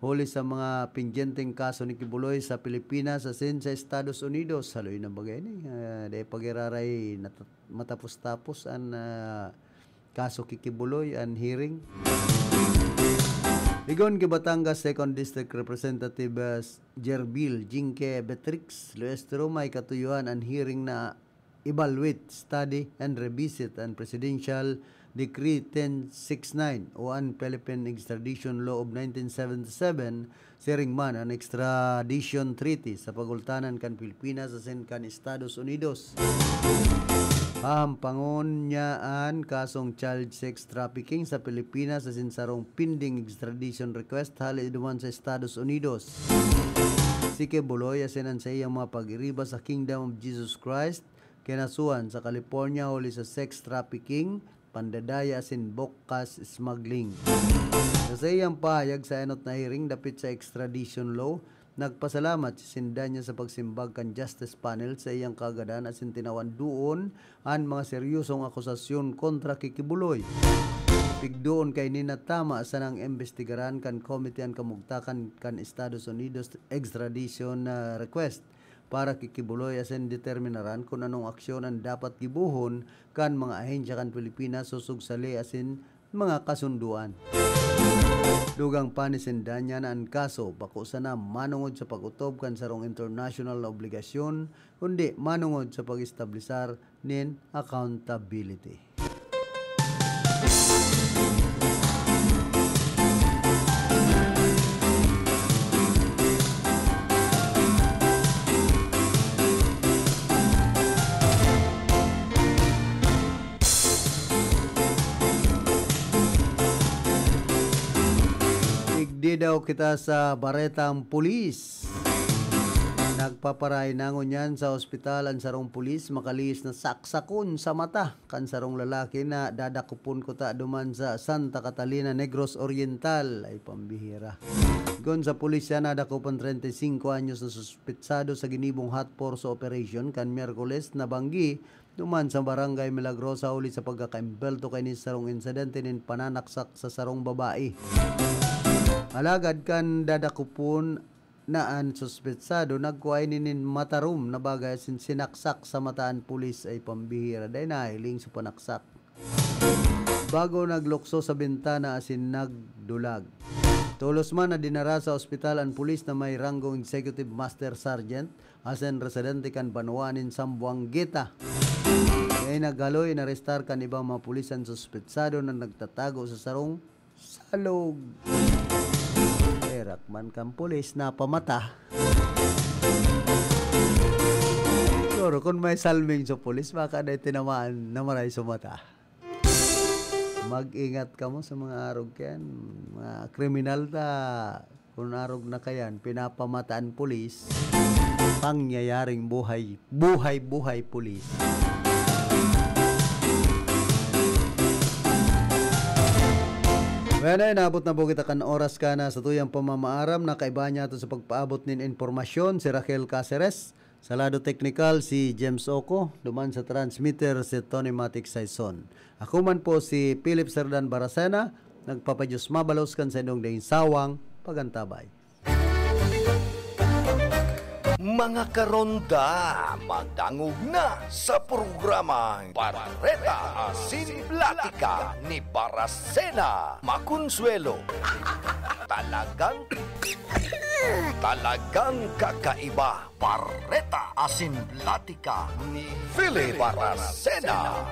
Huli sa mga pendyenteng kaso ni Quiboloy sa Pilipinas asin sa Estados Unidos, haloy na bagay ni, ah, dai pa giraray nata-, matapos-tapos an, ah, kaso ki Quiboloy, an hearing. Igon ki Batangas Second District Representative, ah, Gerbil Jinke Betrix Luestro, may katuyohan an hearing na evaluate, study, and revisit an Presidential Decree ten six nine o an Philippine Extradition Law of nineteen seventy-seven, siring man an Extradition Treaty sa pagultanan kan Pilipinas asin kan Estados Unidos. Hahampangon niya an kasong child sex trafficking sa Pilipinas asin sarong pending extradition request hale duman sa Estados Unidos. Si Quiboloy asin an saiyang mga pag-iriba sa Kingdom of Jesus Christ kinasuhan sa California huli sa sex trafficking, pandadaya asin bukas smuggling. Sa saiyang pahayag sa enot na hearing dapit sa extradition law, nagpasalamat si Sindanya sa pagsimbag kan Justice Panel sa iyang kaagadan asin tinawan duon an mga seryosong akusasyon kontra ki Quiboloy. Pigdoon kaini na tama sanang imbestigaran kan komite an kamugtakan kan Estados Unidos extradition na request para ki Quiboloy asin determinaran kun anong aksyon an dapat gibohon kan mga ahensya kan Pilipinas sosog sa ley asin mga kasundoan. Dugang pa ni Sindanya na an kaso bako sana manongod sa pag-otob kan sarong international na obligasyon, kundi manongod sa pag-establisar nin accountability. Igdi daw kita sa baretang pulis. Nagpaparahay na ngunyan sa ospital an sarong pulis makalihis na saksakon sa mata kan sarong lalaki na dadakopon kuta duman sa Santa Catalina, Negros Oriental. Ay, pambihira. Gon sa pulisya, nadakop an treinta y cinco anyos na suspetsado sa ginibong hot purso operation kan Miyerkules na banggi duman sa Barangay Milagrosa huli sa pagkakaimbelto kaini sa sarong insidente nin pananaksak sa sarong babae. Alagad kan dadakopon na an suspetsado, nagkua ini nin matarom na bagay asin sinaksak sa mata an pulis. Ay, pambihira, dai nahiling sa panaksak. Bago naglukso sa bintana asin nagdulag. Tolos man na dinara sa ospital an pulis na may ranggong Executive Master Sergeant asin residente kan banwaan nin Zamboanguita. Kaya naghaloy, inarestar kan ibang mga pulis an suspetsado na nagtatago sa sarong salog. Erak man kan pulis, napamata. Siguro, kung may salming sa pulis, baka na tinamaan na maray sa mata. Mag-ingat kamo sa mga arog kayan. Mga kriminal ta, kung arog na kayan, pinapamataan pulis. Pangyayaring buhay, buhay-buhay pulis. Bueno, inabot na po kita kan oras ka na sa tuyang pamamaaram. Nakaiba niya ato sa pagpaabot nin impormasyon si Raquel Caceres. Sa lado teknikal, si James Oco. Duman sa transmitter, si Tony Matic Saison. Ako man po si Philip Serdan Baracena, nagpapadiyos mabalos kan sa indong daing sawang pagantabay. Mga karonda, madangog na sa programang Bareta asin Platika ni Baracena Maconsuelo. Talagang, talagang kakaiba. Bareta asin Platika ni Philip Baracena.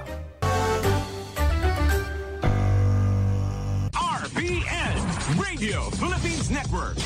R P N, Radio Philippines Network.